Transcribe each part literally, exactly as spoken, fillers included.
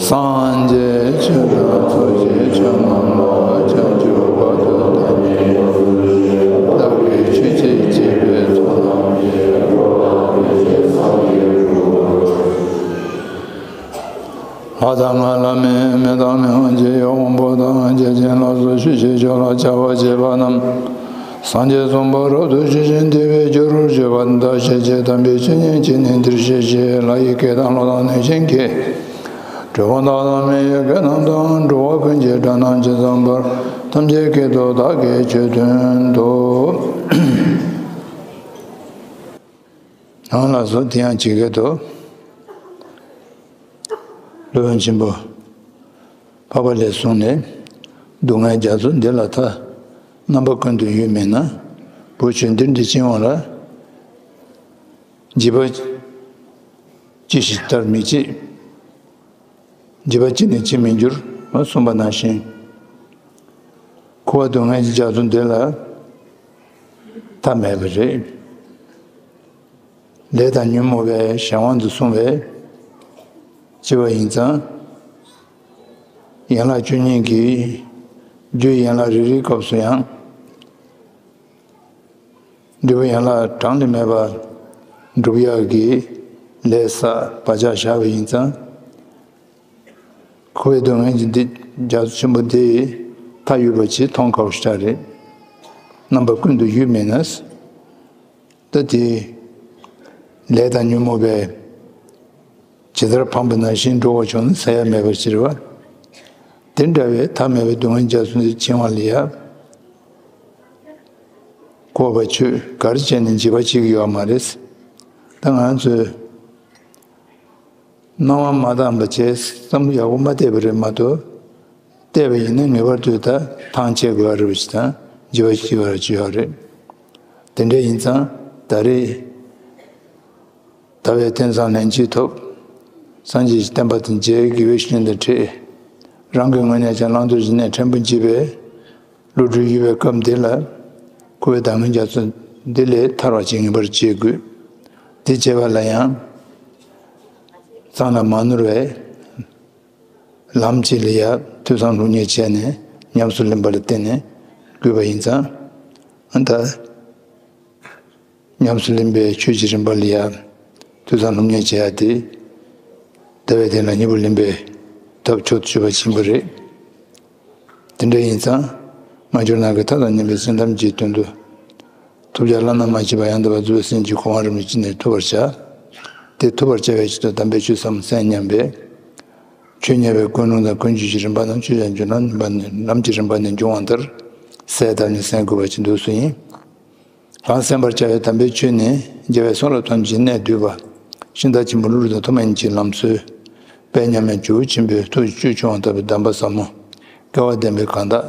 སངས་རྒྱས་ཆོས་དང་ཚོགས་ཀྱི་མཆོག་རྣམས་ལ། བྱང་ཆུབ་བར་དུ་བདག་ཉིད་ཡོངས་སུ་བདག་གིས་ཆོས་ཀྱི་བྱེད་པའི་ཚོགས་རྣམས་ཀྱིས། ལྷ་དང་ལྷ་མིན་མི་དང་མི་དབང་ཆེ་ཡང་དབང་པོ་དང་། བརྒྱ་བྱིན་ལ་སོགས་ཆོས་ཀྱི་མཆོག་ལ་ཕྱག་འཚལ་བ་བཅས་པ་རྣམས། སངས་རྒྱས་གསུམ་པོ་རབ་ཏུ་ཞི་ཞིང་བདེ་བའི་རྒྱུ་རུ་གྱུར་པ། བདག་ཤེས་བྱའི་དམ་པའི་ཆོས་ཉིད་ཀྱིས་ནི་འདིར་གཤེགས་ཤིག། ལྷ་ཡི་སྐད་དང་ཀླུ་དང་གནོད་སྦྱིན་སྐད། གྲུལ་བུམ་དག་དང་མི་ཡི་སྐད་རྣམས་དང་། འགྲོ་བ་ཀུན་གྱི་སྒྲ་རྣམས་ཇི་ཙམ་པར། ཐམས་ཅད་སྐད་དུ་བདག་གིས་ཆོས་སྟོན་ཏོ། ཨང་ལགས་སོ། དེ་ཡང་ཇི་སྐད་དུ། སློབ་དཔོན་ཆེན་པོ་འཕགས་པ་ལྷས་གསུངས་ནས། སྡུག་བསྔལ་རྒྱ་མཚོ་འདི་ལ་ཐར། རྣམ་པ་ཀུན་ཏུ་ཡོད་མིན་ན། བུ་ཁྱོད་འདིར་འདི་ཕྱིན་འོང་ལ། བྱིས་པ་ཅི་ཞིག་ལྟར་མི་བྱེད། བྱིས་པ་ཅི་ནས་བྱེད་མི་འགྱུར། གསུངས་པ་ནང་བཞིན། འཁོར་བ་སྡུག་བསྔལ་གྱི་རྒྱ་མཚོ་འདི་ལ་མཐའ་མེད་པ་རེད། ལས་དང་ཉོན་མོངས་པའི་གཞན་དབང་དུ་སོང་བའི་སྐྱེ་བ་ཡིན་ཙང་། ཡན་ལག་བཅུ་གཉིས་ཀྱི་རྒྱུ་ཡན་ལག་རེ་རེའི་སྐབས་སུ་ཡང་། འབྲས་བུ་ཡན་ལག་གྲངས་ལས་མེད་པ་སྒྲུབ་ཡག་གི་ལས་བསགས་བག་ཆགས་བཞག་པ་ཡིན་ཙང་། འཁོར་བའི་སྡུག་བསྔལ་གྱི་འདི་རྒྱ་མཚོ་ཆེན་པོ་འདི་མཐའ་ཡོད་པ་ཅིག་མཐོང་དཀའ་བ་ཞིག་རེད། རྣམ་པ་ཀུན་ཏུ་ཡོད་མིན་ན། ད་དེ་ལས་དང་ཉོན་མོངས་པས་ཇི་ལྟར་ཕམ་པ་ནང་བཞིན་འགྲོ་བ་བྱུང་ན་ཟད་ཡ་མེད་པར་གྱུར་པ། དེ་འདྲ་བའི་མཐའ་མེད་པའི་སྡུག་བསྔལ་རྒྱ་མཚོ་འདི་འཆིང་བ་ལ་ཡ། འཁོར་བ་ཆོས་ག་རེ་བྱས་ནས་འབྱེད་པ་བྱེད་ཀྱི་ཡོད་མ་རེད། ད་ང་ཚོས་སྣང་བ་མ་བཏང་བ་བྱས། བསམ་བློ་ཡག་པོ་མ་བཏང་བ་རེད་མ་གཏོགས། བལྟས་པ་ཡིན་ན་ངེས་པར་དུ་ད་ཐང་ཆད་དགོས་པ་རེད་པ་ཞིག་དང་། འགྱུར་བ་ཞིག་བར་ཅི་ཡོད་རེད། དེ་འདྲ་ཡིན་ཙང་ད་རེས་ཟླ་བའི་རྟེན་བཟང་ལན་གཅིག་ཐོབ། སངས་རྒྱས་ཀྱི་བསྟན་པ་དང་མཇལ། དགེ་བའི་བཤེས་གཉེན་དང་འཕྲད། རང་གི་ངོས་ནས་ཀྱང་བླང་དོར་གྱི་གནས་ཕྲན་བུ་འབྱེད་པའི་བློ་གྲོས་ཡོད་པའི་སྐབས་འདི་ལ། འཁོར་བའི་སྡུག་བསྔལ་རྒྱ་མཚོ་འདི་ལས་ཐར་བ་ཅིག་ངེས་པར་བྱེད་དགོས། དེ་བྱེད་པ་ལ་ཡང་། གཙང་ལ་མ་ནོར་བའི་ལམ་གཅིག་ལ་ཡ་ཐོས་བསམ་སློབ་གཉེར་བྱས་ནས་ཉམས་སུ་ལེན་པ་ལ་བརྟེན་ནས་དགོས་པ་ཡིན་ཙང་། ཨ་ད་ཉམས་སུ་ལེན་པའི་ཆོས་ཀྱི་རིམ་པ་ལ་ཡ་ཐོས་བསམ་སློབ་གཉེར་བྱེད་ཡ་དེ། ཟླ་བའི་གཏན་ལ་གཉིས་པོ་ལེན་པའི་ཐབས་མཆོག་ཏུ་གྱུར་པ་ཆེན་པོ་རེད། དེ་འདྲ་ཡིན་ཙང་། སྔ་འགྱུར་ནམ་མཁའི་མཐའ་དང་མཉམ་པའི་སེམས་ཐམས་ཅད་དོན་དུ། ཐོབ་བྱ་བླ་ན་མ་མཆིས་པ་ཡང་དག་པར་རྫོགས་པའི་སེམས་ཀྱི་གོ་འཕང་རིན་པོ་ཆེ་ནི་ཐོབ་པར་བྱ། དེ་ཐོབ་པར་བྱ་བའི་ཆེད་དུ་དམ་པའི་ཆོས་ཟབ་མོ་གསན་སྙམ་པའི་ཆོས་ཉན་པའི་ཀུན་སློང་དང་ཀུན་སྤྱོད་ཀྱི་རིམ་པ་རྣམས་ཆོས་ཀྱང་རྒྱུན་ལམ་རིམ་པ་ནས་ལམ་གྱི་རིམ་པ་ནས་འབྱུང་བ་ལྟར་གསལ་བཏབ་ནས་གསན་དགོས་པ་ཅིག་འདུག་སེ་ཡིན། གང་གསན་པར་བྱ་བའི་དམ་པའི་ཆོས་ནི། རྒྱལ་བའི་གསུང་རབ་ཐམས་ཅད་གནད་བསྡུས་པ། ཤིང་རྟ་ཆེན་པོ་ཀླུ་རིགས་དང་ཐོག་མ་ཉིད་ཀྱི་ལམ་སྲོལ། དཔལ་མཉམ་མེད་ཇོ་བོ་ཆེན་པོའི་ཐུགས་ཀྱི་བཅུད་ཕྱུང་བ་ལྟ་བུའི་གདམས་པ་ཟབ་མོ། སྐལ་བ་ལྡན་པའི་གང་དག་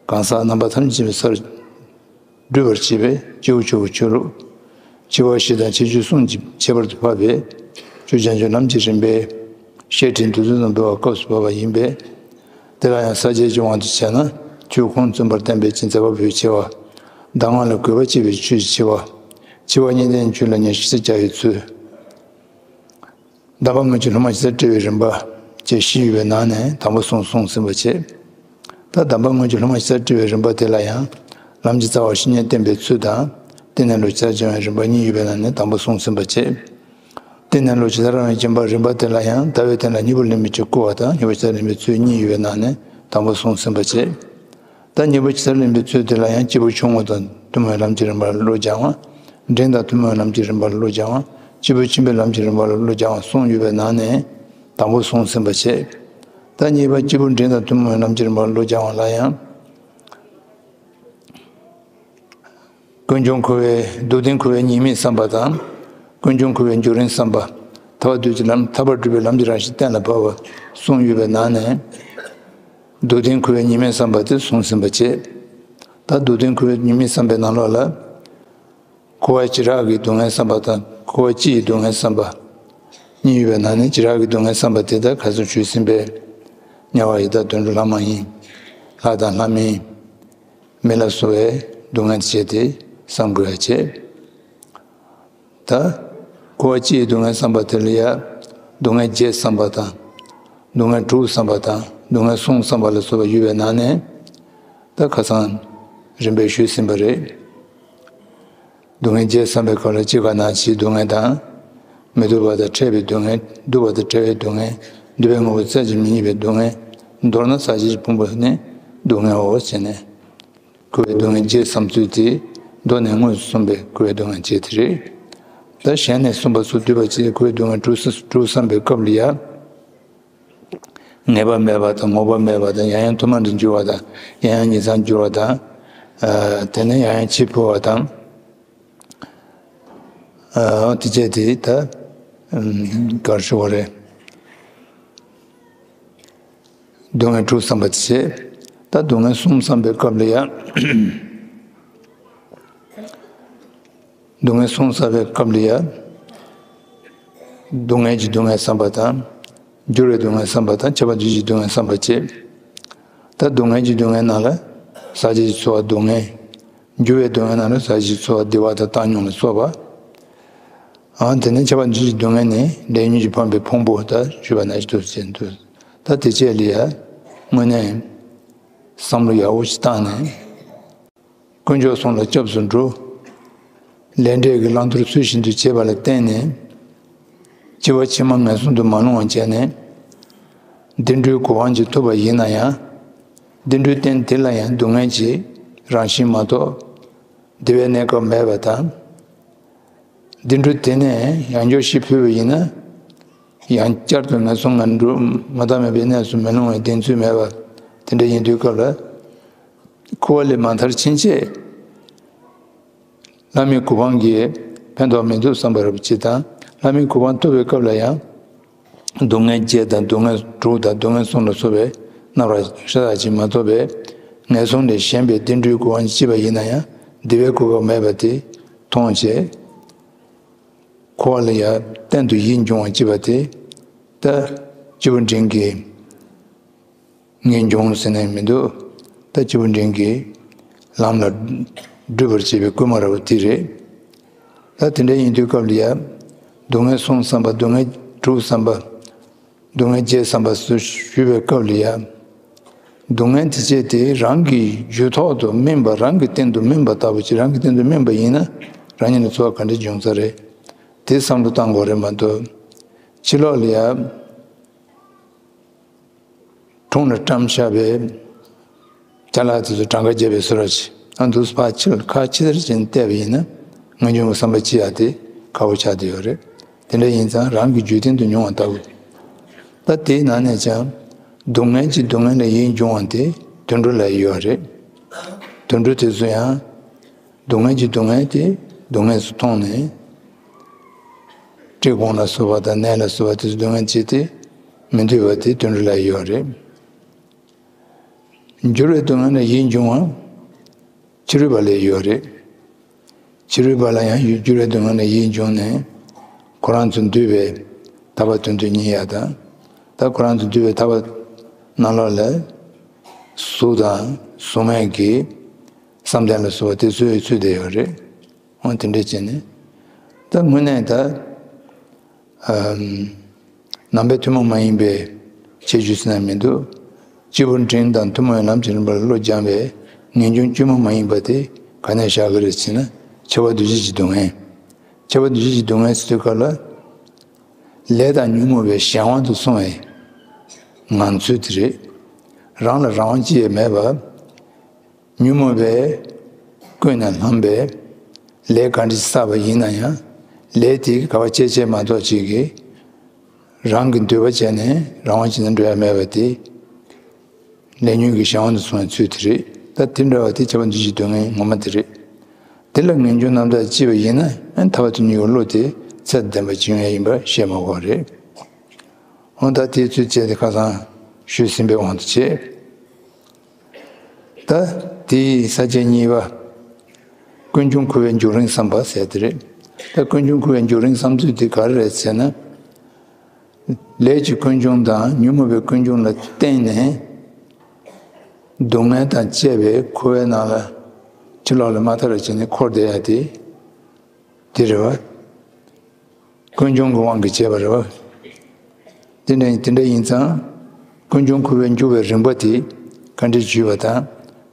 གང་ཟག་རྣམ་པ་ཐམས་ཅད་ཀྱི་སར་སྒྲུབ་པར་བྱེད་པའི་སྐྱེས་བུ་ཆོས་ཀྱི་ཆོས་ལུགས། སྤྱི་བོ་བཞི་དང་ཁྱད་ཆོས་གསུམ་གྱི་ཁྱད་པར་དུ་འཕགས་པའི་ཆོས་བྱང་ཆུབ་ལམ་གྱི་རིམ་པའི་བཤད་ཁྲིད་འདི་ཚོ་རྣམས་འབུལ་བ་སྐབས་སུ་བབ་པ་ཡིན་པས། དེ་ལ་ཡང་ས་སྐྱའི་དབང་དུ་བྱས་ན། ཆོས་ཁུངས་བཙུན་པར་བསྟན་པའི་ཅིང་མཛད་པ་པོའི་ཆེ་བ། གདམས་ངག་ལ་གུས་པ་བསྐྱེད་པའི་ཆོས་ཀྱི་ཆེ་བ། འཆི་བ་གཉིས་ལྡན་ཆོས་ལ་ཉེར་ཞིབ་རྩད་བཅའ་བའི་ཚུལ། གདམས་པ་སྔོན་གྱི་སློབ་མ་ཇི་ལྟར་བཀྲི་བའི་རིམ་པ་བཅས་བཞི་ཡོད་པའི་ནང་ནས་དང་པོ་གསུམ་གསུངས་ཟིན་པ་བྱས། ད་གདམས་པ་སྔོན་གྱི་སློབ་མ་ཇི་ལྟར་བཀྲི་བའི་རིམ་པ་དེ་ལ་ཡང་། ལམ་གྱི་རྩ་བ་བཤེས་གཉེན་བསྟེན་པའི་ཚུལ་དང་། བསྟེན་ནས་བློ་ཇི་ལྟར་སྦྱང་བའི་རིམ་པ་གཉིས་ཡོད་པའི་ནང་ནས་དང་པོ་གསུངས་ཟིན་པ་བྱས། བསྟེན་ནས་བློ་ཇི་ལྟར་སྦྱང་བའི་རིམ་པ་དེ་ལ་ཡང་ཟླ་བའི་གཏན་ལ་གཉིས་པོ་ལེན་པའི་ཆོས་བསྐུལ་བ་དང་གཉིས་པོ་ཇི་ལྟར་ལེན་པའི་ཚུལ་གཉིས་ཡོད་པའི་ནང་ནས་དང་པོ་གསུངས་ཟིན་པ་བྱས། ད་གཉིས་པོ་ཇི་ལྟར་ལེན་པའི་ཚུལ་དེ་ལ་ཡང་སྐྱེས་བུ་ཆུང་ངུ་དང་ཐུན་མོང་བའི་ལམ་གྱི་རིམ་པར་བློ་སྦྱང་བ། འབྲིང་དང་ཐུན་མོང་བའི་ལམ་གྱི་རིམ་པར་བློ་སྦྱང་བ། སྐྱེས་བུ་ཆེན་པོའི་ལམ་གྱི་རིམ་པར་བློ་སྦྱང་བ་གསུམ་ཡོད་པའི་ནང་ནས་དང་པོ་གསུངས་ཟིན་པ་བྱས། ད་གཉིས་པ་སྐྱེས་བུ་འབྲིང་དང་ཐུན་མོང་བའི་ལམ་གྱི་རིམ་པར་བློ་སྦྱང་བ་ལ་ཡང་། ཀུན་འབྱུང་འཁོར་བའི་སྡུག་བདེན་འཁོར་བའི་ཉེས་དམིགས་བསམ་པ་དང་། ཀུན་འབྱུང་འཁོར་བའི་འགྱུར་རིམ་བསམ་པ། ཐར་པ་དུས་ཀྱི་ལམ་ཐར་པར་སྒྲུབ་པའི་ལམ་གྱི་རང་བཞིན་གཏན་ལ་ཕབ་པ་གསུམ་ཡོད་པའི་ནང་ནས། སྡུག་བདེན་འཁོར་བའི་ཉེས་དམིགས་བསམ་པ་དེ་གསུངས་ཟིན་པ་བྱས། ད་སྡུག་བདེན་འཁོར་བའི་ཉེས་དམིགས་བསམ་པའི་ནང་ལོགས་ལ། འཁོར་བ་བྱེ་བྲག་གི་སྡུག་བསྔལ་བསམ་པ་དང་འཁོར་བ་སྤྱི་ཡི་སྡུག་བསྔལ་བསམ་པ། གཉིས་ཡོད་པའི་ནང་ནས་བྱེ་བྲག་གི་སྡུག་བསྔལ་བསམ་པ་དེ་དག་ཁ་སང་ཞུས་ཟིན་པས། དམྱལ་བ་ཡི་དྭགས་དུད་འགྲོ་ལྷ་མ་ཡིན། ལྷ་དང་ལྷ་མིན། མི་ལ་སོགས་པའི་སྡུག་བསྔལ་བྱས་ཏེ་བསམ་དགོས་ཡ་བྱས། ད། འཁོར་བ་སྤྱི་ཡི་སྡུག་བསྔལ་བསམ་པ་དེ་ལ་ཡ། སྡུག་བསྔལ་བརྒྱད་བསམ་པ་དང་། སྡུག་བསྔལ་དྲུག་བསམ་པ་དང་སྡུག་བསྔལ་གསུམ་བསམ་པ་ལ་སོགས་པ་ཡོད་པའི་ནང་ནས། ད་ཁ་སང་རིམ་པས་ཞུས་ཟིན་པ་རེད། སྡུག་བསྔལ་བརྒྱད་བསམ་པའི་སྐབས་ལ་སྐྱེ་རྒ་ན་འཆིའི་སྡུག་བསྔལ་དང་། མི་སྡུག་པ་དང་ཕྲད་པའི་སྡུག་བསྔལ། སྡུག་པ་དང་བྲལ་བའི་སྡུག་བསྔལ། སྡུག་བསྔལ་དངོས་པོ་བཙལ་གྱིས་མི་རྙེད་པའི་སྡུག་བསྔལ། མདོར་ན་ཟག་བཅས་ཀྱི་ཕུང་པོ་ནི་སྡུག་བསྔལ་འོ་ཟེར་ནས། འཁོར་བའི་སྡུག་བསྔལ་བརྒྱད་བསམ་ཚུལ་དེ། མདོ་ནས་དངོས་སུ་གསུངས་པའི་འཁོར་བའི་སྡུག་བསྔལ་བརྒྱད་དེ་རེད། ད་གཞན་ནས་གསུངས་པ་སོགས་བསྡུས་པ་བཅས་འཁོར་བའི་སྡུག་བསྔལ་དྲུག་བསམ་པའི་སྐབས་ལ་ཡང་། ངེས་པ་མེད་པ་དང་ངོ་བོ་མེད་པ་དང་ཡང་ཡང་དུ་མ་འདྲ་འགྱུར་བ་དང་ཡང་ཡང་ཉིང་མཚམས་འགྱུར་བ་དང་། ཨ། དེ་ནས་ཡང་ཡང་འཆི་འཕོ་བ་དང་། ཨ། དེ་བཅས་དེ་ད་ག་རེ་ཞུ་དགོས་རེད། སྡུག་བསྔལ་དྲུག་བསམ་པ་དེ་བྱས། ད་སྡུག་བསྔལ་གསུམ་བསམ་པའི་སྐབས་ལ་ཡང་། སྡུག་བསྔལ་གསུམ་བསམ་པའི་སྐབས་ལ་ཡང་། སྡུག་བསྔལ་གྱི་སྡུག་བསྔལ་བསམ་པ་དང་། འགྱུར་བའི་སྡུག་བསྔལ་བསམ་པ་དང་ཁྱབ་པ་འདུ་བྱེད་ཀྱི་སྡུག་བསྔལ་བསམ་པ་བཅས། ད་སྡུག་བསྔལ་གྱི་སྡུག་བསྔལ་ནང་ལ་ཟག་བཅས་ཀྱི་ཚོར་བ་སྡུག་བསྔལ། འགྱུར་བའི་སྡུག་བསྔལ་ནང་ལ་ཟག་བཅས་ཀྱི་ཚོར་བ་བདེ་བ་དང་བཏང་སྙོམས་ལ་སོགས་པ། ཨང་། དེ་ནས་ཁྱབ་པ་འདུ་བྱེད་ཀྱི་སྡུག་བསྔལ་ནི་ལས་ཉོན་གྱིས་ཕམ་པའི་ཕུང་པོ་ད་ཞུས་པ་ནང་བཞིན་དུ་བྱེད་འདུག་ད་དེ་བཅས་ལ་ཡང་དངོས་གནས་བསམ་བློ་ཡག་པོ་ཞིག་བཏང་ནས། དཀོན་མཆོག་གསུམ་ལ་སྐྱབས་སུ་འགྲོ། ལས་འབྲས་ཀྱི་བླང་དོར་ཚུལ་བཞིན་དུ་བྱེད་པ་ལ་བརྟེན་ནས། འཆི་བ་ཕྱི་མ་ངན་སོང་དུ་མ་ལྷུང་བར་བྱས་ནས། བདེ་འགྲོའི་གོ་འཕང་ཅིག་ཐོབ་པ་ཡིན་ན་ཡང་། བདེ་འགྲོའི་རྟེན་དེ་ལ་ཡང་སྡུག་བསྔལ་གྱི་རང་བཞིན་མ་གཏོགས། བདེ་བའི་གནས་སྐབས་མེད་པ་དང་། བདེ་འགྲོ་དེ་ནས་ཡང་བསྐྱར་ཤི་འཕོས་པ་ཡིན་ན། ཡང་བསྐྱར་དུ་ངན་སོང་ངན་འགྲོ་མ་མཐའ་མེད་པའི་གནས་སུ་མི་ལྷུང་བའི་གདེང་ཚོད་མེད་པ་དེ་འདྲ་ཡིན་དུས་སྐབས་ལ། འཁོར་བ་ལས་མ་ཐར་ཕྱིན་ཆད། ལྷ་མིའི་གོ་འཕང་གིས་ཕན་ཐོགས་མི་འདུག་བསམ་པ་རེད་པ་ཅིག་དང་། ལྷ་མིའི་གོ་འཕང་ཐོབ་པའི་སྐབས་ལ་ཡང་། སྡུག་བསྔལ་བརྒྱད་དང་སྡུག་བསྔལ་དྲུག་དང་སྡུག་བསྔལ་གསུམ་ལ་སོགས་པའི་རྣམ་པ་ཤ་སྟག་ཅིག་མ་ཐོབ་པས། ངན་སོང་ལས་གཞན་པའི་བདེ་འགྲོའི་གོ་འཕང་ཅིག་སྐྱེས་པ་ཡིན་ན་ཡང་བདེ་བའི་གོ་སྐབས་མེད་པ་དེ་མཐོང་བྱས། འཁོར་བ་ལ་ཡང་གཏན་དུ་ཡིད་འབྱུང་བ་སྐྱེས་པ་དེ། ད་སྐྱེས་བུ་འབྲིང་གིས། ངེས་འབྱུང་ཟེར་ནས་མི་འདུག་ད་སྐྱེས་བུ་འབྲིང་གིས་ལམ་ལ་སྒྲུབ་པར་བྱེད་པའི་སྐུལ་མ་རབ་དེ་རེད། ད་དེ་འདྲ་ཡིན་དུས་སྐབས་ལ་ཡ། སྡུག་བསྔལ་གསུམ་བསམ་པ། སྡུག་བསྔལ་དྲུག་བསམ་པ། སྡུག་བསྔལ་བརྒྱད་བསམ་པ་སོགས་ཞུས་པའི་སྐབས་ལ་ཡ། སྡུག་བསྔལ་དེ་བཅས་དེ་རང་གི་རྒྱུད་ཐོག་ཏུ་སྨིན་པ། རང་གི་སྟེང་དུ་སྨིན་པ་ལྟ་བུ་ཅིག་རང་གི་སྟེང་དུ་སྨིན་པ་ཡིན་ན། རང་ཉིད་ལ་ཚོར་བ་ག་འདྲ་འབྱུང་ས་རེད། དེ་བསམ་བློ་བཏང་དགོས་རེད་མ་གཏོགས། ཕྱི་ལོགས་ལ་ཡ། དྲུང་ལ་བཀྲམ་བཞག་པའི་ཅ་ལག་དེ་ཚོ་གྲངས་ཀ་བརྒྱབ་པའི་བཟོ་འདྲ་ཅིག་ཨ། འདུག་སེ་ཕར་ཕྱི་ལ་ཁ་ཕྱི་ལྟར་བྱས་ནས་བལྟས་པ་ཡིན་ན། ངེས་འབྱུང་གི་བསམ་པ་སྐྱེ་ཡག་དེ་ཁག་པོ་ཆགས་བསྡད་ཡོད་རེད། དེ་འདྲ་ཡིན་ཙང་རང་གི་རྒྱུད་སྟེང་དུ་མྱོང་བ་ལྟ་བུ། ད་དེའི་ནང་ནས་ཀྱང་། སྡུག་བསྔལ་གྱི་སྡུག་བསྔལ་ལས་ཡིད་འབྱུང་བ་དེ་དུད་འགྲོ་ལ་ཡོད་རེད། དུད་འགྲོ་དེ་ཚོ་ཡང་། སྡུག་བསྔལ་གྱི་སྡུག་བསྔལ་དེ་སྡུག་བསྔལ་སུ་མཐོང་ནས། བཀྲེས་སྐོམ་ལ་སོགས་པ་དང་ནད་ལ་སོགས་པ་དེ་ཚོ་སྡུག་བསྔལ་བྱེད་དེ་མི་འདོད་པ་དེ་དུད་འགྲོ་ལ་ཡོད་རེད། འགྱུར་བའི་སྡུག་བསྔལ་ལ་ཡིད་འབྱུང་བ་ཕྱི་རོལ་པ་ལ་ཡོད་རེད། ཕྱི་རོལ་པ་ལ་ཡང་ཡུལ་འགྱུར་བའི་སྡུག་བསྔལ་ལ་ཡིད་འབྱུང་ནས། ཁོ་རང་ཚོ་འདུས་པའི་ཐར་པ་དོན་དུ་གཉེར་ཡ་དང་། ད་ཁོ་རང་ཚོ་འདུས་པའི་ཐར་པ་ནང་ལོགས་ལ་གཟུགས་དང་གཟུགས་མེད་ཀྱི་བསམ་གཏན་ལ་སོགས་པ་དེ་ཚོའི་ཚུལ་དེ་ཡོད་རེད། འོ་དེ་འདྲ་བྱས་ནས། ད་དངོས་གནས་ད། ཨམ། ནང་པའི་ཐུན་མོང་མ་ཡིན་པའི་ཁྱད་ཆོས་ཟེར་ན་མི་འདུག་སྐྱེས་བུ་འབྲིང་དང་ཐུན་མོང་བའི་ལམ་གྱི་རིམ་པ་ལ་བློ་སྦྱངས་པའི་ངེས་འབྱུང་སྐྱེས་བུ་མ་ཡིན་པ་དེ་ག་ནས་བཞག་གི་རེད་ཟེར་ན། ཁྱབ་པ་འདུ་བྱེད་ཀྱི་སྡུག་བསྔལ། ཁྱབ་པ་འདུ་བྱེད་ཀྱི་སྡུག་བསྔལ་ཟེར་དུས་སྐབས་ལ། ལས་དང་ཉོན་མོངས་པའི་གཞན་དབང་དུ་སོང་བའི་ངང་ཚུལ་དེ་རེད། རང་ལ་རང་དབང་ཅི་ཡང་མེད་པ། ཉོན་མོངས་པས་ཀུན་ནས་བསླངས་པའི་ལས་ག་འདྲ་ཞིག་བསགས་པ་ཡིན་ན་ཡང་། ལས་དེ་ག་བ་བྱས་བྱས་མ་གཏོགས་ཅིག་གིས་རང་གི་འདོད་པ་བྱས་ནས་རང་དབང་བྱས་ནས་འགྲོ་ཡ་མེད་པ་དེ། ལས་ཉོན་གྱི་གཞན་དབང་དུ་སོང་བའི་ཚུལ་དེ་རེད། ད་དེ་འདྲ་བ་དེ་ཁྱབ་པ་འདུ་བྱེད་སྡུག་བསྔལ་ངོ་མ་དེ་རེད། དེ་ལ་ངེས་འབྱུང་རྣམ་དག་སྐྱེས་པ་ཡིན་ན། ཨ། ཐར་པ་དོན་གཉེར་གྱི་བློ་དེ་ཚད་ལྡན་པ་ཅིག་ཡོང་ཡ་ཡིན་པ་བཤད་མ་དགོས་པ་རེད། འོ་ད་དེའི་ཚུལ་བཅས་ཏེ་ཁ་སང་ཞུས་ཟིན་པའི་དབང་དུ་བྱས། ད་དེའི་ས་བཅད་གཉིས་པ། ཀུན་འབྱུང་འཁོར་བའི་འབྱུང་རིམ་བསམ་པ་ཟེར་དེ་རེད། ད་ཀུན་འབྱུང་འཁོར་བའི་འབྱུང་རིམ་བསམ་ཚུལ་དེ་ག་རེ་རེད་ཟེར་ན། ལས་ཀྱི་ཀུན་འབྱུང་དང་ཉོན་མོངས་པའི་ཀུན་འབྱུང་ལ་བརྟེན་ནས། སྡུག་བསྔལ་དང་བཅས་པའི་འཁོར་བའི་ནང་ལ་ཕྱི་ལོགས་ལ་མ་ཐར་བར་བྱས་ནས་འཁོར་བསྡད་ཡ་དེ། དེ་རེད་བ། ཀུན་འབྱུང་གི་དབང་གིས་བྱས་པ་རེད་བ། དེ་འདྲ་དེ་འདྲ་ཡིན་ཙང་ ཀུན་འབྱུང་འཁོར་བའི་འགྱུར་བའི་རིམ་པ་དེ་ག་འདྲ་ཞིག་ཡོད་པ་དང་།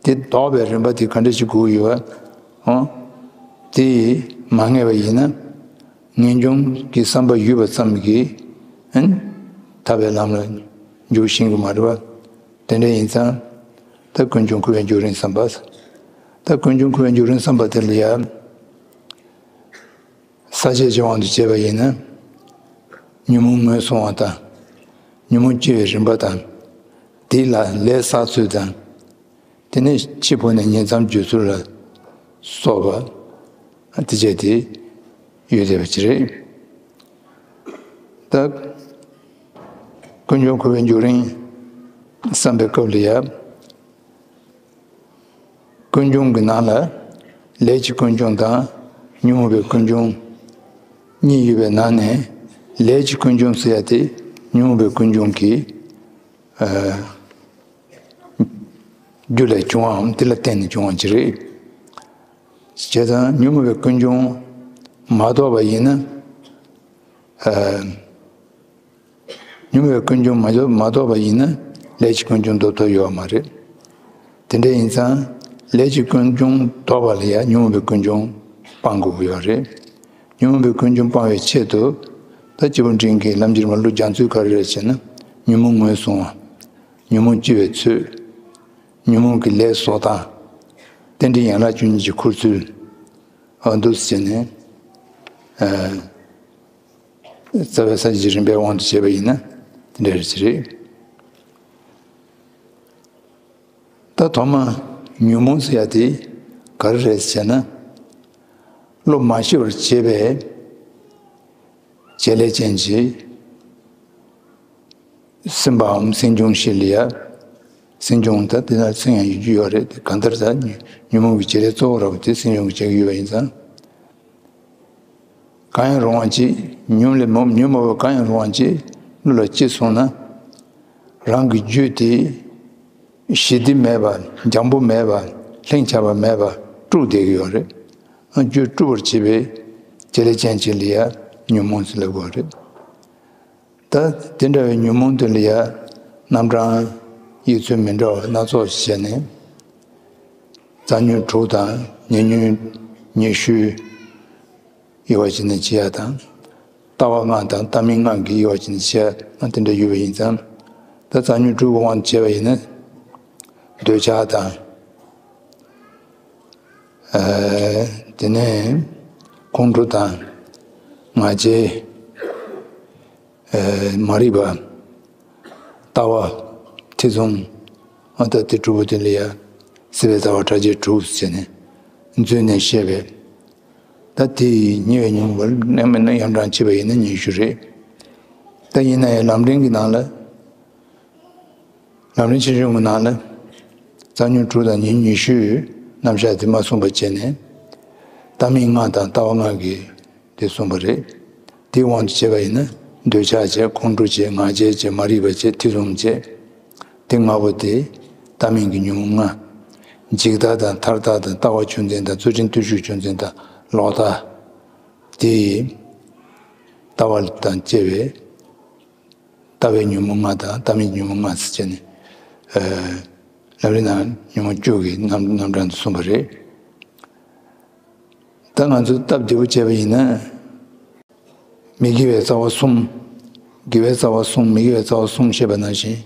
དེ་ལྡོག་པའི་རིམ་པ་དེ་ག་འདྲ་ཞིག་དགོས་ཡོད་པ། ཨོ། དེ་མ་ངེས་པ་ཡིན་ན། ངེས་འབྱུང་གི་བསམ་པ་ཡོད་པ་ཙམ་གྱིས་ཨན་ཐར་པའི་ལམ་ལ་འཇུག་ཤེས་ཀྱི་མ་རེད་པ། དེ་འདྲ་ཡིན་ཙང་། ད་ཀུན་འབྱུང་འཁོར་བའི་འགྱུར་རིམ་བསམ་པ། ད་ཀུན་འབྱུང་འཁོར་བའི་འགྱུར་རིམ་བསམ་པ་དེ་ལ་ཡང་། ས་བཅད་ཀྱི་དབང་དུ་བྱས་པ་ཡིན་ན། ཉོན་མོངས་ངོས་བཟུང་བ་དང་། ཉོན་མོངས་སྐྱེ་བའི་རིམ་པ་དང་། དེ་ལ་ལས་བསགས་ཚུལ་དང་། དེ་ནས་འཆི་འཕོ་ནས་ཉིང་མཚམས་འཇུག་ཚུལ་ལ་སོགས་པ། དེ་བཅས་ཏེ་ཡོད་བསྡད་པ་ཅིག་རེད། ད་ཀུན་འབྱུང་འཁོར་བའི་འགྱུར་རིམ་བསམ་པའི་སྐབས་ལ་ཡང་། ཀུན་འབྱུང་གི་ནང་ལ་ལས་ཀྱི་ཀུན་འབྱུང་དང་ཉོན་མོངས་པའི་ཀུན་འབྱུང་གཉིས་ཡོད་པའི་ནང་ནས། ལས་ཀྱི་ཀུན་འབྱུང་ཟེར་ཡ་དེ་ཉོན་མོངས་པའི་ཀུན་འབྱུང་གི་ཨ་རྒྱུ་ལས་བྱུང་བའམ་དེ་ལ་བརྟེན་ནས་བྱུང་བ་ཅིག་རེད། བྱས་ཙང་ཉོན་མོངས་པའི་ཀུན་འབྱུང་མ་རྟོགས་པ་ཡིན་ན། ཨ། ཉོན་མོངས་པའི་ཀུན་འབྱུང་མ་རྟོགས་མ་རྟོགས་པ་ཡིན་ན། ལས་ཀྱི་ཀུན་འབྱུང་རྟོགས་ཐབས་ཡོད་པ་མ་རེད། དེ་འདྲ་ཡིན་ཙང་། ལས་ཀྱི་ཀུན་འབྱུང་ལྡོག་པ་ལ་ཡང་ཉོན་མོངས་པའི་ཀུན་འབྱུང་སྤང་དགོས་ཀྱི་ཡོད་རེད། ཉོན་མོངས་པའི་ཀུན་འབྱུང་སྤང་བའི་ཆེད་དུ། ད་སྐྱེས་བུ་འབྲིང་གིས་ལམ་གྱི་རིམ་པ་བློ་སྦྱང་ཚུལ་ག་རེ་རེད་ཟེར་ན། ཉོན་མོངས་ངོས་བཟུང་བ། ཉོན་མོངས་སྐྱེ་བའི་ཚུལ། ཉོན་མོངས་ཀྱི་ལས་བཟོ་སྟངས། རྟེན་འབྲེལ་ཡན་ལག་བཅུ་གཉིས་ཀྱི་འཁོར་ཚུལ། འོ་འདུག་སེ་བྱས་ནས། ཨ། རྩ་བའི་ས་བཅད་ཀྱི་རིམ་པའི་དབང་དུ་བྱས་པ་ཡིན་ན་དེ་འདྲ་རེད་ཟེར་རེད། ད་ཐོག་མ་ཉོན་མོངས་ཟེར་ཡ་དེ་ག་རེ་རེད་ཟེར་ན། བློ་མ་ཞི་བར་བྱས་པའི་བྱེད་ལས་ཅན་གྱི་སེམས་པའམ་སེམས་བྱུང་ཞིག་ལ་ཡ། སེམས་བྱུང་ད་དེ་ན་སེམས་ཡང་ཡོད་རྒྱུ་ཡོད་རེད་དེ། གང་ལྟར་ད་ཉོན་མོངས་ཀྱི་བྱེད་ལས་གཙོ་བོ་ར་བ་དེ་སེམས་བྱུང་གི་བྱེད་ཀྱི་ཡོད་པ་ཡིན་ཙང་། གང་ཡང་རུང་བ་ཅིག་ཉོན་ལས་མོ་ཉོན་མོངས་པ་གང་ཡང་རུང་བ་ཅིག་བློ་ལ་སྐྱེས་སོང་ན། རང་གི་རྒྱུད་དེ་ཞི་བདེ་མེད་པ། འཇམ་པོ་མེད་པ། ལྷིང་འཇགས་པ་མེད་པ་དཀྲུགས་བསྡད་ཀྱི་ཡོད་རེད། རྒྱུད་དཀྲུགས་པར་བྱེད་པའི་བྱེད་ལས་ཅན་ཅིག་ལ་ཡ་ཉོན་མོངས་ཟེར་ལབ་དགོས་རེད། ད་དེ་འདྲ་བའི་ཉོན་མོངས་དེ་ལ་ཡ་རྣམ་གྲངས་ཡིག་ཚོད་མི་འདྲ་བ་སྣ་ཚོགས་ཤིག་བྱས་ནས། རྩ་ཉོན་དྲུག་དང་ཉེ་ཉོན་ཉེ་ཤོས་དབྱེ་བ་ཕྱེ་ནས་ཕྱེ་ཡ་དང་། ལྟ་བ་ལྔ་དང་ལྟ་མིན་ལྔ་གི་དབྱེ་བ་ཕྱེ་ནས་ཕྱེ་ཡ་དེ་འདྲ་ཡོད་པ་ཡིན་ཙང་། ད་རྩ་ཉོན་དྲུག་གི་དབང་དུ་བྱས་པ་ཡིན་ན། འདོད་ཆགས་དང་། ཨ། དེ་ནས་ཁོང་ཁྲོ་དང་། ང་རྒྱལ། ཨ། མ་རིག་པ། ལྟ་བ། ཐེ་ཚོམ། ཨ། ད་དེ་དྲུག་པོ་དེ་ལ་ཡ། སྲིད་པའི་རྩ་བ་ཕྲ་རྒྱས་དྲུག་ཟེར་ནས་མཛོད་ནས་བཤད་པས། ད་དེ་ཡི་ཉེ་བའི་ཉོན་མོངས་པ་རྣམས་ནི་ཡང་གྲངས་བྱས་པ་ཡིན་ན་ཉི་ཤུ་རེད། ད་ཡིན་ན་ཡང་ལམ་རིམ་གྱི་ནང་ལ། ལམ་རིམ་ཆེ་ཆུང་གི་ནང་ལ། རྩ་ཉོན་དྲུག་དང་ཉེ་ཉོན་ཉེ་ཤོས་རྣམ་གཞག་དེ་མ་གསུངས་པ་བྱས་ནས། ལྟ་མིན་ལྔ་དང་ལྟ་བ་ལྔ་གི་དེ་གསུངས་པ་རེད། དེའི་དབང་དུ་བྱས་པ་ཡིན་ན། འདོད་ཆགས་བྱས། ཁོང་ཁྲོ་བྱས། ང་རྒྱལ་བྱས། མ་རིག་པ་བྱས། ཐེ་ཚོམ་བྱས། དེ་ལྔ་པོ་དེ་ལྟ་མིན་གྱི་ཉོན་མོངས་ལྔ། འཇིག་ལྟ་དང་མཐར་ལྟ་དང་ལྟ་བ་ཆུང་ལྡན་དང་རྫུ་འཕྲུལ་བརྟུལ་ཞུགས་ཆུང་ལྡན་དང་ལོག་ལྟ། དེ་ལྟ་བ་དང་བཅས་པའི་ལྟ་བའི་ཉོན་མོངས་ལྔ་དང་ལྟ་མིན་ཉོན་མོངས་ལྔ་ཟེར་བྱས་ནས། ཨ། ལམ་རིམ་ནང་ཉོན་མོངས་བཅུ་གི་རྣམ་རྣམ་གྲངས་དེ་གསུངས་པ་རེད། ད་ང་ཚོས་སྟབས་བདེ་པོ་བྱས་པ་ཡིན་ན། མི་དགེ་བའི་རྩ་བ་གསུམ། དགེ་བའི་རྩ་བ་གསུམ། མི་དགེ་བའི་རྩ་བ་གསུམ་ཞེས་པ་ནང་བཞིན།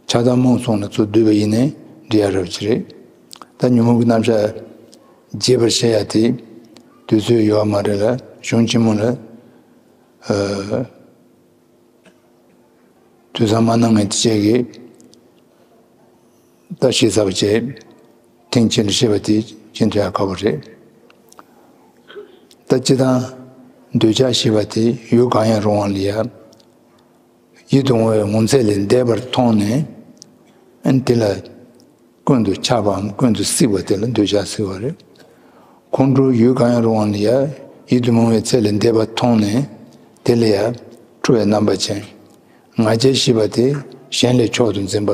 ཆགས་སྡང་རྨོངས་གསུམ་ལ་ཚུར་བསྡུས་པ་ཡིན་ནའི་འགྲིག་ཡ་འདྲ་པོ་ཅིག་རེད། ད་ཉོན་མོངས་ཀྱི་རྣམ་གཞག་རྒྱས་པར་བཤད་ཡ་དེ་དུས་ཚོད་ཡོད་པ་མ་རེད་ལ། གཞུང་ཆེན་མོ་ལ། ཨ། དུས་བཟང་མ་གནང་མཁན་དེ་བཅས་ཀྱིས་ད་ཞིབ་ཚགས་པ་བྱས། ཐེངས་གཅིག་ལ་བཤད་པ་དེ་ཤིན་ཏུ་ཡང་ཁག་པོ་རེད། ད་སྤྱིར་བཏང་འདོད་ཆགས་ཞེས་པ་དེ་ཡུལ་གང་ཡང་རུང་བ་ལ་ཡ། ཡིད་དུ་འོང་བའི་ངོ་མཚར་ལས་འདས་པར་མཐོང་ནས། ཨ་ནི་དེ་ལ་ཀུན་ཏུ་ཆགས་པའམ་ཀུན་ཏུ་སྲིད་པ་དེ་ལ་འདོད་ཆགས་ཟེར་བ་རེད། ཁོང་ཁྲོ་ཡུལ་གང་ཡང་རུང་བ་ལ་ཡ། ཡིད་དུ་འོང་བའི་ཚད་ལས་འདས་པ་མཐོང་ནས། དེ་ལ་ཡ་འཁྲུལ་བའི་རྣམ་པ་ཅན། ང་རྒྱལ་ཞེས་པ་དེ་གཞན་ལས་མཆོག་ཏུ་འཛིན་པ།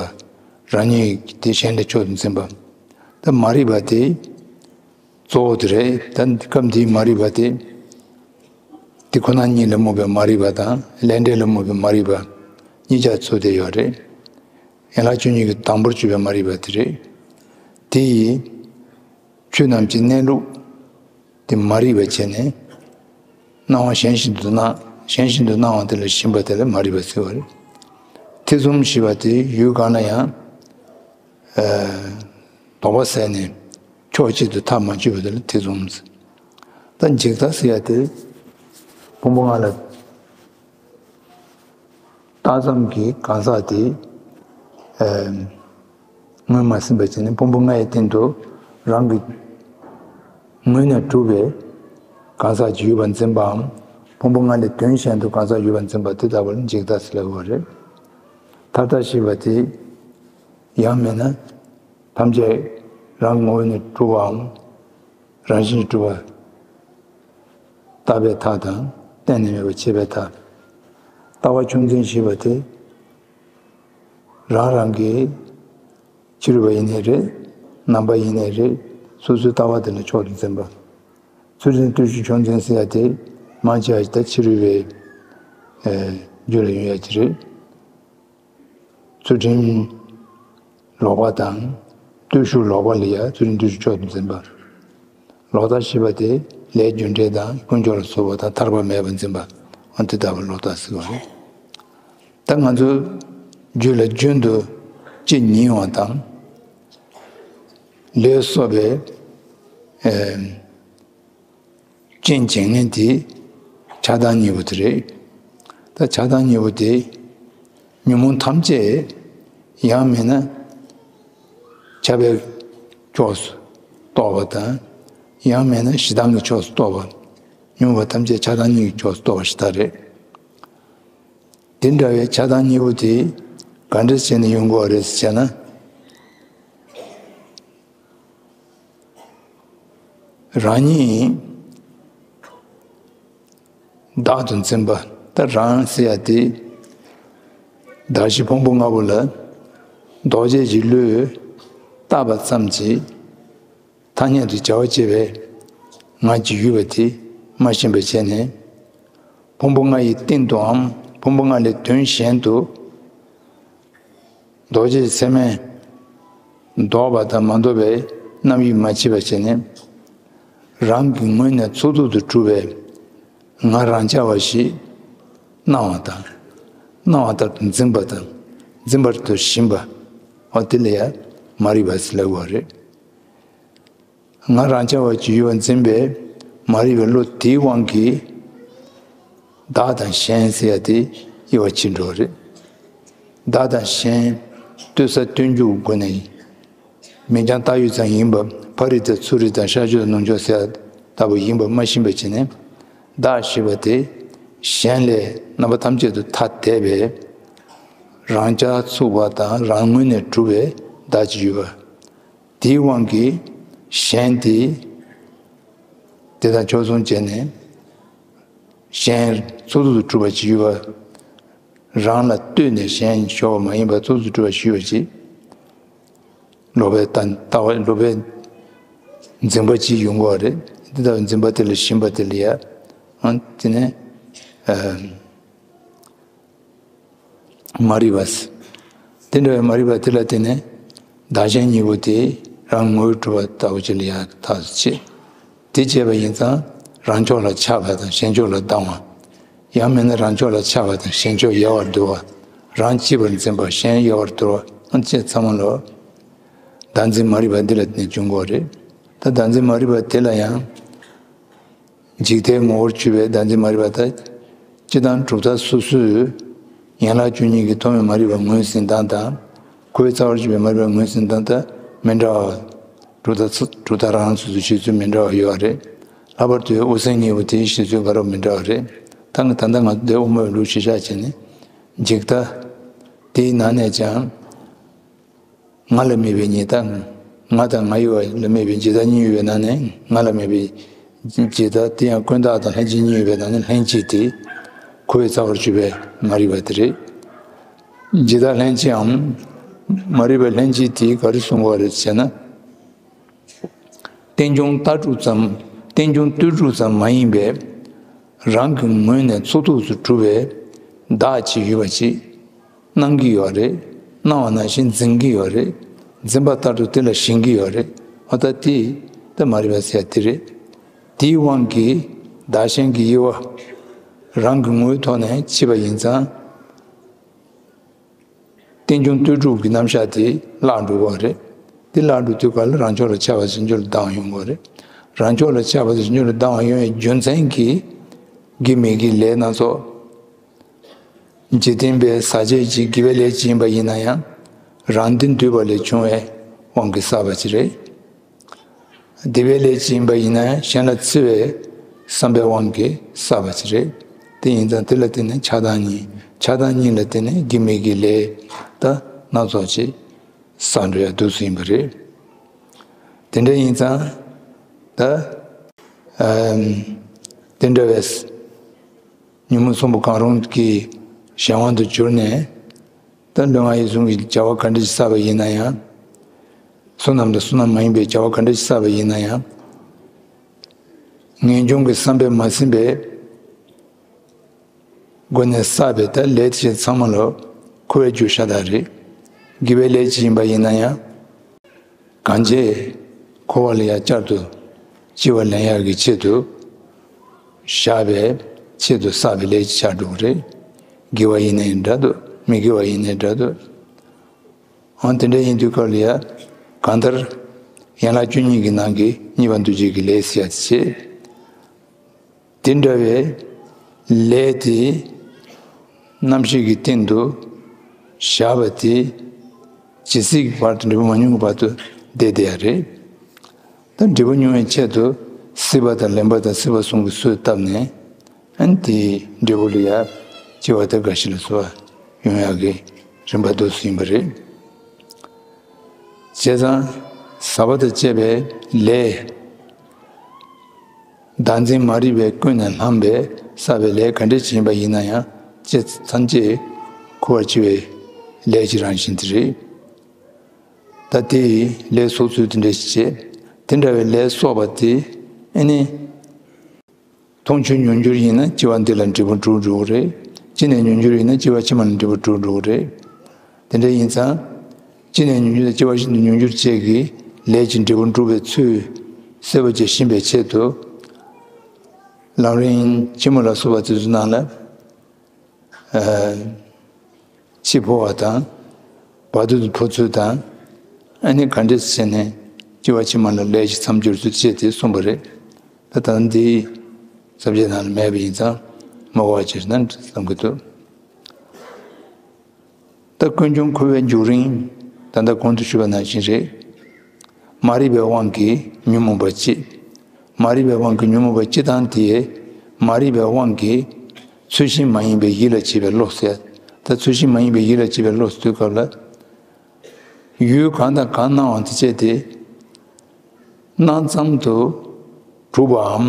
རང་ཉིད་དེ་གཞན་ལས་མཆོག་ཏུ་འཛིན་པ། ད་མ་རིག་པ་དེ་གཙོ་བོ་དེ་རེད། ད་སྐབས་འདིའི་མ་རིག་པ་དེ། དེ་ཁོ་ན་ཉིད་ལ་རྨོངས་པའི་མ་རིག་པ་དང་ལས་འབྲས་ལ་རྨོངས་པའི་མ་རིག་པ་གཉིས་ཆ་ཚུད་བསྡད་ཡོད་རེད། ཡན་ལག་བཅུ་གཉིས་ཀྱི་དང་པོར་གྱུར་པའི་མ་རིག་པ་དེ་རེད། དེ་ཡིས་ཆོས་རྣམས་ཀྱི་གནས་ལུགས་དེ་མ་རིག་པ་བྱས་ནས། སྣང་བ་གཞན་བཞིན་དུ་སྣང་། གཞན་བཞིན་དུ་སྣང་བ་དེ་ལ་ཞེན་པ་དེ་ལ་མ་རིག་པ་ཟེར་བ་རེད། ཐེ་ཚོམ་ཞེས་པ་དེ་ཡུལ་གང་ལ་ཡང་། ཨ། དོགས་པ་ཟད་ནས་ཕྱོགས་གཅིག་ཏུ་མཐའ་མ་གཅིག་པ་དེ་ལ་ཐེ་ཚོམ་ཟེར། ད་འཇིག་ལྟ་ཟེར་ཡ་དེ་ཕུང་པོ་ལྔ་ལ་བརྟགས་ཙམ་གྱི་གང་ཟག་དེ། ཨ། ངོས་མ་ཟིན་པ་བྱས་ནས་ཕུང་པོ་ལྔ་ཡི་སྟེང་དུ་རང་གི་ངོས་ནས་གྲུབ་པའི་གང་ཟག་ཅིག་ཡོད་པར་འཛིན་པའམ། ཕུང་པོ་ལྔ་ལས་དོན་གཞན་དུ་གང་ཟག་ཡོད་པར་འཛིན་པ་དེ་ལྟ་བུ་ལ་འཇིག་ལྟ་ཟེར་ལབ་པ་རེད། མཐའ་བརྟག་ཞེས་པ་དེ་ཡང་མིན་ན། ཐམས་ཅད་རང་ངོས་ནས་གྲུབ་པའམ། རང་བཞིན་གྱིས་གྲུབ་པ་བརྟགས་པའི་མཐའ་དང་གཏན་ནས་མེད་པ་ཕྱེ་བའི་མཐའ། ལྟ་བ་ཕྱོགས་འཛིན་ཞེས་པ་དེ། རང་རང་གི་ཕྱི་རོལ་པ་ཡིན་ནའི་རེད། ནང་པ་ཡིན་ནའི་རེད། སོ་སོའི་ལྟ་བ་དེ་ལ་ཕྱོགས་སུ་འཛིན་པ། ཚུལ་ཁྲིམས་བརྟུལ་ཞུགས་ཕྱོགས་འཛིན་ཟེར་ཡ་དེ་མང་ཆེ་བ་ཞིག་ད་ཕྱི་རོལ་པའི་རྒྱུད་ལ་ཡོང་ཡ་ཅིག་རེད། ཚུལ་ཁྲིམས་ལོག་པ་དང་བརྟུལ་ཞུགས་ལོག་པ་ལ་ཡ་ཚུལ་ཁྲིམས་བརྟུལ་ཞུགས་ཕྱོགས་སུ་འཛིན་པ། ལོག་ལྟ་ཞེས་པ་དེ་ལས་རྒྱུ་འབྲས་དང་ཀུན་འབྱུང་ལ་སོགས་པ་དང་ཐར་པ་མེད་པར་འཛིན་པ། འོ་དེ་ལྟ་བུ་ལོག་ལྟ་ཟེར་བ་རེད། ད་ང་ཚོའི་རྒྱུད་ལ་རྒྱུན་དུ་ཅི་ཉིད་ཡོང་བ་དང་། ལས་གསོག་པའི་ཨེ་རྐྱེན་བྱེད་མཁན་དེ་ཆགས་སྡང་གཉིས་པོ་དེ་རེད། ད་ཆགས་སྡང་གཉིས་པོ་དེ་ཉོན་མོངས་ཐམས་ཅད་ཡང་མིན་ན་ཁྱབ་པའི་ཕྱོགས་སུ་གཏོགས་པ་དང་། ཡང་མིན་ན་ཞེ་སྡང་གི་ཕྱོགས་སུ་གཏོགས་པ། ཉོན་མོངས་པ་ཐམས་ཅད་ཆགས་སྡང་གཉིས་ཀྱི་ཕྱོགས་སུ་གཏོགས་པ་ཞེ་དྲག་རེད། དེ་འདྲ་བའི་ཆགས་སྡང་གཉིས་པོ་དེ་ག་འདྲ་བྱས་ནས་ཡོང་དགོས་པ་རེད་ཟེར་བྱས་ན། རང་ཉིད་བདག་ཏུ་འཛིན་པ། ད་རང་ཟེར་ཡ་དེ་གདགས་གཞི་ཕུང་པོ་ལྔ་པོ་ལ་ལྡོག་བྱེད་ཀྱི་བློས་བཏགས་པ་ཙམ་གྱིས། ཐ་སྙད་དུ་བྱ་བ་བྱེད་པའི་ངག་གི་ཡུལ་བ་དེ་མ་ཤེས་པར་བྱས་ནས། ཕུང་པོ་ལྔ་ཡི་སྟེང་དུའམ་ཕུང་པོ་ལྔ་ལས་དོན་གཞན་དུ་ལྡོག་བྱེད་ཚད་མས་ལྡོག་པ་དང་མ་ལྡོག་པའི་རྣམ་དབྱེ་མ་ཕྱེ་བར་བྱས་ནས། རང་གི་ངོས་ནས་ཚོགས་རྫོགས་སུ་གྲུབ་པའི་ང་རང་རྐྱ་བ་ཞིག་སྣང་བ་དང་། སྣང་བ་ལྟར་དུ་འཛིན་པ་དང་། འཛིན་པར་དུ་བཞིན་པ། འོ་དེ་ལ་ཡང་མ་རིག་པ་ཟེར་ལབ་པ་རེད། ང་རང་རྐྱ་བ་ཅིག་ཡོད་པར་འཛིན་པའི་མ་རིག་པའི་བློ་དེའི་དབང་གིས། བདག་དང་གཞན་ཟེར་ཡ་དེ་དབྱེ་བ་ཕྱེ་འགྲོ་བ་རེད། བདག་དང་གཞན་ལྟོས་ས་སྟོན་རྒྱུའི་སྒོ་ནས། མིང་རྐྱང་བཏགས་ཡོད་ཙམ་ཡིན་པ། ཕ་རིགས་དང་ཚུ་རིགས་དང་ཤར་ཕྱོགས་ནུབ་ཕྱོགས་ཟེར་ཡ་ལྟ་བུ་ཡིན་པ་མ་ཤེས་པ་བྱས་ནས། བདག་ཞེས་པ་དེ་གཞན་ལས་རྣམ་པ་ཐམས་ཅད་དུ་ཐ་དད་པའི་རང་རྐྱ་ཚུགས་པ་དང་རང་ངོས་ནས་གྲུབ་པའི་བདག་ཅིག་ཡོད་པ། དེའི་དབང་གིས་གཞན་དེ་དེ་དང་ཕྱོགས་མཚུངས་བྱས་ནས། གཞན་ཚོགས་རྫོགས་སུ་གྲུབ་པ་ཅིག་ཡོད་པ། རང་ལ་ལྟོས་ནས་གཞན་ཤོར་བ་མ་ཡིན་པར་ཚོགས་རྫོགས་སུ་གྲུབ་པ་ཞིག་ཡོད་པ་ཅིག་ལོག་པའི་ལྟ་ལྟ་བ། ལོག་པའི་འཛིན་པ་ཅིག་ཡོང་གི་ཡོད་རེད། དེ་ལྟ་བུའི་འཛིན་པ་དེ་ལ་ཞེན་པ་དེ་ལ་ཡ། ཨང་དེ་ནས་ཨ། མ་རིག་པ། དེ་འདྲ་བའི་མ་རིག་པ་དེ་ལ་བརྟེན་ནས་བདག་གཞན་གཉིས་པོ་དེ་རང་ངོས་གྲུབ་པ་ལྟ་བུ་ཅིག་ལ་ཡང་ཐག་བཅད། དེ་བཅད་པ་ཡིན་ཙང་རང་ཕྱོགས་ལ་ཆགས་པ་དང་གཞན་ཕྱོགས་ལ་སྡང་བ། ཡང་མིན་ན་རང་ཕྱོགས་ལ་ཆགས་པ་དང་གཞན་ཕྱོགས་ཡལ་བར་འདོར་བ། རང་གཅེས་པར་འཛིན་པ་གཞན་ཡལ་བར་འདོར་བ། ཨ་ནི་བཅས་ཚང་མ་ལོ། བདག་འཛིན་མ་རིག་པ་འདི་ལ་བརྟེན་ནས་འབྱུང་གི་ཡོད་རེད། ད་བདག་འཛིན་མ་རིག་པ་དེ་ལ་ཡང་། འཇིག་ལྟའི་ངོ་བོར་གྱུར་པའི་བདག་འཛིན་མ་རིག་པ་དང་། སྤྱིར་བཏང་གྲུབ་མཐའ་སོ་སོའི་ཡན་ལག་བཅུ་གཉིས་ཀྱི་ཐོག་མའི་མ་རིག་པ་ངོས་ཟིན་སྟངས་དང་། འཁོར་བའི་རྩ་བར་གྱུར་པའི་མ་རིག་པ་ངོས་ཟིན་སྟངས་དང་མི་འདྲ་བ། གྲུབ་མཐའ་ཚ་གྲུབ་མཐའ་རང་རང་སོ་སོའི་བཤད་ཚུལ་མི་འདྲ་བ་ཡོད་པ་རེད། ལྷག་པར་དུ་དབུ་མའི་གཉེན་པོ་དེའི་བཤད་ཚུལ་ག་རེ་མི་འདྲ་བ་རེད། ད་ང་ད་ལྟ་ང་ཚོ་འདིར་དབུ་མའི་ལུགས་གཞི་བཞག་བྱས་ནས། འཇིག་ལྟ་དེའི་ནང་ནས་ཀྱང་། ང་ལ་དམིགས་པའི་ཉིད་ལྟ། ང་དང་ང་ཡོད་པ་ལ་དམིགས་པའི་འཇིག་ལྟ་གཉིས་ཡོད་པའི་ནང་ནས། ང་ལ་དམིགས་པའི་འཇིག་ལྟ་དེ་ཡང་ཀུན་བརྟགས་དང་ལྷན་སྐྱེས་གཉིས་ཡོད་པའི་ནང་ནས་ལྷན་སྐྱེས་དེ་འཁོར་བའི་རྩ་བར་གྱུར་པའི་མ་རིག་པ་དེ་རེད། འཇིག་ལྟ་ལྷན་སྐྱེས་འམ། མ་རིག་པའི་ལྷན་སྐྱེས་དེ་ག་རེ་གསུང་གི་ཡོད་རེད་ཟེར་ན། རྟེན་འབྱུང་ལྟ་གྲུབ་ཙམ། རྟེན་འབྱུང་ལྟོས་གྲུབ་ཙམ་མ་ཡིན་པའི། རང་གི་ངོས་ནས་ཚོགས་རྫོགས་སུ་གྲུབ་པའི་བདག་ཅིག་ཡོད་པ་ཅིག་སྣང་གི་ཡོད་རེད། སྣང་བ་ནང་བཞིན་འཛིན་གྱི་ཡོད་རེད། འཛིན་པ་ལྟར་དུ་དེ་ལ་ཞེན་གྱི་ཡོད་རེད། འོ་ད་དེ་ད་མ་རིག་པ་ཟེར་ཡ་དེ་རེད། དེའི་དབང་གིས་བདག་གཞན་གྱི་དབྱེ་བ་རང་གི་ངོ་བོའི་ཐོག་ནས་ཕྱེ་བ་ཡིན་ཙང་། རྟེན་འབྱུང་ལྟོས་གྲུབ་ཀྱི་རྣམ་གཞག་དེ་བརླག་འགྲོ་གི་རེད། དེ་བརླག་འགྲོ་དུས་ག་ལ་རང་ཕྱོགས་ལ་ཆགས་པ་ཟེར་རྒྱུ་ལ་ལྡང་བ་ཡོང་གི་རེད། རང་ཕྱོགས་ལ་ཆགས་པ་ཟེར་རྒྱུ་ལ་ལྡང་བ་ཡོང་བའི་རྒྱུ་མཚན་གྱིས་དགེ་མི་དགེའི་ལས་སྣ་ཚོགས། འཇིག་རྟེན་པའི་ཟག་བཅས་ཀྱི་དགེ་བའི་ལས་ཅིག་ཡིན་པ་ཡིན་ན་ཡང་། རང་དོན་བསྡུས་པ་ལས་བྱུང་བའི་དབང་གིས་བསགས་པ་ཅིག་རེད། སྡིག་པའི་ལས་ཅིག་ཡིན་པ་ཡིན་ན་ཡང་གཞན་ལ་འཚེ་བའི་བསམ་པའི་དབང་གིས་བསགས་པ་ཅིག་རེད། དེ་ཡིན་ཙང་དེ་ལ་བརྟེན་ནས་ཆགས་སྡང་གཉིས། ཆགས་སྡང་གཉིས་ལ་བརྟེན་ནས་དགེ་མི་དགེའི་ལས་ད་སྣ་ཚོགས་ཅིག་བསགས་འགྲོ་ཡ་འདུག་སེ་ཡིན་པ་རེད། དེ་འདྲ་ཡིན་ཙང་ད་ཨམ་དེ་འདྲ་བས་ཉོན་མོངས་གསུམ་པོ་གང་རུང་གི་གཞན་དབང་དུ་གྱུར་ནས། ད་ལུས་ངག་ཡིད་གསུམ་གྱི་བྱ་བ་ག་འདྲ་ཞིག་བསགས་པ་ཡིན་ན་ཡང་། བསོད་ནམས་དང་བསོད་ནམས་མ་ཡིན་པའི་བྱ་བ་ག་འདྲ་ཞིག་བསགས་པ་ཡིན་ན་ཡང་། ངེས་འབྱུང་གི་བསམ་པས་མ་ཟིན་པའི་སྒོ་ནས་བསགས་པའི་ད་ལས་དེ་ཚང་མ་ལ་འཁོར་བའི་རྒྱུ་ཤ་སྟག་རེད། དགེ་བའི་ལས་ཅིག་ཡིན་པ་ཡིན་ན་ཡང་། གང་བྱས་འཁོར་བ་ལ་ཡང་བསྐྱར་དུ་སྐྱེ་བ་ལེན་ཡག་གི་ཆེད་དུ་བཞག་པའི་ཆེད་དུ་བསགས་པའི་ལས་ཅིག་ཆགས་འགྲོ་གི་རེད། དགེ་བ་ཡིན་ནའི་འདྲ་འདུག་མི་དགེ་བ་ཡིན་ནའི་འདྲ་འདུག་འོན་དེ་འདྲ་ཡིན་དུས་སྐབས་ལ་ཡང་གང་ལྟར་ཡན་ལག་བཅུ་གཉིས་ཀྱི་ནང་གི་གཉིས་པ་འདུ་བྱེད་ཀྱི་ལས་ཟེར་ཡ་དེ་བྱེད། དེ་འདྲ་བའི་ལས་དེ་རྣམ་ཤེས་ཀྱི་སྟེང་དུ་བཞག་པ་དེ་ཇི་སྲིད་ཀྱི་བར་དུ་འབྲས་བུ་མ་མྱོང་གི་བར་དུ་བསྡད་བསྡད་ཡ་རེད། ད་འབྲས་བུ་མྱོང་བའི་ཆེད་དུ་སྲིད་པ་དང་ལེན་པ་དང་སྲིད་པ་གསུམ་གྱི་གསོས་བཏབ་ནས། ཨ་ནི་དེའི་འབྲས་བུ་ལ་ཡ་སྐྱེ་བ་དེ་འགའ་ཞིག་ལ་གསོ་བ་ཡོང་ཡག་གི་རིམ་པ་འདུག་སེ་ཡིན་པ་རེད། བྱས་ཙང་ཟག་པ་དང་བཅས་པའི་ལས། བདག་འཛིན་མ་རིག་པས་ཀུན་ནས་བསླངས་པས་བསགས་པའི་ལས་ག་འདྲ་ཅིག་ཡིན་པ་ཡིན་ན་ཡང་། ཅི་ཐམས་ཅད་འཁོར་བར་འཆི་བའི་ལས་ཀྱི་རང་བཞིན་དེ་རེད། ད་དེ་ཡི་ལས་གསོག་ཚུལ་དེ་འདྲ་ཞིག་བྱེད། དེ་འདྲ་བའི་ལས་གསོག་པ་དེ་ཨ་ནི། མཐོང་ཆོས་མྱོང་འགྱུར་ཡིན་ན་སྐྱེ་བ་འདི་ལ་འབྲས་བུ་འགྲུབ་འགྲོ་གི་རེད། ཅི་ནས་མྱོང་འགྱུར་ཡིན་ན་སྐྱེ་བ་ཕྱི་མ་ལ་འབྲས་བུ་འགྲུབ་འགྲོ་གི་རེད། དེ་འདྲ་ཡིན་ཙང་། ཅི་ནས་མྱོང་འགྱུར་དང་སྐྱེ་བ་ཤིན་ཏུ་མྱོང་འགྱུར་བཅས་ཀྱི་ལས་ཀྱི་འབྲས་བུ་འགྲུབ་པའི་ཚུལ་གསལ་པོ་ཅིག་ཤེས་པའི་ཆེད་དུ། ལམ་རིམ་ཆེན་མོ་ལ་སོགས་པ་དེ་ཚོའི་ནང་ལ། ཨ། འཆི་འཕོ་བ་དང་། བར་དོ་དུ་འཕོ་ཚུལ་དང་། ཨ་ནི་ག་འདྲས་བྱས་ནས་སྐྱེ་བ་ཕྱི་མ་ལ་ལས་ཀྱི་མཚམས་སྦྱོར་ཚུལ་བཅས་དེ་གསུངས་པ་རེད། ད་ལྟ་འདི་ས་བཅད་ནང་ལ་མེད་པ་ཡིན་ཙང་མ་གོ་བ་བྱས་ན་བསམ་གྱི་འདུག་ད་ཀུན་འབྱུང་འཁོར་བའི་འཇུག་རིམ། ད་ལྟ་གོང་དུ་ཞུས་པ་ནང་བཞིན་རེད། མ་རིག་པའི་དབང་གིས་ཉོན་མོངས་པ་སྐྱེ། མ་རིག་པའི་དབང་གིས་ཉོན་མོངས་པ་སྐྱེ་སྟངས་དེ། མ་རིག་པའི་དབང་གིས་ཚུལ་བཞིན་མ་ཡིན་པའི་ཡིད་ལ་བྱེད་པའི་བློ་ཟེར། ད་ཚུལ་བཞིན་མ་ཡིན་པའི་ཡིད་ལ་བྱེད་པའི་བློ་ཟེར་དུས་སྐབས་ལ། ཡུལ་གང་དང་གང་སྣང་བ་དེ་བྱས་ཏེ། སྣང་ཙམ་དུ་གྲུབ་པའམ།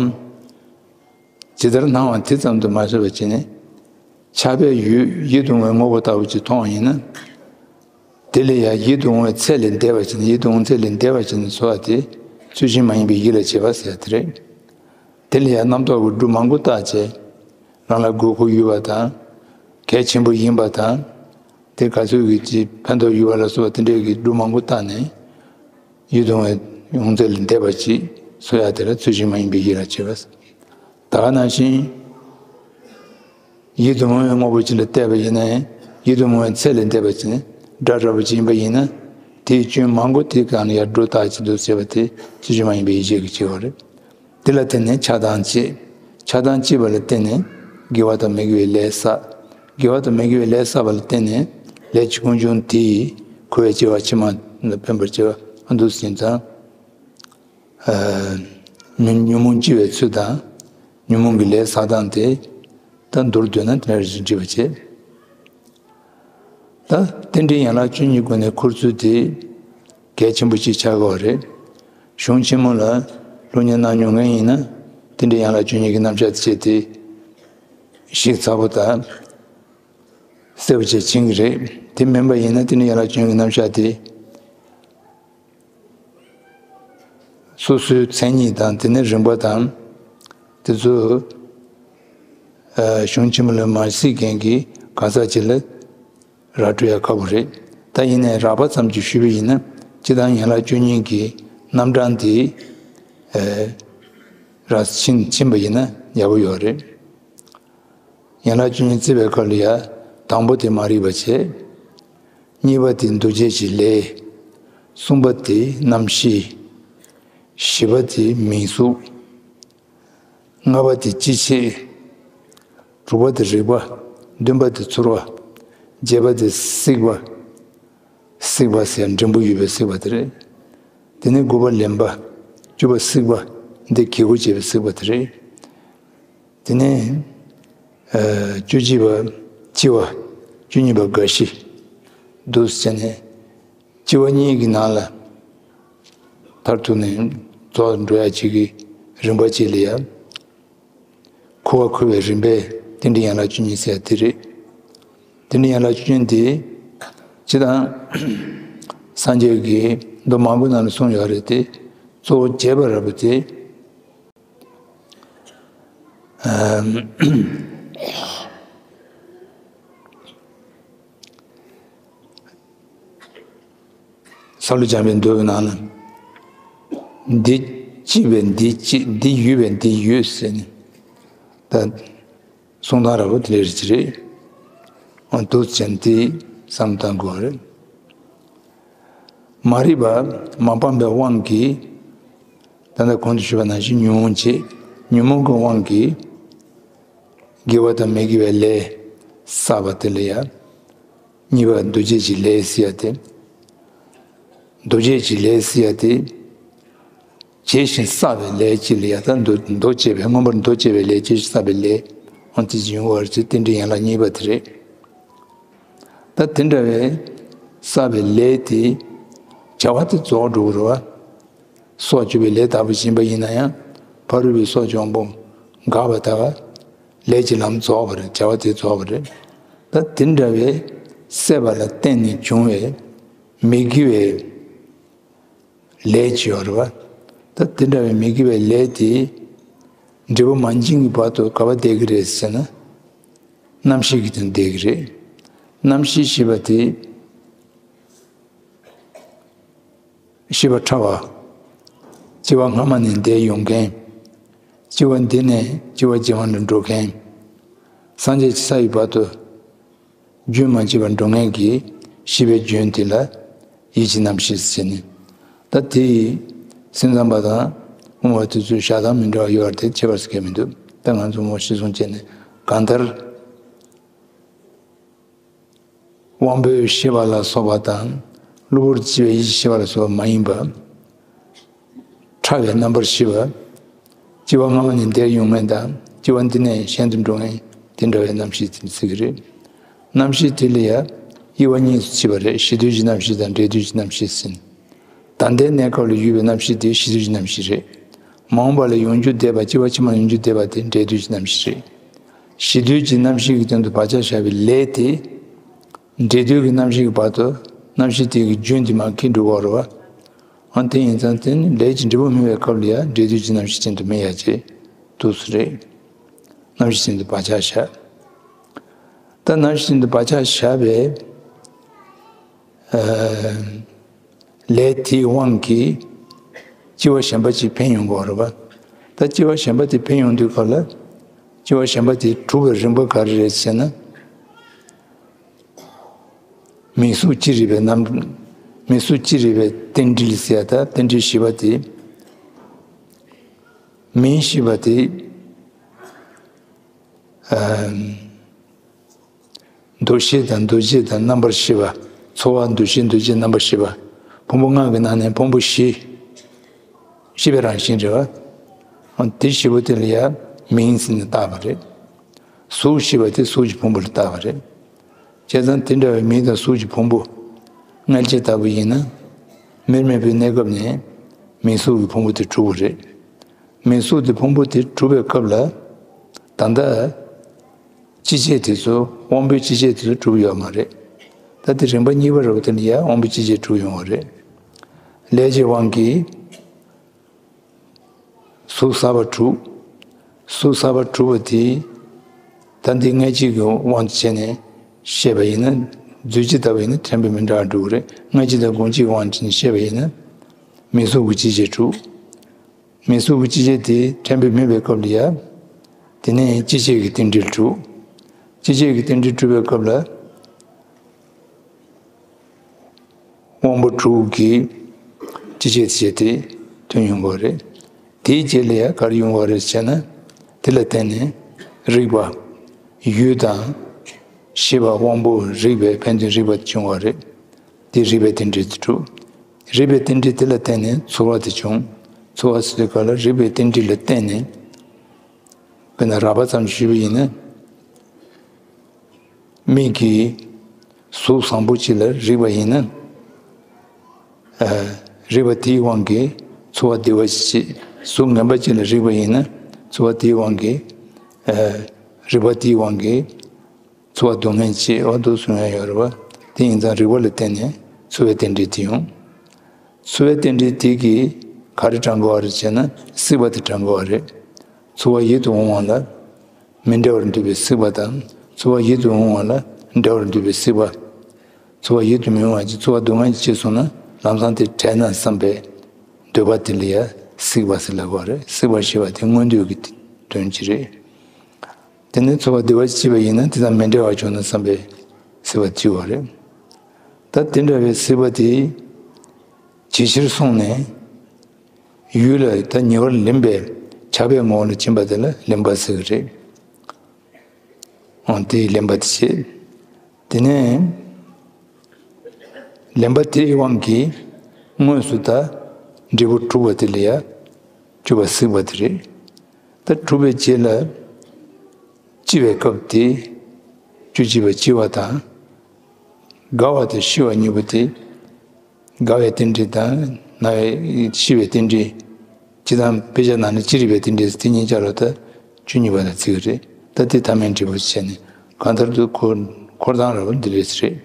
ཇི་ལྟར་སྣང་བ་དེ་ཙམ་དུ་མ་ཟད་པ་བྱས་ནས། ཆགས་པའི་ཡུལ་ཡིད་དུ་འོང་བའི་དངོས་པོ་ལྟ་བུ་ཅིག་མཐོང་བ་ཡིན་ན། དེ་ལ་ཡང་ཡིད་དུ་འོང་བའི་ཚད་ལས་འདས་པ་བྱས་ནས། ཡིད་དུ་འོང་ཚད་ལས་འདས་པ་བྱས་ནས་ཚོར་བ་དེ་ཚུལ་བཞིན་མ་ཡིན་པའི་ཡིད་ལ་བྱེད་པ་ཟེར་དེ་རེད། དེ་ལ་ཡང་རྣམ་རྟོག་གི་སྒྲོ་མང་པོ་བཏགས་བྱས། རང་ལ་དགོས་མཁོ་ཡོད་པ་དང་། གལ་ཆེན་པོ་ཡིན་པ་དང་། དེ་ག་ཚོད་ཀྱི་ཅིག་ཕན་ཐོགས་ཡོད་པ་ལ་སོགས་པ་དེ་འདྲའི་གི་སྒྲོ་མང་པོ་བཏགས་ནས། ཡིད་དུ་འོང་བའི་འོང་ཚད་ལས་འདས་པ་ཅིག་ཚོར་ཡ་དེ་ལ་ཚུལ་བཞིན་མ་ཡིན་པའི་ཡིད་ལ་བྱེད་པ། ད་ག་ནང་བཞིན། ཡིད་དུ་འོང་བའི་དངོས་པོ་ཅིག་ལ་བལྟས་པ་ཡིན་ན་ཡང་། ཡིད་དུ་འོང་བའི་ཚད་ལས་འདས་པ་ཅིག་ནི་སྒྲ་འདྲ་པོ་ཅིག་ཡིན་པ་ཡིན་ན། དེའི་སྐྱོན་མང་པོ་དེའི་སྒང་ལ་ཡང་སྒྲོ་བཏགས་ཀྱི་འདུག་ཟེར་བ་དེ་ཚུལ་བཞིན་མ་ཡིན་པའི་ཡིད་བྱེད་ཀྱི་སྐྱེ་བ་རེད། དེ་ལ་བརྟེན་ནས་ཆགས་སྡང་སྐྱེ། ཆགས་སྡང་སྐྱེས་པ་ལ་བརྟེན་ནས་དགེ་བ་དང་མི་དགེ་བའི་ལས་བསགས། དགེ་བ་དང་མི་དགེ་བའི་ལས་བསགས་པ་ལ་བརྟེན་ནས་ལས་ཀྱི་ཀུན་འབྱུང་དེས་འཁོར་བའི་སྐྱེ་བ་ཕྱི་མ་ལ་འཕེན་པར་བྱེད་པ་འདུག་ཟིན་ཙང་། ཨ། ཉོན་ཉོན་མོངས་སྐྱེ་བའི་ཚུལ་དང་། ཉོན་མོངས་ཀྱི་ལས་བསགས་སྟངས་དེ། ད་མདོར་བསྡུས་ན་དེ་འདྲ་ཞིག་འབྲི་བ་བྱེད། ད་རྟེན་འབྲེལ་ཡན་ལག་བཅུ་གཉིས་སྒོ་ནས་འཁུར་ཚུལ་དེ་གལ་ཆེན་པོ་ཞིག་ཆགས་ཀྱི་ཡོད་རེད། གཞུང་ཆེན་མོ་ལ་སློབ་གཉེར་གནང་མྱོང་མཁན་ཡིན་ན། རྟེན་འབྲེལ་ཡན་ལག་བཅུ་གཉིས་ཀྱི་རྣམ་གཞག་དེ་བྱས་ཏེ་ཞིབ་ཚགས་པོ་དང་གསལ་པོ་བྱས་མཁྱེན་གྱི་རེད། དེ་མིན་པ་ཡིན་ན་རྟེན་འབྲེལ་ཡན་ལག་བཅུ་གཉིས་ཀྱི་རྣམ་གཞག་དེ། སོ་སོའི་མཚན་ཉིད་དང་། དེ་ནས་རིམ་པ་དང་། དེ་ཚོ་ཨ་གཞུང་ཆེན་མོ་ལ་མ་གཟིགས་མཁན་གྱིས་གང་ཟག་ཅིག་ལ་ར་སྤྲོད་ཡ་ཁག་པོ་རེད། ད་ཡིན་ནའི་རགས་པ་ཙམ་གྱིས་ཞུས་པ་ཡིན་ན། སྤྱིར་བཏང་ཡན་ལག་བཅུ་གཉིས་ཀྱི་རྣམ་གྲངས་འདི་ཨ་རགས་ཕྱིན་ཕྱིན་པ་ཡིན་ན་ཡག་པོ་ཡོད་རེད། ཡན་ལག་བཅུ་གཉིས་བརྩི་བའི་སྐབས་ལ་ཡ། དང་པོ་དེ་མ་རིག་པ་བྱས། གཉིས་པ་དེ་འདུ་བྱེད་ཀྱི་ལས། གསུམ་པ་དེ་རྣམ་ཤེས། བཞི་པ་དེ་མིང་གཟུགས། ལྔ་པ་དེ་སྤྱི་བྱེ། དྲུག་པ་དེ་རིག་པ། བདུན་པ་དེ་ཚོར་བ། བརྒྱད་པ་དེ་སྲེག་པ། སྲེག་པ་ཟེར་འགྲེང་བུ་ཡོད་པའི་སྲེག་པ་དེ་རེད། དེ་ནས་དགུ་པ་ལེན་པ། བཅུ་པ་སྲེག་པ། འདི་གི་གུ་བྱེད་པའི་སྲེག་པ་དེ་རེད། དེ་ནས་ཨ་བཅུ་གཅིག་པ་ལྕི་བ། བཅུ་གཉིས་པ་རྒ་ཤི། འདུག་སེ་བྱས་ནས་ལྕི་བ་གཉིས་ཀྱི་ནང་ལ་མཐར་ཐུག་ནས་རྫོགས་འགྲོ་ཡ་གཅིག་གི་རིམ་པ་གཅིག་ལ་ཡ། ཁུ་བ་ཁུ་བའི་རིམ་པས་རྟེན་འབྲེལ་ཡན་ལག་བཅུ་གཉིས་ཟེར་ཡ་དེ་རེད། རྟེན་འབྲེལ་ཡན་ལག་བཅུ་གཉིས་དེ་སྤྱིར་བཏང་སངས་རྒྱས་ཀྱིས་མདོ་མང་པོའི་ནང་ལ་གསུངས་ཡོད་རེད་དེ། གཙོ་བོ་བྱེད་པ་རབ་པོ་དེ། ཨ་ས་ལུ་སྦྱངས་པའི་མདོའི་ནང་ན། འདི་ལྕི་བས་འདི་ལྕི། འདི་ཡུད་པས་འདི་ཡུད་ཟེར་ནས། ད་གསུང་སྟངས་རབ་པོ་དེ་འདྲ་ཅིག་རེད། འོ་འདུག་སེ་བྱས་ནས་དེ་བསམ་བཏང་དགོས་པ་རེད། མ་རིག་པ་མ་སྤངས་པའི་དབང་གིས། ད་ལྟ་གོང་དུ་ཞུས་པ་ནང་བཞིན་ཉོན་མོངས་བྱེད། ཉོན་མོངས་ཀྱི་དབང་གིས་དགེ་བ་དང་མི་དགེ་བའི་ལས་བསགས་པ་དེ་ལ་ཡང་། གཉིས་པ་འདུ་བྱེད་ཀྱི་ལས་ཟེར་ཡ་དེ། འདུ་བྱེད་ཀྱི་ལས་ཟེར་ཡ་དེ། བྱས་ཤིང་བསགས་པའི་ལས་ཅིག་ལ་ཡ། ད་འདུ་འདུ་བྱེད་པའི། མངོན་པར་འདུ་བྱེད་པའི་ལས། བྱས་ཤིང་བསགས་པའི་ལས། འོ་དེ་ཅིག་ཡོང་བར་བྱེད། རྟེན་འབྲེལ་ཡན་ལག་གཉིས་པ་དེ་རེད། ད་དེ་འདྲ་བའི་བསགས་པའི་ལས་དེ་བྱ་བ་དེ་རྫོགས་འགྲོ་གི་རེད་བ། སྲོག་གཅོད་པའི་ལས་ལྟ་བུ་ཡིན་པ་ཡིན་ན་ཡང་། ཕ་རོལ་པོའི་སྲོག་གཅོད་དབང་པོ་འགགས་པ་ལྟ་བུ། ལས་ཀྱི་ལམ་རྫོགས་པ་རེད། བྱ་བ་དེ་རྫོགས་པ་རེད། ད་དེ་འདྲ་བའི་སྲེད་པ་ལ་བརྟེན་ནས་བྱུང་བའི་མི་དགེ་བའི་ལས་ཅིག་ཡོད་རེད་བ། ད་དེ་འདྲ་བའི་མི་དགེ་བའི་ལས་དེ་འབྲས་བུ་མ་འབྱིན་གྱི་བར་དུ་ག་པར་བསྡད་ཀྱི་རེད་ཟེར་ན། རྣམ་ཤེས་ཀྱི་སྟེང་བསྡད་ཀྱི་རེད། རྣམ་ཤེས་ཞེས་པ་དེ། ཤེས་པ་ཕྲ་བ། སྐྱེ་བ་སྔ་མ་ནས་འདས་ཡོང་མཁན། སྐྱེ་བ་འདི་ནས་སྐྱེ་བ་རྗེས་མ་ལ་འགྲོ་མཁན། སངས་རྒྱས་ཀྱི་ས་ཡི་བར་དུ་རྒྱུན་མ་ཆད་པར་འགྲོ་མཁན་གྱི་ཤེས་པའི་རྒྱུན་དེ་ལ་ཡིད་ཀྱི་རྣམ་ཤེས་ཟེར་ནས། ད་དེ་ཡི་སེམས་ཙམ་པ་དང་དབུ་མ་པ་དེ་ཚོའི་བཞག་སྟངས་མི་འདྲ་བ་ཡོད་པ་དེ་ཁྱད་པར་ཟེར་མཁན་མི་འདུག་ད་ང་ཚོ་མོ་གཞི་བཟུང་བྱས་ནས་གང་ལྟར། དབང་པོའི་ཤེས་པ་ལ་སོགས་པ་དང་། གློ་བུར་དུ་སྐྱེ་བའི་ཡིད་ཀྱི་ཤེས་པ་ལ་སོགས་པ་མ་ཡིན་པ། ཕྲ་བའི་རྣམ་པར་ཤེས་པ། སྐྱེ་བ་སྔ་མ་ནས་འདས་ཡོང་མཁན་དང་། སྐྱེ་བ་འདི་ནས་གཞན་དུ་འགྲོ་མཁན། དེ་འདྲ་བའི་རྣམ་ཤེས་དེ་ཚིག་རེད། རྣམ་ཤེས་དེ་ལ་ཡང་དབྱེ་བ་གཉིས་སུ་ཕྱེ་བ་རེད། གཞི་དུས་ཀྱི་རྣམ་ཤེས་དང་འབྲས་དུས་ཀྱི་རྣམ་ཤེས་ཟེར། ད་ལྟའི་གནས་སྐབས་ལ་ཡོད་པའི་རྣམ་ཤེས་དེ་གཞི་དུས་ཀྱི་རྣམ་ཤེས་རེད། མ་འོངས་པ་ལ་ཡོང་རྒྱུ་བསྡད་པ། སྐྱེ་བ་ཕྱི་མ་ཡོང་རྒྱུ་བསྡད་པ་དེ་འབྲས་དུས་ཀྱི་རྣམ་ཤེས་རེད། གཞི་དུས་ཀྱི་རྣམ་ཤེས་ཀྱི་སྟེང་དུ་བག་ཆགས་བཞག་པའི་ལས་དེ། འབྲས་དུས་ཀྱི་རྣམ་ཤེས་ཀྱི་བར་དུ་རྣམ་ཤེས་དེ་གི་རྒྱུན་དེ་མར་འཁྱེར་འགྲོ་གི་ཡོད་རེད་བ། ཨ་དེ་ཡིན་ཙང་དེ་ནི་ལས་ཀྱི་འབྲས་བུ་སྨིན་པའི་སྐབས་ལ་ཡང་འབྲས་དུས་ཀྱི་རྣམ་ཤེས་ཅན་དུ་སྨིན་ཡ་ཅིག་འདུག་སེ་རེད། རྣམ་ཤེས་ཅན་དུ་བག་ཆགས་བཞག་ད་རྣམ་ཤེས་ཅན་དུ་བག་ཆགས་བཞག་པའི་ཨ་ལས་དེའི་དབང་གིས་སྐྱེ་བ་གཞན་པ་ཅིག་འཕེན་ཡོང་གི་ཡོད་རེད་བ། ད་སྐྱེ་བ་གཞན་པ་དེ་འཕེན་ཡོང་དུས་སྐབས་ལ། སྐྱེ་བ་གཞན་པ་དེ་གྲུབ་པའི་རིམ་པ་ག་རེ་རེད་ཟེར་ན། མིང་གཟུགས་ཅི་རིགས་པའི་རྣམ། མིང་གཟུགས་ཅི་རིགས་པའི་རྟེན་འབྲེལ་ཟེར་ཡ། ད་རྟེན་འབྲེལ་བཞི་པ་དེ། མིང་ཞེས་པ་དེ། ཨ་འདུ་ཤེས་དང་འདུ་བྱེད་དང་རྣམ་པར་ཤེས་པ། ཚོར་བ། འདུ་ཤེས། འདུ་བྱེད། རྣམ་པར་ཤེས་པ། ཕུང་པོ་ལྔ་གི་ནང་ནས་ཕུང་པོ་བཞི། ཤེས་པའི་རང་བཞིན་རེད་བ། འོ་དེ་བཞི་པོ་དེ་ལ་ཡང་མིང་ཟེར་ནས་བཏགས་པ་རེད། གཟུགས་ཞེས་པ་དེ་གཟུགས་ཀྱི་ཕུང་པོ་ལ་བཏགས་པ་རེད། བྱས་ཙང་དེ་འདྲ་བའི་མིང་དང་གཟུགས་ཀྱི་ཕུང་པོ། མངལ་སྐྱེས་ལྟ་བུ་ཡིན་ན། མིར་མེད་པའི་གནས་སྐབས་ནས་མིང་གཟུགས་ཀྱི་ཕུང་པོ་དེ་གྲུབ་པ་རེད། མིང་གཟུགས་དེ་ཕུང་པོ་དེ་གྲུབ་པའི་སྐབས་ལ། ད་ལྟ་སྤྱི་བྱེ་དེ་ཚོ། དབང་པོའི་སྤྱི་བྱེ་དེ་ཚོ་གྲུབ་ཡོད་མ་རེད། ད་དེ་རིམ་པ་གཉིས་པ་རེད་བ། དེ་ནི་ཡང་དབང་པོའི་སྤྱི་བྱེ་གྲུབ་ཡོང་བ་རེད། ལས་ཀྱི་དབང་གིས་གཟུགས་གསར་པ་གྲུབ། གཟུགས་གསར་པ་གྲུབ་པ་དེ། ད་འདི་མངལ་སྐྱེས་ཀྱི་དབང་དུ་བྱས་ནས་བཤད་པ་ཡིན་ན། རྫུས་སྤྱི་ལྟ་བུ་ཡིན་ན་ཕྲན་བུ་མི་འདྲ་བ་འགྲུབ་ཀྱི་རེད། སྔ་ཕྱི་དང་གོང་ཕྱིའི་དབང་བྱས་ནས་བཤད་པ་ཡིན་ན། མིང་གཟུགས་ཀྱི་སྤྱི་བྱེ་དྲུག་མིང་གཟུགས་ཀྱི་སྤྱི་བྱེ་དེ་ཕྲན་བུ་མིན་པའི་སྐབས་ལ་ཡ། དེ་ནས་སྤྱི་བྱེ་གི་རྟེན་འབྲེལ་གྲུབ། སྤྱི་བྱེ་གི་རྟེན་འབྲེལ་གྲུབ་པའི་སྐབས་ལ། དབང་པོ་དྲུག་གི་སྤྱི་བྱེ་བྱེད་དེ་ཐོན་ཡོང་གི་རེད། དེའི་རྗེས་ལ་ཡང་ག་རེ་ཡོང་གི་རེད་ཟེར་ན། དེ་ལ་བརྟེན་ནས་རིག་པ། ཡུལ་དང་། ཤེས་པ། དབང་པོ། རིག་པའི་ཕན་ཚུན་རིག་པ་དེ་བྱུང་བ་རེད། དེ་རིག་པའི་རྟེན་འབྲེལ་དུ་གྲུབ། རིག་པའི་རྟེན་འབྲེལ་དེ་ལ་བརྟེན་ནས་ཚོར་བ་དེ་བྱུང་། ཚོར་བ་ཟེར་དུས་སྐབས་ལ་རིག་པའི་རྟེན་འབྲེལ་ལ་བརྟེན་ནས། དཔེར་ན་རགས་པ་ཙམ་ཞུས་པ་ཡིན་ན། མིག་གིས་གཟུགས་བཟང་པོ་ཅིག་ལ་རིག་པ་ཡིན་ན། ཨ། རིག་པ་དེའི་དབང་གིས་ཚོར་བ་བདེ་བ་ཞིག་སྐྱེ། གཟུགས་ངན་པ་ཅིག་ལ་རིག་པ་ཡིན་ན་ཚོར་བ་དེའི་དབང་གིས། ཨ། རིག་པ་དེའི་དབང་གིས་ཚོར་བ་སྡུག་བསྔལ་སྐྱེ། འོ་འདུག་གསུང་ཡ་ཡོད་རེད་པ། དེ་ཡིན་ཙང་རིག་པ་ལ་བརྟེན་ནས་ཚོར་བའི་རྟེན་འབྲེལ་དེ་ཡོང་། ཚོར་བའི་རྟེན་འབྲེལ་དེ་གིས་ག་རེ་དྲངས་དགོས་པ་རེད་ཟེར་ན། སྲིད་པ་དེ་དྲངས་དགོས་པ་རེད། ཚོར་བ་ཡིད་དུ་འོང་བ་ལ་མི་འབྲལ་བར་འདོད་པའི་སྲིད་པ་དང་། ཚོར་བ་ཡིད་དུ་འོང་བ་ལ་འབྲལ་བར་འདོད་པའི་སྲིད་པ། ཚོར་བ་ཡིད་དུ་མི་འོང་བ་ཅིག་ཚོར་བ་སྡུག་བསྔལ་ཅིག་སྐྱེས་སོང་ན་ལམ་སང་དེ་བྲལ་ན་བསམ་པའི་འདོད་པ་དེ་ལ་ཡ་སྲིད་པ་ཟེར་ལབ་པ་རེད། སྲིད་པ་ཞེས་པ་དེ་མངོན་འདོད་ཀྱི་དོན་ཅིག་རེད། དེ་ནས་ཚོར་བ་བདེ་བ་ཞིག་སྐྱེས་པ་ཡིན་ན་དེ་དང་མི་འབྲལ་བ་བྱུང་ན་བསམ་པའི་སྲིད་པ་སྐྱེ་བ་རེད། ད་དེ་འདྲ་བའི་སྲིད་པ་དེ་ཇེ་ཆེར་སོང་ནས། ཡུལ་ལ་ད་ཉེ་བར་ལེན་པའི་ཆགས་པའི་ངོ་བོ་ལ་ཕྱིན་པ་དེ་ལ་ལེན་པ་ཟེར་གྱི་རེད། འོ་དེ་ལེན་པ་དེ་བྱེད། དེ་ནས་ལེན་པ་དེའི་དབང་གིས་དངོས་སུ་ད་འབྲས་བུ་གྲུབ་པ་དེ་ལ་ཡ་བཅུ་པ་སྲིད་པ་དེ་རེད། ད་གྲུབ་པའི་རྗེས་ལ་སྐྱེ་བའི་སྐབས་དེ་བཅུ་གཅིག་པ་སྐྱེ་བ་དང་། རྒ་བ་དང་ཤི་བ་གཉིས་པོ་དེ། རྒ་བའི་རྟེན་འབྲེལ་དང་ན་བའི་ཤི་བའི་རྟེན་འབྲེལ། སྤྱི་དང་དཔེ་ཆ་ནང་ནས་ཅི་རིགས་པའི་རྟེན་འབྲེལ་དེ་གཉིས་ཆ་ལ་ད་བཅུ་གཉིས་པ་ལ་བརྩི་གི་རེད། ད་དེ་ཐ་མལ་འབྲས་བུ་བྱས་ནས་གང་ལྟར་དུ་འཁོར་འཁོར་སྟངས་ར་བ་འདི་རེད་ཟེར་རེད།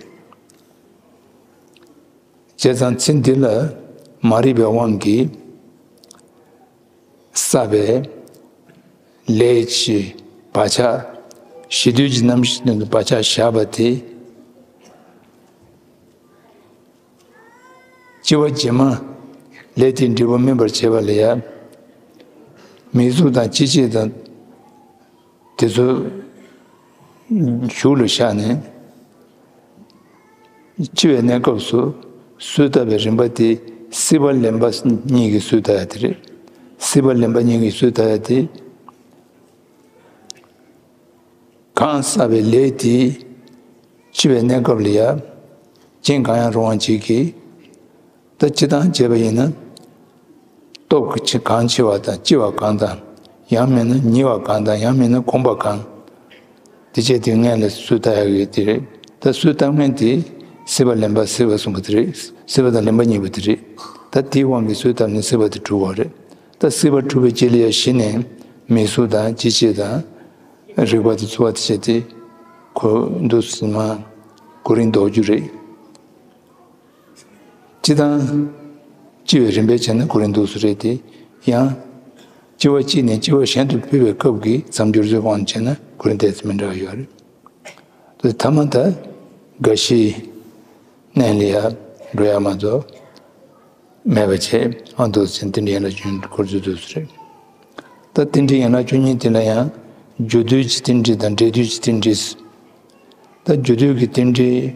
བྱས་ཙང་ཚེ་འདི་ལ་མ་རིག་པའི་དབང་གིས། བསགས་པའི་ལས་ཀྱི་བག་ཆགས། ཞི་དུལ་གྱི་རྣམ་ཤེས་དོན་དུ་བག་ཆགས་བཞག་པ་དེ། སྐྱེ་བ་རྗེས་མ་ལས་དེའི་འབྲས་བུ་སྨིན་པར་བྱེད་པ་ལ་ཡང་། མིང་གཟུགས་དང་སྤྱི་བྱེ་དང་དེ་ཚོ་གཞུག་ལ་བཞག་ནས། འཆི་བའི་གནས་སྐབས་སུ་གསོས་བཏབ་པའི་རིམ་པ་དེ་སྲིད་པ་ལེན་པ་གཉིས་ཀྱིས་གསོས་བཏབ་ཡ་དེ་རེད། སྲིད་པ་ལེན་པ་གཉིས་ཀྱིས་གསོས་བཏབ་ཡ་དེ། གང་བསགས་པའི་ལས་དེ་འཆི་བའི་གནས་སྐབས་ལ་ཡང་རྐྱེན་གང་ཡང་རུང་བ་ཅིག་གིས། ད་སྤྱི་བཏང་བྱས་པ་ཡིན་ན། སྟོབས་ཀྱིས་གང་འཆི་བ་དང་། སྐྱེ་བ་གང་དང་། ཡང་མིན་ན་ཉེ་བ་གང་དང་། ཡང་མིན་ན་གོམས་པ་གང་། དེ་བྱས་དེ་སྔོན་ལ་གསོས་བཏབ་ཡག་གི་དེ་རེད། ད་གསོས་བཏབ་སྔོན་དེ་སྲིད་པ་ལེན་པ་སྲིད་པ་གསུམ་པོ་དེ་རེད། སྲིད་པ་དང་ལེན་པ་གཉིས་པོ་དེ་རེད། ད་དེའི་དབང་གིས་གསོས་བཏབ་ནས་སྲིད་པ་དེ་གྲུབ་པ་རེད། ད་སྲིད་པ་གྲུབ་པའི་རྗེས་ལ་ཡང་ཤི་ནས་མིང་གཟུགས་དང་སྤྱི་བྱེ་དང་། རེག་པ་དང་ཚོར་བ་དེ་བྱས་ཏེ། ཁོ་འདུག་སེ་མར་ཁོ་རང་འདུག་རྒྱུ་རེད། སྤྱི་དང་། སྐྱེ་བའི་རིམ་པས་བྱས་ན་ཁོ་རང་འདུག་སེ་རེད་དེ། ཡང་། སྐྱེ་བ་གཅིག་ནས་སྐྱེ་བ་གཞན་དུ་འཕོས་པའི་སྐབས་ཀྱི་མཚམས་སྦྱོར་ཚོའི་དབང་བྱས་ན་ཁོ་རང་ཏོག་ཙམ་མི་འདྲ་བ་ཡོད་རེད། དེ་ཐ་མ་ད་རྒ་ཤིའི་གནས་ལ་ཡང་འགྲོ་ཡ་མ་གཏོགས་མེད་པ་བྱས། ཨ། འདུག་སེ་དེ་འདྲའི་ཡན་ལག་བཅུ་གཉིས་འཁོར་ཚུལ་འདུག་སེ་རེད། ད་དེ་འདྲའི་ཡན་ལག་བཅུ་གཉིས་དེ་ལ་ཡང་རྒྱུ་དུས་ཀྱི་རྟེན་འབྲེལ་དང་འབྲས་དུས་ཀྱི་རྟེན་འབྲེལ། ད་རྒྱུ་དུས་ཀྱི་རྟེན་འབྲེལ།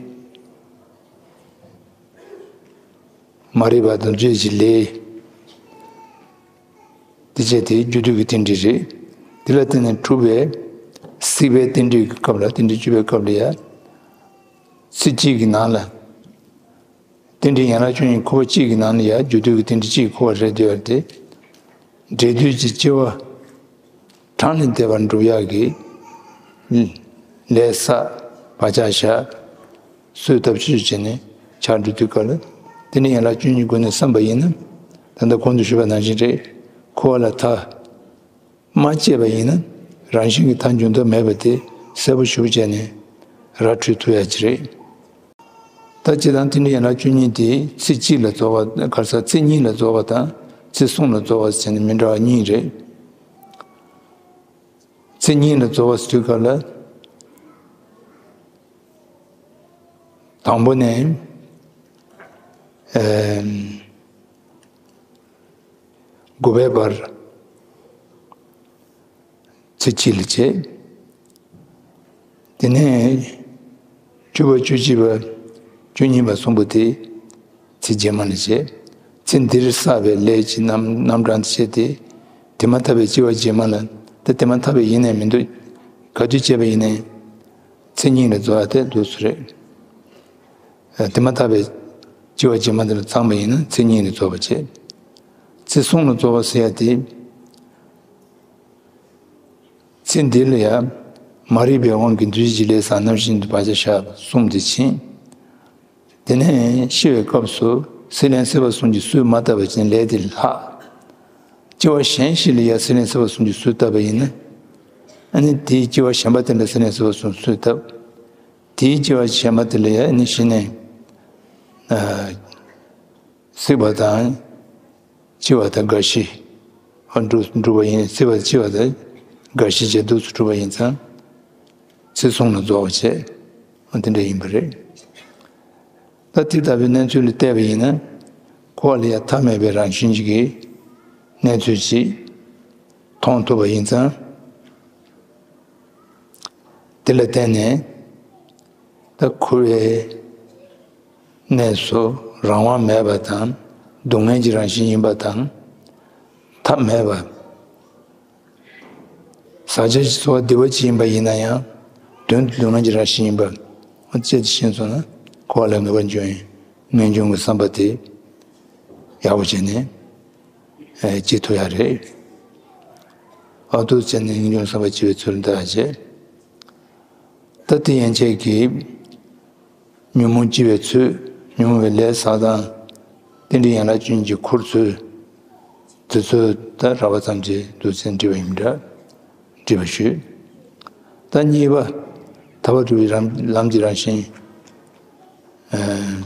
མ་རིག་པ་དང་རྫུས་ཀྱི་ལས། དེ་བྱས་དེ་རྒྱུ་དུས་ཀྱི་རྟེན་འབྲེལ་རེད། དེ་ལ་བརྟེན་ནས་གྲུབ་པའི་སྲིད་པའི་རྟེན་འབྲེལ་གྱི་སྐབས་ལ། རྟེན་འབྲེལ་བཅུ་པའི་སྐབས་ལ་ཡང་། ཚེ་གཅིག་གི་ནང་ལ། རྟེན་འབྲེལ་ཡན་ལག་བཅུ་གཉིས་འཁོར་བ་གཅིག་གི་ནང་ལ་ཡང་རྒྱུ་དུས་ཀྱི་རྟེན་འབྲེལ་གཅིག་འཁོར་བ་རེད་འདོད་པ་དེ། འབྲས་དུས་ཀྱི་སྐྱེ་བ་གྲངས་ལས་འདས་པར་འགྲུབ་ཡག་གི་ལས་བསགས། བག་ཆགས་བཞག། གསོས་བཏབ་བཅུ་བྱས་ནས་ཆགས་འགྲོ་དུས་སྐབས་ལ། དེ་ནི་ཡན་ལག་བཅུ་གཉིས་སྒོ་ནས་བསམ་པ་ཡིན་ན། ད་ལྟ་གོང་དུ་ཞུས་པ་ནང་བཞིན་རེད། འཁོར་བ་ལ་ཐ་མ་བཅད་པ་ཡིན་ན་རང་བཞིན་གྱིས་མཐའ་འཇུག་ཐབས་མེད་པ་དེ་གསལ་པོ་ཞེ་པོ་བྱས་ནས་ར་འཕྲོད་ཐུབ་ཡག་ཅིག་རེད། ད་སྤྱིར་བཏང་རྟེན་འབྲེལ་ཡན་ལག་བཅུ་གཉིས་དེ་ཚེ་གཅིག་ལ་རྫོགས་པ། ག་རེ་ཟེར། ཚེ་གཉིས་ལ་རྫོགས་པ་དང་ཚེ་གསུམ་ལ་རྫོགས་པ་ཟེར་ནས་མི་འདྲ་བ་གཉིས་རེད། ཚེ་གཉིས་ལ་རྫོགས་པ་ཟེར་དུས་སྐབས་ལ། དང་པོ་ནས་ཨེམ། དགུ་པའི་བར་ཚེ་གཅིག་ལ་བྱེད། དེ་ནས་བཅུ་པ་བཅུ་གཅིག་པ་བཅུ་གཉིས་པ་གསུམ་པོ་དེ་ཚེ་རྗེས་མ་ལ་བྱེད། ཚེ་འདིར་བསགས་པའི་ལས་ཀྱི་རྣམ་རྣམ་གྲངས་དེ་བྱེད་དེ། དེ་མ་ཐག་པའི་སྐྱེ་བ་རྗེས་མ་ལ། ད་དེ་མ་ཐག་པའི་ཡིན་ནའི་མི་འདུག་ག་དུས་བྱས་པ་ཡིན་ནའི་ཚེ་གཉིས་ལ་རྫོགས་ཡ་དེ་འདུག་སེ་རེད། དེ་མ་ཐག་པའི་སྐྱེ་བ་རྗེས་མ་དེ་ལ་ཚང་བ་ཡིན་ན་ཚེ་གཉིས་ལ་རྫོགས་པ་བྱེད། ཚེ་གསུམ་ལ་རྫོགས་པ་ཟེར་ཡ་དེ། ཚེ་འདི་ལ་ཡང་མ་རིག་པའི་དབང་གིས་འདུས་བྱས་ཀྱི་ལས་བསགས་རྣམ་ཤེས་འདི་བག་ཆགས་ཞག་གསུམ་དེ་ཕྱིན། དེ་ནས་ཤི་བའི་སྐབས་སུ་སྲེད་ལེན་སྲེད་པ་གསུམ་གྱིས་གསོས་མ་བཏབ་པ་ཅིན་ལས་དེ་ལྷག་སྐྱེ་བ་གཞན་ཞིག་ལ་ཡང་སྲེད་ལེན་སྲེད་པ་གསུམ་གྱིས་གསོས་བཏབ་པ་ཡིན་ན། ཨ་ནི་དེའི་སྐྱེ་བ་གཞན་པ་དེ་ལ་སྲེད་ལེན་སྲེད་པ་གསུམ་གསོས་བཏབ། དེའི་སྐྱེ་བ་གཞན་པ་དེ་ལ་ཡང་ཨ་ནི་ཤི་ནས། ཨ། སྲིད་པ་དང་། འཆི་བ་དང་རྒ་ཤི། འགྲུབ་འགྲུབ་པ་ཡིན། སྲིད་པ་འཆི་བ་དང་རྒ་ཤི་བཅས་འདུག་སེ་གྲུབ་པ་ཡིན་ཙང་། ཚེ་གསུམ་ལ་རྫོགས་པ་བྱས། འོ་དེ་འདྲ་ཡིན་པ་རེད། ད་དེ་ལྟ་བུའི་གནས་ཚུལ་ལ་བལྟས་པ་ཡིན་ན། འཁོར་བ་ལ་ཡང་མཐའ་མེད་པའི་རང་བཞིན་གྱི་གནས་ཚུལ་ཅིག་མཐོང་ཐུབ་པ་ཡིན་ཙང་། དེ་ལ་བརྟེན་ནས། ད་འཁོར་བའི་གནས་སུ་རང་དབང་མེད་པ་དང་། སྡུག་བསྔལ་གྱི་རང་བཞིན་ཡིན་པ་དང་། ཐབས་མེད་པ། ཟག་བཅས་ཀྱི་ཚོར་བ་བདེ་བ་ཅིག་ཡིན་པ་ཡིན་ན་ཡང་། དོན་དུ་སྡུག་བསྔལ་གྱི་རང་བཞིན་ཡིན་པ། ཨ་ནི་དེ་ཤེས་སོང་ན་འཁོར་བ་ལས་ངེས་པར་འབྱུང་བའི་ངེས་འབྱུང་གི་བསམ་པ་དེ་ཡག་པོ་བྱས་ནས། ཨེ། སྐྱེ་ཐུབ་ཡ་རེད། ཨ། འདུག་སེ་བྱས་ནས་ངེས་འབྱུང་བསམ་པ་སྐྱེ་བའི་ཚུལ་འདི་ལ་བྱེད། ད་དེ་ཡན་ཆད་ཀྱིས་ཉོན་མོངས་སྐྱེ་བའི་ཚུལ། ཉོན་མོངས་པའི་ལས་བསགས་སྟངས། རྟེན་འབྲེལ་ཡན་ལག་བཅུ་གཉིས་ཀྱི་འཁོར་ཚུལ། དེ་ཚོ་ད་རགས་པ་ཙམ་གྱིས་འདུག་སེ་འདྲིས་པ་ཡིན་འདྲ། འདྲིས་པ་ཞུས། ད་གཉིས་པ། ཐར་པ་སྒྲུབ་པའི་ལམ་ལམ་གྱི་རང་བཞིན། ཨ།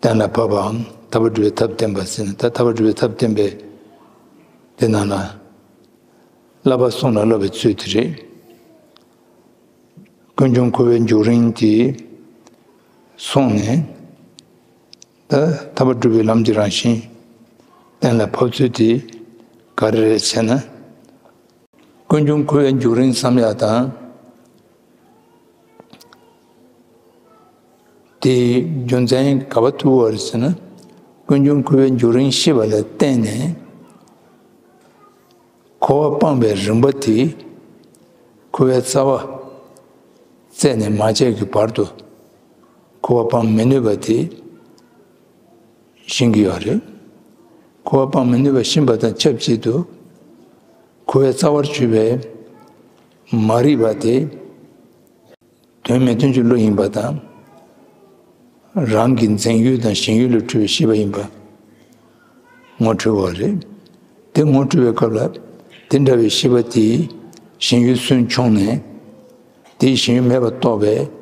གཏན་ལ་ཕབ་པའམ་ཐར་པ་སྒྲུབ་པའི་ཐབས་བསྟན་པ་ཟེར་ན། ད་ཐར་པ་སྒྲུབ་པའི་ཐབས་བསྟན་པའི་དེ་ནང་ལ། བསླབ་པ་གསུམ་ལ་བསླབ་པའི་ཚུལ་དེ་རེད། ཀུན་འབྱུང་འཁོར་བའི་འཇུག་རིམ་དེ་སོང་ནས། ད་ཐར་པ་སྒྲུབ་པའི་ལམ་གྱི་རང་བཞིན་གཏན་ལ་ཕབ་ཚུལ་དེ་ག་རེ་རེད་ཟེར་ན། ཀུན་འབྱུང་འཁོར་བའི་འཇུག་རིམ་བསམ་ཡག་དང་། དེའི་རྒྱུ་མཚན་ག་པར་ཐུག་པ་རེད་ཟེར་ན། ཀུན་འབྱུང་འཁོར་བའི་འཇུག་རིམ་ཤེས་པ་ལ་བརྟེན་ནས། འཁོར་བ་སྤངས་པའི་རིམ་པ་དེ། འཁོར་བའི་རྩ་བ་རྩད་ནས་མ་བཅད་ཀྱི་བར་དུ་འཁོར་བ་སྤང་མི་ནུས་པ་དེ་ཤེས་ཀྱི་ཡོད་རེད། འཁོར་བ་སྤང་མི་ནུས་པ་ཤེས་པ་དང་ཆབས་ཅིག་ཏུ། འཁོར་བའི་རྩ་བར་གྱུར་པའི་མ་རིག་པ་དེ། དོན་མེད་དོན་གྱི་བློ་ཡིན་པ་དང་། རང་གི་འཛིན་ཡུལ་དང་ཞེན་ཡུལ་ལས་འཁྲུལ་བའི་ཤེས་པ་ཡིན་པ་ངོ་འཕྲོད་པ་རེད། དེ་ངོ་འཕྲོད་པའི་སྐབས་ལ། དེ་འདྲ་བའི་ཤེས་པ་དེས་ཞེན་ཡུལ་སུན་ཕྱུང་ནས། དེའི་ཞེན་ཡུལ་མེད་པར་རྟོགས་པའི་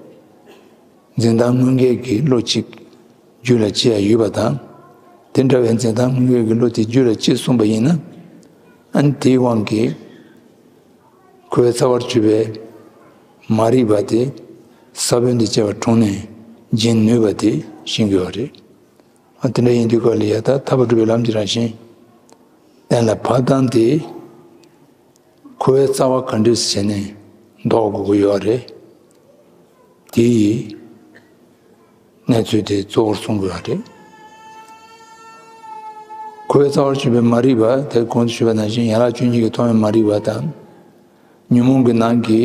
འཛིན་སྟངས་དངོས་འགལ་གྱི་བློ་གཅིག་རྒྱུད་ལ་སྐྱེ་ཡ་ཡོད་པ་དང་། དེ་འདྲ་བའི་འཛིན་སྟངས་དངོས་འགལ་གྱི་བློ་དེ་རྒྱུད་ལ་སྐྱེས་སོང་བ་ཡིན་ན། ཨ་ནི་དེའི་དབང་གིས། འཁོར་བའི་རྩ་བར་གྱུར་པའི་མ་རིག་པ་དེ། ས་བོན་དང་བཅས་པ་དྲུངས་ནས་འབྱིན་ནུས་པ་དེ་ཤེས་དགོས་པ་རེད། ཨ། དེ་འདྲ་ཡིན་དུས་སྐབས་ལ་ཡ། ད་ཐར་པ་སྒྲུབ་པའི་ལམ་གྱི་རང་བཞིན་གཏན་ལ་ཕབ་སྟངས་དེ། འཁོར་བའི་རྩ་བ་ག་འདྲས་བྱས་ནས་ཟློག་དགོས་ཀྱི་ཡོད་རེད། དེའི་གནས་ཚུལ་དེ་གཙོ་བོར་གསུང་དགོས་པ་རེད། འཁོར་བའི་རྩ་བར་གྱུར་པའི་མ་རིག་པ་དེ། གོང་དུ་ཞུས་པ་ནང་བཞིན་ཡན་ལག་བཅུ་གཉིས་ཀྱིས་ཐོབ་པའི་མ་རིག་པ་དང་། ཉོན་མོངས་ཀྱི་ནང་གི།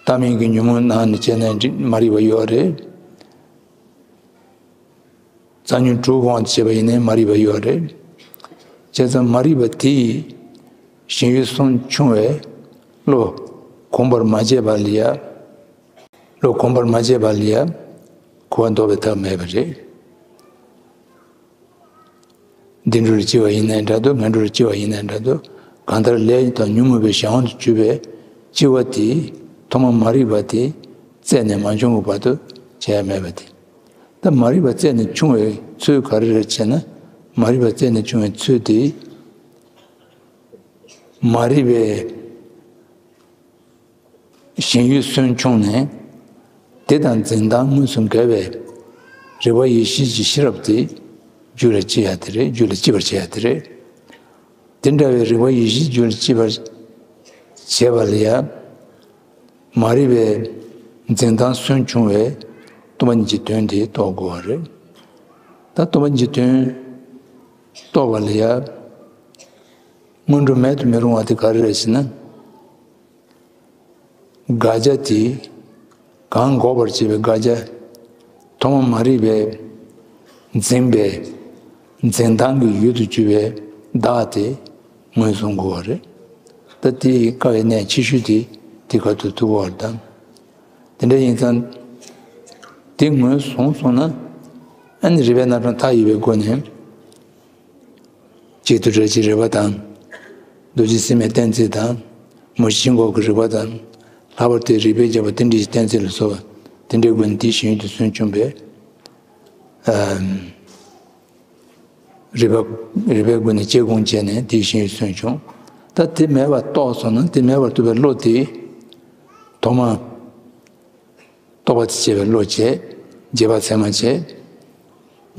ལྟ་མིན་གྱི་ཉོན་མོངས་ནང་ནས་བྱས་ནས་མ་རིག་པ་ཡོད་རེད། རྩ་ཉོན་དྲུག་དབང་དུ་བྱས་པ་ཡིན་ནའི་མ་རིག་པ་ཡོད་རེད། བྱས་ཙང་མ་རིག་པ་དེ་ཡིས་ཞེན་ཡུལ་སུན་ཕྱུང་བའི་བློ་གོམས་པར་མ་བྱས་པ་ལ་ཡ། བློ་གོམས་པར་མ་བྱས་པ་ལ་ཡ། འཁོར་བ་ཟློག་པའི་ཐབས་མེད་པ་རེད། བདེ་འགྲོ་ལ་སྐྱེ་བ་ཡིན་ནའི་འདྲ་འདུག་ངན་འགྲོ་ལ་སྐྱེ་བ་ཡིན་ནའི་འདྲ་འདུག་གང་ལྟར་ལས་དང་ཉོན་མོངས་པའི་གཞན་དབང་དུ་གྱུར་པའི་སྐྱེ་བ་དེ། ཐོག་མར་མ་རིག་པ་དེ་རྩད་ནས་མ་བྱུང་གི་བར་དུ་བྱ་ཡ་མེད་པ་དེ། ད་མ་རིག་པ་རྩད་ནས་ཕྱུང་བའི་ཚུལ་ག་རེ་རེད་ཅེ་ན། མ་རིག་པ་རྩད་ནས་ཕྱུང་བའི་ཚུལ་དེ། མ་རིག་པའི་ ཞེན་ཡུལ་སོན་བྱུང་ནས། དེ་དང་འཛིན་སྟངས་དངོས་སུ་འགལ་བའི་རིག་པ་ཡེ་ཤེས་ཀྱི་ཤེས་རབ་དེ་རྒྱུད་ལ་སྐྱེ་ཡ་དེ་རེད། རྒྱུད་ལ་སྐྱེ་བར་བྱེད་ཡ་དེ་རེད། དེ་འདྲ་བའི་རིག་པ་ཡེ་ཤེས་རྒྱུད་ལ་སྐྱེ་བར་བྱེད་པ་ལ་ཡ། མ་རིག་པའི་འཛིན་སྟངས་སོན་བྱུང་བའི་སྟོང་པ་ཉིད་ཀྱི་དོན་དེ་རྟོགས་དགོས་པ་རེད། ད་སྟོང་པ་ཉིད་ཀྱི་དོན་རྟོགས་པ་ལ་ཡ། སྔོན་འགྲོ་མེད་དུ་མི་རུང་བ་དེ་ག་རེ་རེད་ཟེར་ན། དགག་བྱ་དེ། གང་འགོག་པར་བྱེད་པའི་དགག་བྱ། ཐོག་མ་མ་རིག་པའི་འཛིན་པའི་འཛིན་སྟངས་ཀྱི་ཡུལ་དུ་གྱུར་པའི་བདག་དེ་ངོས་བཟུང་དགོས་པ་རེད། ད་དེ་དཀའ་བའི་གནད་ཆེ་ཤོས་དེ་དེ་ག་ཏུ་ཐུག་པ་དང་། དེ་འདྲ་ཡིན་ཙང་། དེ་ངོས་བཟུང་སོང་ན། ཨ་ནི་རིགས་པའི་རྣམ་གྲངས་མཐའ་ཡས་པའི་སྒོ་ནས། གཅིག་ཏུ་འདྲ་བྱེད་རིགས་པ་དང་། རྡོ་རྗེ་སེམས་དབྱེ་གཏན་ཚིགས་དང་། མུ་བཞི་འགོག་གི་རིགས་པ་དང་། ལྷག་པར་དུ་རིགས་པས་ཁྱབ་པ་རྟེན་འབྲེལ་གྱི་གཏན་ཚིགས་ལ་སོགས་པ་དེ་འདྲའི་སྒོ་ནས་དེའི་ཞེན་ཡུལ་དུ་སོན་བྱུང་བའི། ཨམ། རིགས་པ་རིགས་པའི་སྒོ་ནས་དཔྱད་སྒོམ་བྱས་ནས་དེའི་ཞེན་ཡུལ་སོན་བྱུང་། ད་དེ་མེད་པར་རྟོགས་སོང་ན་དེ་མེད་པར་ཐུབ་པའི་བློ་དེ། ཐོག་མ། རྟོག་པ་དང་བཅས་པའི་བློ་བྱས། རྗེས་དཔག་ཚད་མ་བྱས།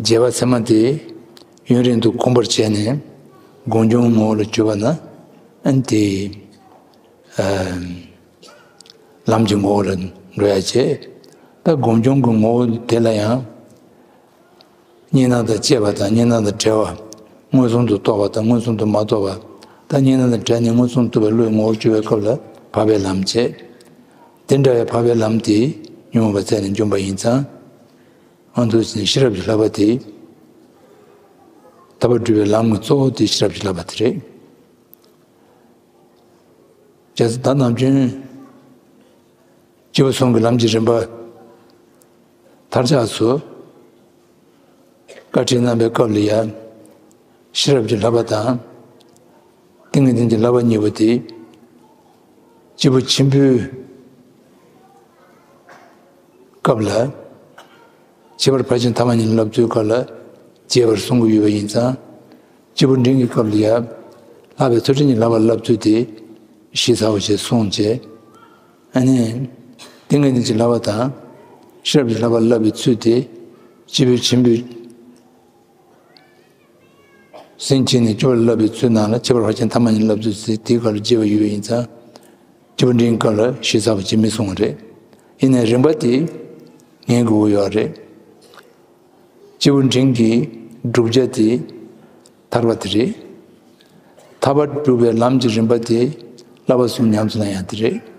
རྗེས་དཔག་ཚད་མ་དེ་ཡུན་རིང་དུ་གོམས་པར་བྱས་ནས་སྒོམ་བྱུང་ངོ་བོ་ལ་གྱུར་པ་ན། ཨ་ནི་དེ་ཨ་ལམ་གྱི་ངོ་བོ་ལ་འགྲོ་ཡ་བྱས། ད་སྒོམ་བྱུང་གི་ངོ་བོ་དེ་ལ་ཡང་གཉིས་སྣང་དང་བཅས་པ་དང་གཉིས་སྣང་དང་བྲལ་བ། མངོན་སུམ་དུ་རྟོགས་པ་དང་མངོན་སུམ་དུ་མ་རྟོགས་པ། ད་གཉིས་སྣང་དང་བྲལ་ནས་མངོན་སུམ་དུ་རྟོགས་པའི་བློའི་ངོ་བོར་གྱུར་པའི་སྐབས་ལ་འཕགས་པའི་ལམ་བྱས། དེ་འདྲ་བའི་འཕགས་པའི་ལམ་དེ་ཉོན་མོངས་པ་རྩད་ནས་འཇོམས་པ་ཡིན་ཙང་། ཨ་འདུག་ཟེར་ནས་ཤེས་རབ་ཀྱི་བསླབ་པ་དེ། ཐར་པ་སྒྲུབ་པའི་ལམ་གྱི་གཙོ་བོ་དེ་ཤེས་རབ་ཀྱི་བསླབ་པ་དེ་རེད། བྱས་ཙང་ད་ནམ་རྒྱུན་སྐྱེས་བུ་གསུམ་གྱི་ལམ་གྱི་རིམ་པ་མཐར་ཆགས་སུ་བཀའ་ཁྲིད་གནང་བའི་སྐབས་ལ་ཡང་ཤེས་རབ་ཀྱི་བསླབ་པ་དང་ཏིང་ངེ་འཛིན་གྱི་བསླབ་པ་གཉིས་པོ་དེ་སྐྱེས་བུ་ཆེན་པོའི་སྐབས་ལ་ཁྱད་པར་ཕར་ཕྱིན་ཐ་མ་གཉིས་ལ་བསླབ་ཚུལ་སྐབས་ལ་རྒྱས་པར་གསུང་གི་ཡོད་པ་ཡིན་ཙང་། སྐྱེས་བུ་འབྲིང་གི་སྐབས་ལ་ཡང་ལྷག་པའི་ཚུལ་ཁྲིམས་ཀྱི་བསླབ་པ་བསླབ་ཚུལ་དེ་ཞིབ་ཚགས་པོ་ཞིག་གསུངས་བྱས། ཨ་ནི། ཏིང་ངེ་འཛིན་གྱི་བསླབ་པ་དང་ཤེས་རབ་ཀྱི་བསླབ་པ་བསླབ་པའི་ཚུལ་དེ་སྐྱེས་བུ་ཆེན་པོའི་སེམས་བསྐྱེད་ནས་སྐྱོབ་པར་བསླབ་པའི་ཚུལ་ནང་ལ་ཁྱད་པར་ཕར་ཕྱིན་ཐ་མ་གཉིས་བསླབ་ཚུལ་དེ་དེའི་སྐབས་ལ་རྒྱས་པ་ཡོད་པ་ཡིན་ཙང་། སྐྱེས་བུ་འབྲིང་སྐབས་ལ་ཞིབ་ཚགས་པོ་ཅིག་མི་གསུང་བ་རེད། ཡིན་ནའི་རིམ་པ་དེ་ངེས་དགོས་ཀྱི་ཡོད་རེད། སྐྱེས་བུ་འབྲིང་གི་བསྒྲུབ་བྱ་དེ་ཐར་པ་དེ་རེད། ཐར་པ་སྒྲུབ་པའི་ལམ་གྱི་རིམ་པ་དེ་བསླབ་པ་གསུམ་ཉམས་སུ་ལེན་ཡ་དེ་རེད།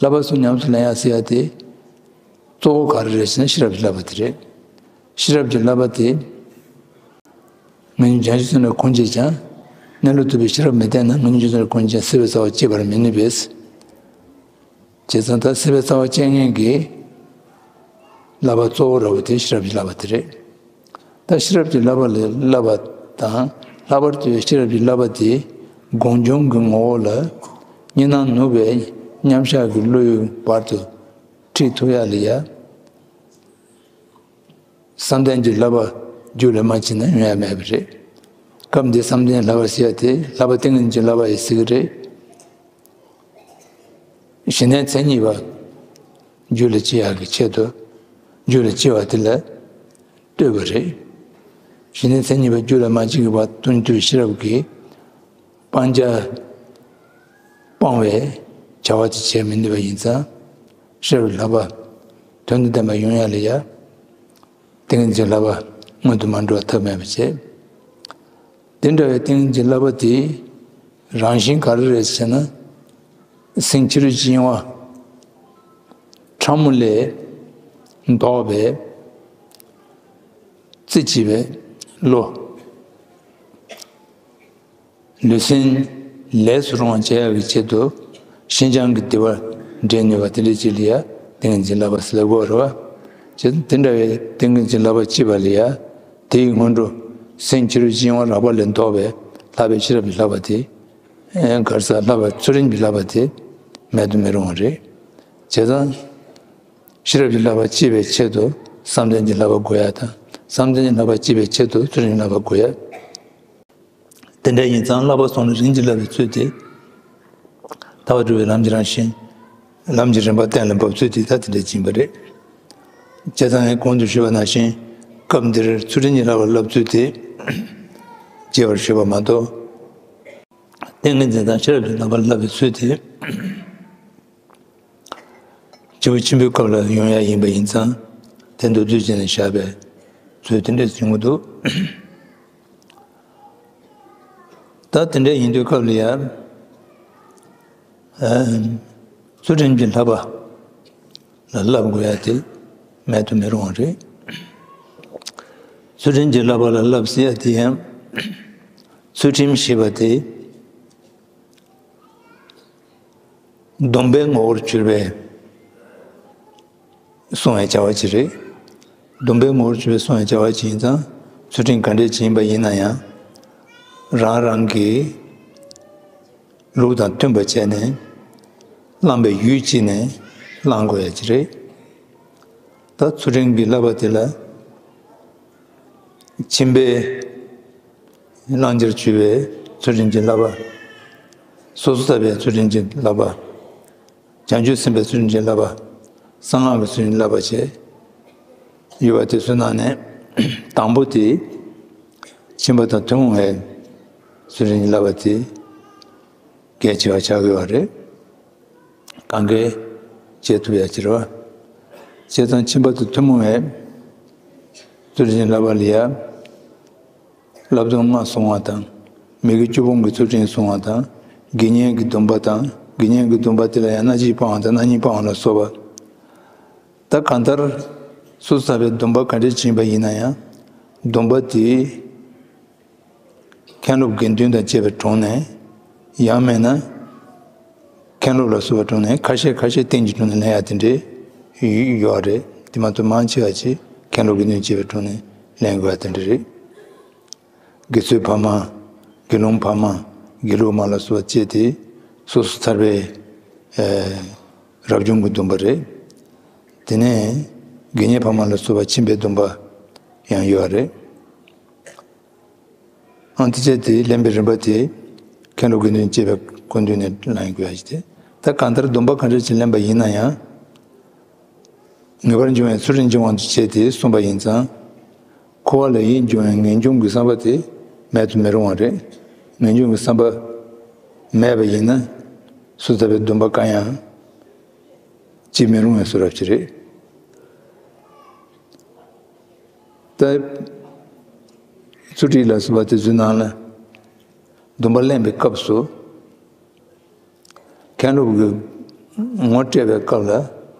བསླབ་པ་གསུམ་ཉམས་སུ་ལེན་ཡ་ཟེར་ཡ་དེ་གཙོ་བོ་ག་རེ་རེད་ཟེར་ན་ཤེས་རབ་ཀྱི་བསླབ་པ་དེ་རེད། ཤེས་རབ་ཀྱི་བསླབ་པ་དེ། ངེས་འབྱུང་བྱང་ཆུབ་སེམས་ལ་གང་བྱེད་ཀྱང་། གནས་ལུགས་ཐུབ་པའི་ཤེས་རབ་མི་ལྡན་ན། ངེས་འབྱུང་བྱང་ཆུབ་སེམས་ལ་གང་བྱེད་ཀྱང་། སྲིད་པའི་རྩ་བ་བཅད་པར་མི་ནུས་པས། བྱས་ཙང་ད་སྲིད་པའི་རྩ་བ་བཅད་མཁན་གྱི་བསླབ་པ་གཙོ་བོ་ར་བ་དེ་ཤེས་རབ་ཀྱི་བསླབ་པ་དེ་རེད། ད་ཤེས་རབ་ཀྱི་བསླབ་པ་ལ་བསླབ་པ་དང་ལྷག་པར་དུ་ཤེས་རབ་ཀྱི་བསླབ་པ་དེ་སྒོམ་བྱུང་གི་ངོ་བོ་ལ་གཉིས་སྣང་ནུབ་པའི་མཉམ་བཞག་གི་བློའི་བར་དུ་ཁྲིད་ཐུབ་ཡ་ལ་ཡ། བསམ་གཏན་གྱི་བསླབ་པ་རྒྱུད་ལ་མ་ཕྱིན་ན་ཡོང་ཡ་མེད་པ་རེད། སྐབས་འདིའི་བསམ་གཏན་བསླབ་པ་ཟེར་ཡ་དེ་བསླབ་པ་ཏིང་ངེ་འཛིན་གྱི་བསླབ་པ་ཡི་ཟེར་གྱི་རེད། གཞི་གནས་མཚན་ཉིད་པ་རྒྱུད་ལ་སྐྱེ་ཡག་གི་ཆེད་དུ། རྒྱུད་ལ་སྐྱེ་བ་དེ་ལ་ལྟོས་པ་རེད། གཞི་གནས་མཚན་ཉིད་པ་རྒྱུད་ལ་མ་སྐྱེས་པ་སྟོང་ཉིད་རྟོགས་པའི་ཤེས་རབ་ཀྱིས་སྤང་བྱ་སྤང་བའི་བྱ་བ་དེ་བྱེད་མི་ནུས་པ་ཡིན་ཙང་། ཤེས་རབ་བསླབ་པ་དོན་དང་ལྡན་པ་ཡོང་ཡ་ལ་ཡ། ཏིང་ངེ་འཛིན་བསླབ་པ་སྔོན་དུ་མ་འགྲོ་བ་ཐབས་མེད་པ་བྱེད། དེ་འདྲ་བའི་ཏིང་ངེ་འཛིན་བསླབ་པ་དེ་རང་བཞིན་ག་རེ་རེད་ཟེར་ན། སེམས་ཕྱི་རོལ་གྱི་གཡེང་བ་ཕྲ་མོ་ལས་ལྡོག་པའི་རྩེ་གཅིག་པའི་བློ། ལུས་སེམས་ལས་སུ་རུང་བ་བྱེད་ཡག་གི་ཆེད་དུ་ཤིན་སྦྱངས་ཀྱི་བདེ་བ་འདྲེན་ནུས་པ་དེ་འདྲ་ཅིག་ལ་ཡ་ཏིང་ངེ་འཛིན་བསླབ་པ་ཟེར་དགོས་རེད་བ། ཅེས་དེ་འདྲ་བའི་ཏིང་ངེ་འཛིན་བསླབ་པ་གཅིག་པ་ལ་ཡ། དེའི་སྔོན་འགྲོ་སེམས་ཕྱི་རོལ་གྱི་གཡེང་བ་རགས་པ་ལས་ལྡོག་པའི་ལྷག་པའི་ཤེས་རབ་ཀྱི་བསླབ་པ་དེ། ཨེ་ག་རེ་ཟེར། ལྷག་པའི་ཚུལ་ཁྲིམས་ཀྱི་བསླབ་པ་དེ་མེད་དུ་མི་རུང་བ་རེད། བྱས་ཙང་། ཤེས་རབ་ཀྱི་བསླབ་པ་གཅིག་པའི་ཆེད་དུ་བསམ་གཏན་གྱི་བསླབ་པ་དགོས་ཡ་དང་། བསམ་གཏན་གྱི་བསླབ་པ་གཅིག་པའི་ཆེད་དུ་ཚུལ་ཁྲིམས་ཀྱི་བསླབ་པ་དགོས་ཡ། དེ་འདྲ་ཡིན་ཙང་བསླབ་པ་གསུམ་ལ་རིམ་གྱིས་བསླབ་པའི་ཚུལ་དེ། ཐར་པ་སྒྲུབ་པའི་ལམ་གྱི་རང་བཞིན། ལམ་གྱི་རིམ་པ་གཏན་ལ་འབེབས་ཚུལ་དེ་ད་དེ་འདྲ་ཡིན་པ་རེད། བྱས་ཙང་ངས་གོང་དུ་ཞུས་པ་ནང་བཞིན་སྐབས་འདིར་ཚུལ་ཁྲིམས་ཀྱི་བསླབ་པ་བསླབ་ཚུལ་དེ་རྒྱས་པར་ཞུས་པ་མ་གཏོགས། ཏིང་ངེ་འཛིན་དང་ཤེས་རབ་ཀྱི་རྣམ་པར་བསླབ་པའི་ཚུལ་དེ། སྤྱི་བོ་ཆེན་པོའི་སྐབས་ལ་ཡོང་ཡ་ཡིན་པ་ཡིན་ཙང་། དེ་མདོར་བསྡུས་བྱས་ནས་བཞག་པའི་ཚུལ་དེ་འདྲ་ཡོང་གི་འདུག་ད་དེ་འདྲ་ཡིན་དུས་སྐབས་ལ་ཡ། ཚུལ་ཁྲིམས་ཀྱི་བསླབ་པ་ལ་བསླབ་དགོས་ཡ་དེ་མེད་དུ་མི་རུང་བ་རེད། ཚུལ་ཁྲིམས་ཀྱི་བསླབ་པ་ལ་བསླབ་ཟེར་ཡ་དེ་ཡང་། ཚུལ་ཁྲིམས་ཞེས་པ་དེ། སྡོམ་པའི་ངོ་བོར་གྱུར་པའི་སྲུང་བའི་བྱ་བ་ཅིག་རེད། སྡོམ་པའི་ངོ་བོར་གྱུར་པའི་སྲུང་བའི་བྱ་བ་ཅིག་ཡིན་ཙང་། ཚུལ་ཁྲིམས་ག་འདྲས་ཅིག་ཡིན་པ་ཡིན་ན་ཡང་། རང་རང་གི་ལུགས་དང་མཐུན་པ་བྱས་ནས་བླངས་པའི་ཡུལ་གཅིག་ནས་བླང་དགོས་ཡ་ཅིག་རེད། ད་ཚུལ་ཁྲིམས་ཀྱི་བསླབ་པ་དེ་ལ། ཁྱིམ་པའི་བླང་བྱར་གྱུར་པའི་ཚུལ་ཁྲིམས་ཀྱི་བསླབ་པ། སོ་སོར་ཐར་པའི་ཚུལ་ཁྲིམས་ཀྱི་བསླབ་པ། བྱང་ཆུབ་སེམས་དཔའི་ཚུལ་ཁྲིམས་ཀྱི་བསླབ་པ། གསང་སྔགས་ཀྱི་ཚུལ་ཁྲིམས་བསླབ་པ་བཅས་ཡོད་པ་དེ་ཚོའི་ནང་ནས་དང་པོ་དེ། ཁྱིམ་པ་དང་ཐུན་མོང་བའི་ཚུལ་ཁྲིམས་ཀྱི་བསླབ་པ་དེ་གལ་ཆེ་བ་ཆགས་ཀྱི་ཡོད་རེད། གང་གས་བྱེད་ཐུབ་ཡ་ཅིག་རེད་བ། བྱས་ཙང་ཁྱིམ་པ་དང་ཐུན་མོང་བའི་ཚུལ་ཁྲིམས་བསླབ་པ་ལ་ཡ། བསླབ་སྡོམ་ལྔ་སྲུང་བ་དང་། མི་དགེ་བཅུ་སྤོང་གི་ཚུལ་ཁྲིམས་སྲུང་བ་དང་། དགེ་བསྙེན་གྱི་སྡོམ་པ་དང་། དགེ་བསྙེན་གྱི་སྡོམ་པ་དེ་ལ་ཡང་སྣ་གཅིག་སྤང་བ་དང་སྣ་གཉིས་སྤང་བ་ལ་སོགས་པ། ད་གང་ལྟར་སོ་སོར་ཐར་པའི་སྡོམ་པ་ག་འདྲས་ཅིག་ཡིན་པ་ཡིན་ན་ཡང་། སྡོམ་པ་དེ། མཁན་སློབ་དགེ་འདུན་དང་བཅས་པའི་དྲུང་ནས། ཡང་མིན་ན། མཁན་སློབ་ལ་སོགས་པའི་དྲུང་ནས་ཁ་ཤས་ཁ་ཤས་རྟེན་གྱི་དྲུང་ནས་ལེན་ཡ་དེ་འདྲས་ཡོད་རེད། དེ་མ་གཏོགས་མང་ཆེ་བ་ཅིག་མཁན་སློབ་དགེ་འདུན་བཅས་པའི་དྲུང་ནས་ལེན་དགོས་ཡ་དེ་འདྲས་རེད། དགེ་ཚུལ་ཕ་མ། དགེ་སློང་ཕ་མ། དགེ་ལུགས་མ་ལ་སོགས་པ་བཅས་ཏེ། སོ་སོར་ཐར་པའི་རབ་བྱུང་གི་སྡོམ་པ་རེད། དེ་ནས་དགེ་བསྙེན་ཕ་མ་ལ་སོགས་པ་ཁྱིམ་པའི་སྡོམ་པ་ཡང་ཡོད་རེད། ཨང་། དེ་བྱས་ཏེ་ལེན་པའི་རིམ་པ་དེ། མཁན་སློབ་དགེ་འདུན་བཅས་པའི་སྐུ་མདུན་ནས་ལེན་དགོས་ཡ་ཞིག་སྟེ། ད་གང་ལྟར་སྡོམ་པ་ག་འདྲ་ཅིག་ལེན་པ་ཡིན་ན་ཡང་། ངེས་པར་འབྱུང་བའི་ཚུལ་ཁྲིམས་ཀྱི་དབང་དུ་བྱས་ཏེ་གསུངས་པ་ཡིན་ཙང་། འཁོར་བ་ལ་ཡིད་འབྱུང་བའི་ངེས་འབྱུང་གི་བསམ་པ་དེ་མེད་དུ་མི་རུང་བ་རེད། ངེས་འབྱུང་གི་བསམ་པ་མེད་པ་ཡིན་ན། སོ་སོར་ཐར་པའི་སྡོམ་པ་གང་ཡང་བྱེད་མི་རུང་བའི་བཟོ་འདྲ་ཅིག་རེད། ད། ཚུལ་ཁྲིམས་ལ་སོགས་པ་དེ་ཚོའི་ནང་ལ། སྡོམ་པ་ལེན་པའི་སྐབས་སུ། མཁན་སློབ་ཀྱིས་ངོ་སྤྲད་པའི་སྐབས་ལ།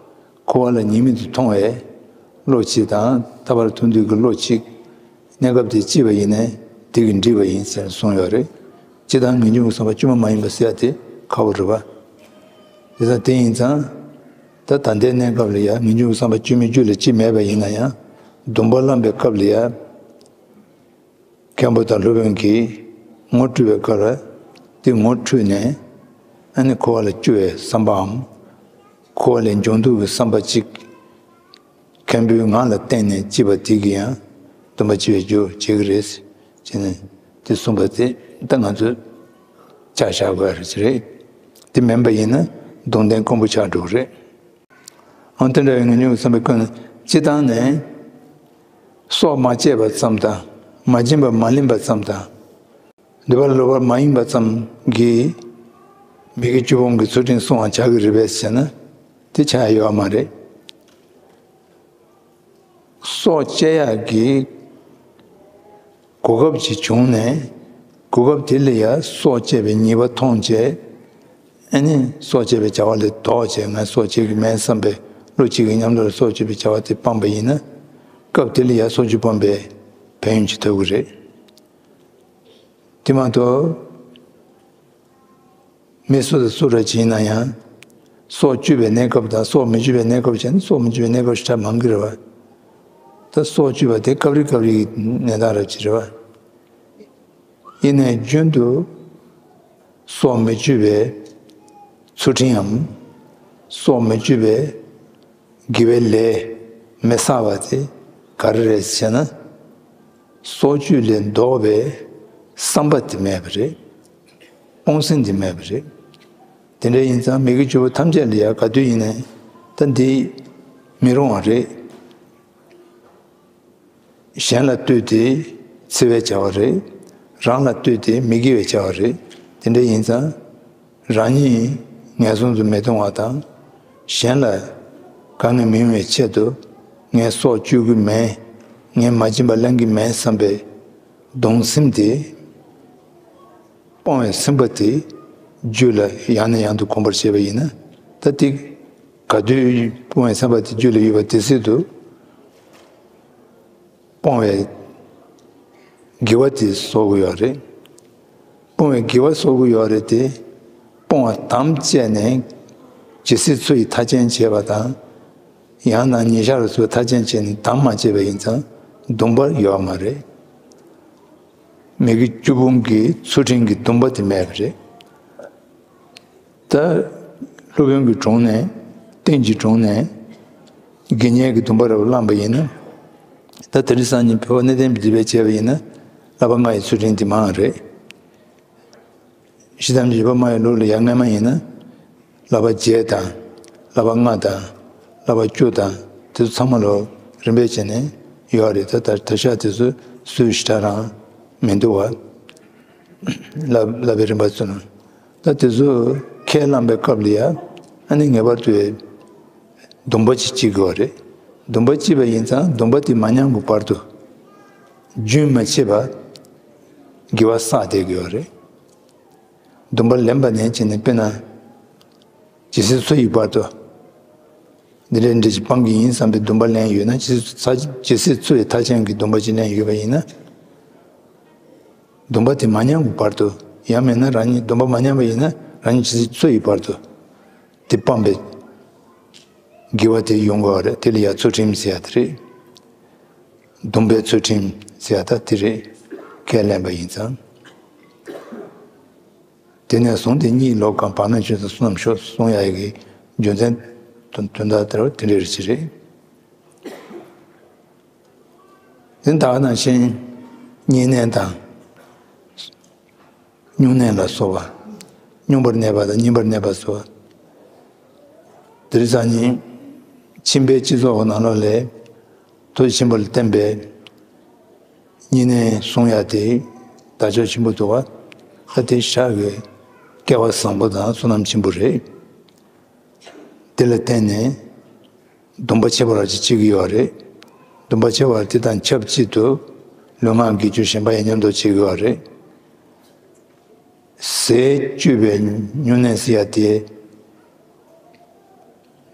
འཁོར་བ་ལ་ཉེས་དམིགས་སུ་མཐོང་བའི་བློ་གཅིག་དང་། ཐར་པར་ཐུག་འདོད་ཀྱི་བློ་གཅིག། གནས་སྐབས་དེ་སྐྱེས་པ་ཡིན་ནའི་དེ་གིས་འགྲིག་པ་ཡིན་ཟེར་གསུངས་ཡོད་རེད། སྤྱིར་བཏང་ངེས་འབྱུང་གི་བསམ་པ་བཅོས་མ་མ་ཡིན་པ་ཟེར་ཡ་དེ་ཁག་པོ་རེད་པ། དེ་ཙང་དེ་ཡིན་ཙང་། ད་ད་ལྟའི་གནས་སྐབས་ལ་ཡང་ངེས་འབྱུང་གི་བསམ་པ་བཅོས་མིན་བཅོས་ལ་ཅི་མེད་པ་ཡིན་ན་ཡང་། སྡོམ་པ་བླངས་པའི་སྐབས་ལ་ཡང་། མཁན་པོ་དང་སློབ་དཔོན་གྱིས་ངོ་སྤྲོད་པའི་སྐབས་ལ། དེ་ངོ་འཕྲོད་ནས། ཨ་ནི་འཁོར་བ་ལ་སྐྱོ་བའི་བསམ་པའམ། འཁོར་བ་ལས་འབྱུང་འདོད་ཀྱི་བསམ་པ་གཅིག། མཁན་པོའི་ངག་ལ་བརྟེན་ནས་སྐྱེས་པ་དེ་གིས་ཡང་སྡོམ་པ་བཅོས་པའི་རྒྱུ་བྱེད་ཀྱི་རེད། ཅེས་ནས་དེ་གསུངས་པ་དེ་ད་ང་ཚོས་ཆ་བཞག་དགོས་ཡ་རེད། དེ་མིན་པ་ཡིན་ན་སྡོམ་ལྡན་དཀོན་པོ་ཆགས་འགྲོ་གི་རེད། འོན་ཏེ་འདྲ་བའི་ངེས་འབྱུང་གི་བསམ་པའི་ཀུན་སྤྱི་བཏང་ནས། སྲོག་མ་བཅད་པ་ཙམ་དང་། མ་བྱིན་པ་མ་ལེན་པ་ཙམ་དང་། འདོད་པ་ལ་སློབ་པ་མ་ཡིན་པ་ཙམ་གྱིས་མི་དགེ་བཅུ་སྤོང་གི་ཚུལ་ཁྲིམས་སྲུང་བར་བྱ་གི་རེད་པས་ཟེར་ན། དེ་ཆགས་ཡོད་མ་རེད། སྲོག་བཅད་ཡག་གི་གོ་སྐབས་ཅིག་བྱུང་ནས། གོ་སྐབས་དེ་ལ་ཡང་སྲོག་བཅད་པའི་ཉེས་པ་མཐོང་བྱས། ཨ་ནི་སྲོག་བཅད་པའི་བྱ་བ་ལས་ལྡོག་བྱས། ངས་སྲོག་བཅད་ཀྱི་མེད་བསམ་པའི་བློ་གཅིག་གི་མཉམ་དུ་ལ་སྲོག་བཅད་པའི་བྱ་བ་དེ་སྤངས་པ་ཡིན་ན། སྐབས་དེ་ལ་ཡང་སྲོག་གཅོད་སྤངས་པའི་ཕན་ཡོན་ཅིག་ཐོབ་ཀྱི་རེད། དེ་མ་གཏོགས། མི་སུ་དང་སུ་ར་ཅིག་ཡིན་ན་ཡང་། སྲོག་གཅོད་པའི་གནས་སྐབས་དང་སྲོག་མི་གཅོད་པའི་གནས་སྐབས་བྱས་ན། སྲོག་མི་གཅོད་པའི་གནས་སྐབས་ཞེ་དྲག་མང་གི་རེད་བ། ད་སྲོག་གཅོད་པ་དེ་སྐབས་རེ་སྐབས་རེ་གི་གནས་སྟངས་ར་ཅིག་རེད་བ། ཡིན་ནའི་རྒྱུན་དུ་སྲོག་མི་གཅོད་པའི་ཚུལ་ཁྲིམས་འམ། སྲོག་མི་གཅོད་པའི་དགེ་བའི་ལས་མི་བསགས་པ་དེ་ག་རེ་རེད་ཟེར་ན། སྲོག་གཅོད་ལས་ལྡོག་པའི་བསམ་པ་དེ་མེད་པ་རེད། སྤོང་སེམས་དེ་མེད་པ་རེད། དེ་འདྲ་ཡིན་ཙང་མི་དགེ་བཅུ་པོ་ཐམས་ཅད་ལ་ཡང་ག་དུས་ཡིན་ནའི་ད་འདི་མི་རུང་བ་རེད། གཞན་ལ་ལྟོས་ཏེ་འཚེ་བའི་བྱ་བ་རེད། རང་ལ་ལྟོས་ཏེ་མི་དགེ་བའི་བྱ་བ་རེད། དེ་འདྲ་ཡིན་ཙང་རང་ཉིད་ངན་སོང་དུ་མི་ལྟུང་བ་དང་། གཞན་ལ་དཀའ་ངལ་མི་ཡོང་བའི་ཆེད་དུ་ངས་སྲོག་གཅོད་ཀྱི་མེད། ངས་མ་བྱིན་པ་ལེན་གྱི་མེད་བསམ་པའི་གདུང་སེམས་དེ། སྤོང་བའི་སེམས་པ་དེ་རྒྱུད་ལ་ཡང་ནས་ཡང་དུ་གོམས་པར་བྱས་པ་ཡིན་ན། ད་དེ་ག་དུས་སྤོང་བའི་སེམས་པ་དེ་རྒྱུད་ལ་ཡོད་པ་དེ་སྲིད་དུ་སྤོང་བའི་དགེ་བ་དེ་གསོག་གི་ཡོད་རེད། སྤོང་བའི་དགེ་བ་གསོག་གི་ཡོད་རེད་དེ། སྤོང་བ་དམ་བཅས་ནས་ཇི་སྲིད་འཚོ་ཡི་མཐའ་ཅན་བྱས་པ་དང་། ཡང་ན་ཉེ་ཞར་དུ་འཚོ་བའི་མཐའ་ཅན་བྱས་ནས་དམ་མ་བཅས་པ་ཡིན་ཙང་སྡོམ་པ་ཡོད་མ་རེད། མི་དགེ་བཅུ་སྤོང་གི་ཚུལ་ཁྲིམས་ཀྱི་སྡོམ་པ་དེ་མེད་པ་རེད། ད་སློབ་དཔོན་གྱི་དྲུང་ནས་རྟེན་གྱི་དྲུང་ནས་དགེ་བསྙེན་གྱི་སྡོམ་པ་རབ་བླངས་པ་ཡིན་ན། ད་དེ་རིང་སང་ཉིན་བོད་པ་གནས་བརྟན་པའི་སྡིག་པའི་བྱས་པ་ཡིན་ན་བསླབ་པ་ལྔ་ཡི་ཚུལ་ཁྲིམས་དེ་མང་རེད། ཤེས་ལྡན་འཇུག་པ་མ་ཡི་ལུགས་ལ་ཡང་སྔ་མ་ཡིན་ན། བསླབ་པ་བརྒྱད་དང་། བསླབ་པ་ལྔ་དང་། བསླབ་པ་བཅུ་དང་། དེ་ཚོ་ཚང་མ་ལོ་རིམ་པས་བྱས་ནས་ཡོད་རེད། ད་ད་ད་ཆ་དེ་ཚོ་སུས་ཞེ་དྲག་རང་མི་འདུག་བ། བསླབ་བསླབ་པའི་རིམ་པ་ཚོ་ནང་། ད་དེ་ཚོ་ཁས་བླངས་པའི་སྐབས་ལ་ཡ། ཨ་ནི་ངེས་པར་དུ་སྡོམ་པ་ཅིག་བྱེད་དགོས་པ་རེད། སྡོམ་པ་བྱས་པ་ཡིན་ཙང་སྡོམ་པ་དེ་མ་ཉམས་ཀྱི་བར་དུ། རྒྱུན་མ་ཆད་པར་དགེ་བ་བསགས་བསྡད་དགོས་པ་རེད། སྡོམ་པ་ལེན་པ་ནས་བྱས་ནས་དཔེར་ན། ཇི་སྲིད་འཚོ་ཡི་བར་དུ། འདི་འདྲའི་འདྲ་ཞིག་སྤང་གི་ཡིན་བསམ་པའི་སྡོམ་པ་ལེན་ཡོད་ན། ཇི་སྲིད་ཇི་སྲིད་འཚོ་བའི་མཐའ་ཅན་གྱི་སྡོམ་པ་ཅིག་ལེན་ཡོད་པ་ཡིན་ན། སྡོམ་པ་དེ་མ་ཉམས་ཀྱི་བར་དུ། ཡང་མིན་ན་རང་ཉིད་སྡོམ་པ་མ་ཉམས་པ་ཡིན་ན་རང་ཉིད་ཇི་སྲིད་འཚོ་ཡི་བར་དུ། དེ་སྤངས་པའི་དགེ་བ་དེ་ཡོང་དགོས་པ་རེད། དེ་ལ་ཡ་ཚུལ་ཁྲིམས་ཟེར་ཡ་དེ་རེད། སྡོམ་པའི་ཚུལ་ཁྲིམས་ཟེར་ཡ་ད་དེ་རེད། ཁས་ལེན་པ་ཡིན་ཙང་། དེ་ནས་བཟུང་སྟེ་གཉིད་ལོག་གམ་བག་མེད་ཆོས་དང་བསོད་ནམས་ཤོག་གསུང་ཡ་གི་རྒྱུ་མཚན་དོན་དོན་དག་དེ་རུ་དེ་འདྲ་རེ་ཅིག་རེད། དེ་ད་ག་ནང་བཞིན་བསྙེན་གནས་དང་། སྨྱུང་གནས་ལ་སོགས་པ། སྨྱུང་བར་གནས་པ་དང་བསྙེན་པར་གནས་པ་སོགས། དེ་རིང་སང་ཉིན་ཁྱིམ་པའི་སྤྱི་ཚོགས་ནང་ལོགས་ལ་མཐུ་ཆེན་པོ་ལ་བརྟེན་པའི་བསྙེན་གནས་སྲུང་ཡ་དེ་དར་ཁྱབ་ཆེན་པོ་འདུག་བ། ད་དེ་ཞག་གི་སྐལ་བ་བཟང་པོ་དང་བསོད་ནམས་ཆེན་པོ་རེད། དེ་ལ་བརྟེན་ནས་སྡོམ་པ་ཁྱད་པར་ཅིག་བྱེད་ཀྱི་ཡོད་རེད། སྡོམ་པ་ཁྱད་པར་དེ་དང་ཆབས་ཅིག་ཏུ་ལུས་ངག་གི་རྒྱུད་གཞན་པ་ཡང་མཉམ་དུ་བྱེད་ཀྱི་ཡོད་རེད། ཟས་སྤྱོད་པའི་སྨྱུང་གནས་ཟེར་ཡ་དེ།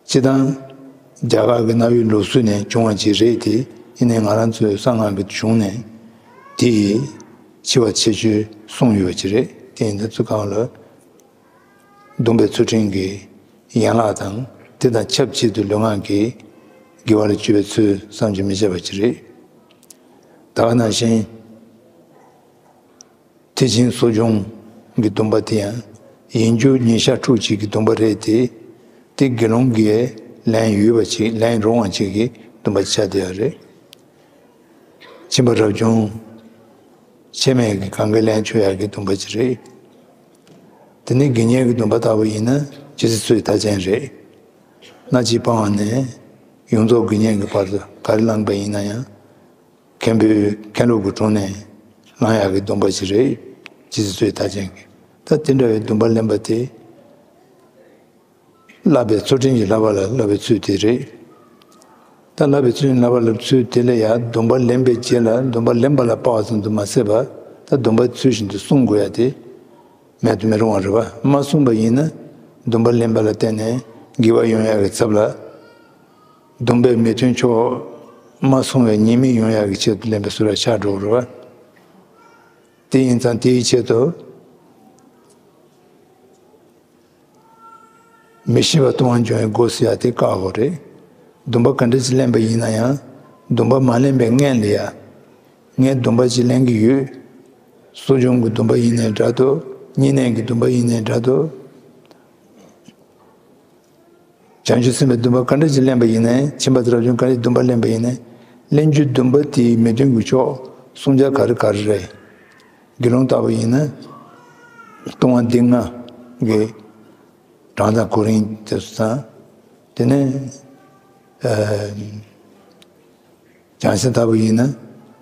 སྤྱིར་བཏང་རྒྱ་གར་གྱི་གནའ་བོའི་ལུགས་སྲོལ་ནས་བྱུང་བ་ཅིག་རེད་དེ། ཡིན་ནའི་ང་རང་ཚོའི་གསང་སྔགས་ཀྱི་གཞུང་ནས་དེ་ཡི་ཆེ་བ་ཆེ་ཤོས་གསུངས་ཡོད་པ་ཅིག་རེད། དེ་ཡིན་དུས་ཚུལ་གང་ལ། སྡོམ་པའི་ཚུལ་ཁྲིམས་ཀྱི་ཡན་ལག་དང་དེ་དང་ཆབས་ཅིག་ཏུ་ལུས་ངག་གི་དགེ་བ་ལ་སྤྱོད་པའི་ཚུལ་བསམ་གྱིས་མི་ཁྱབ་པ་ཅིག་རེད། ད་ག་ནང་བཞིན། དེ་བཞིན་གསོ་སྦྱོང་གི་སྡོམ་པ་དེ་ཡང་ཡིན་རྒྱུ་ཉིན་ཞག་ཕྲུགས་གཅིག་གི་སྡོམ་པ་རེད་དེ། དེ་དགེ་སློང་གིས་ལེན་འོས་པ་ཅིག་ལེན་རུང་བ་ཅིག་གི་སྡོམ་པ་ཆགས་བསྡད་ཡོད་རེད། ཁྱིམ་པ་རབ་བྱུང་ཕྱེ་མས་ཀྱི་གང་ག་ལེན་ཆོག་ཡག་གི་སྡོམ་པ་ཅིག་རེད། དེ་ནི་དགེ་བསྙེན་གྱི་སྡོམ་པ་ལྟ་བུ་ཡིན་ན་ཇི་སྲིད་འཚོའི་མཐའ་ཅན་རེད། སྣ་གཅིག་སྤང་བ་ནས་ཡོངས་རྫོགས་དགེ་བསྙེན་གྱི་བར་དུ་ག་རེ་བླངས་པ་ཡིན་ན་ཡང་། མཁན་པོའི་མཁན་སློབ་ཀྱི་དྲུང་ནས་བླང་ཡག་གི་སྡོམ་པ་ཅིག་རེད། ཇི་སྲིད་འཚོའི་མཐའ་ཅན་གྱི། ད་དེ་འདྲ་བའི་སྡོམ་པ་ལེན་པ་དེ། བསླབ་པའི་ཚུལ་ཁྲིམས་ཀྱི་བསླབ་པ་ལ་བསླབ་པའི་ཚུལ་དེ་རེད། ད་བསླབ་པའི་ཚུལ་ཁྲིམས་བསླབ་པ་ལ་ཚུལ་དེ་ལ་ཡང་སྡོམ་པ་ལེན་པའི་རྗེས་ལ་སྡོམ་པ་ལེན་པ་ལ་དཔག་པ་ཙམ་དུ་མ་ཟད་པར། ད་སྡོམ་པ་ཚུལ་བཞིན་དུ་སྲུང་དགོས་ཡ་དེ་མེད་དུ་མི་རུང་བ་རེད་པ། མ་སྲུང་པ་ཡིན་ན་སྡོམ་པ་ལེན་པ་ལ་བརྟེན་ནས་དགེ་བ་ཡོང་ཡ་གི་ཚབ་ལ། སྡོམ་པའི་མི་མཐུན་ཕྱོགས་མ་སྲུང་བའི་ཉེས་དམིགས་ཡོང་ཡག་གི་ཆེད་དུ་ལེན་པའི་ཚུལ་ལ་ཆགས་འགྲོ་གི་རེད་པ། དེ་ཡིན་ཙང་དེའི་ཆེད་དུ། མི་ཤེས་པ་ལྟུང་བ་འབྱུང་བའི་སྒོ་ཟེར་ཡ་དེ་བཀག་དགོས་རེད། སྡོམ་པ་ག་འདྲ་ཞིག་ལེན་པ་ཡིན་ན་ཡང་། སྡོམ་པ་མ་ལེན་པའི་སྔོན་ལ་ཡ། ངས་སྡོམ་པ་ཅིག་ལེན་གྱི་ཡོད། གསོ་སྦྱོང་གི་སྡོམ་པ་ཡིན་ནའི་འདྲ་འདུག་བསྙེན་གནས་ཀྱི་སྡོམ་པ་ཡིན་ནའི་འདྲ་འདུག་བྱང་ཆུབ་སེམས་དཔའི་སྡོམ་པ་ག་འདྲ་ཞིག་ལེན་པ་ཡིན་ནའི། ཁྱིམ་པ་དེ་རབ་བྱུང་ག་འདྲ་སྡོམ་པ་ལེན་པ་ཡིན་ནའི། ལེན་རྒྱུའི་སྡོམ་པ་དེའི་མི་མཐུན་གྱི་ཕྱོགས་སྲུང་བྱ་ག་རེ་ག་རེ་རེད། དགེ་སློང་ལྟ་བུ་ཡིན་ན། ལྟུང་བ་འདི་ལྔ་གི་ གྲངས་དང་གོ་རིམ་དེ་ཚོ་དང་། དེ་ནས་ཨ་བྱང་སེམས་ལྟ་བུ་ཡིན་ན་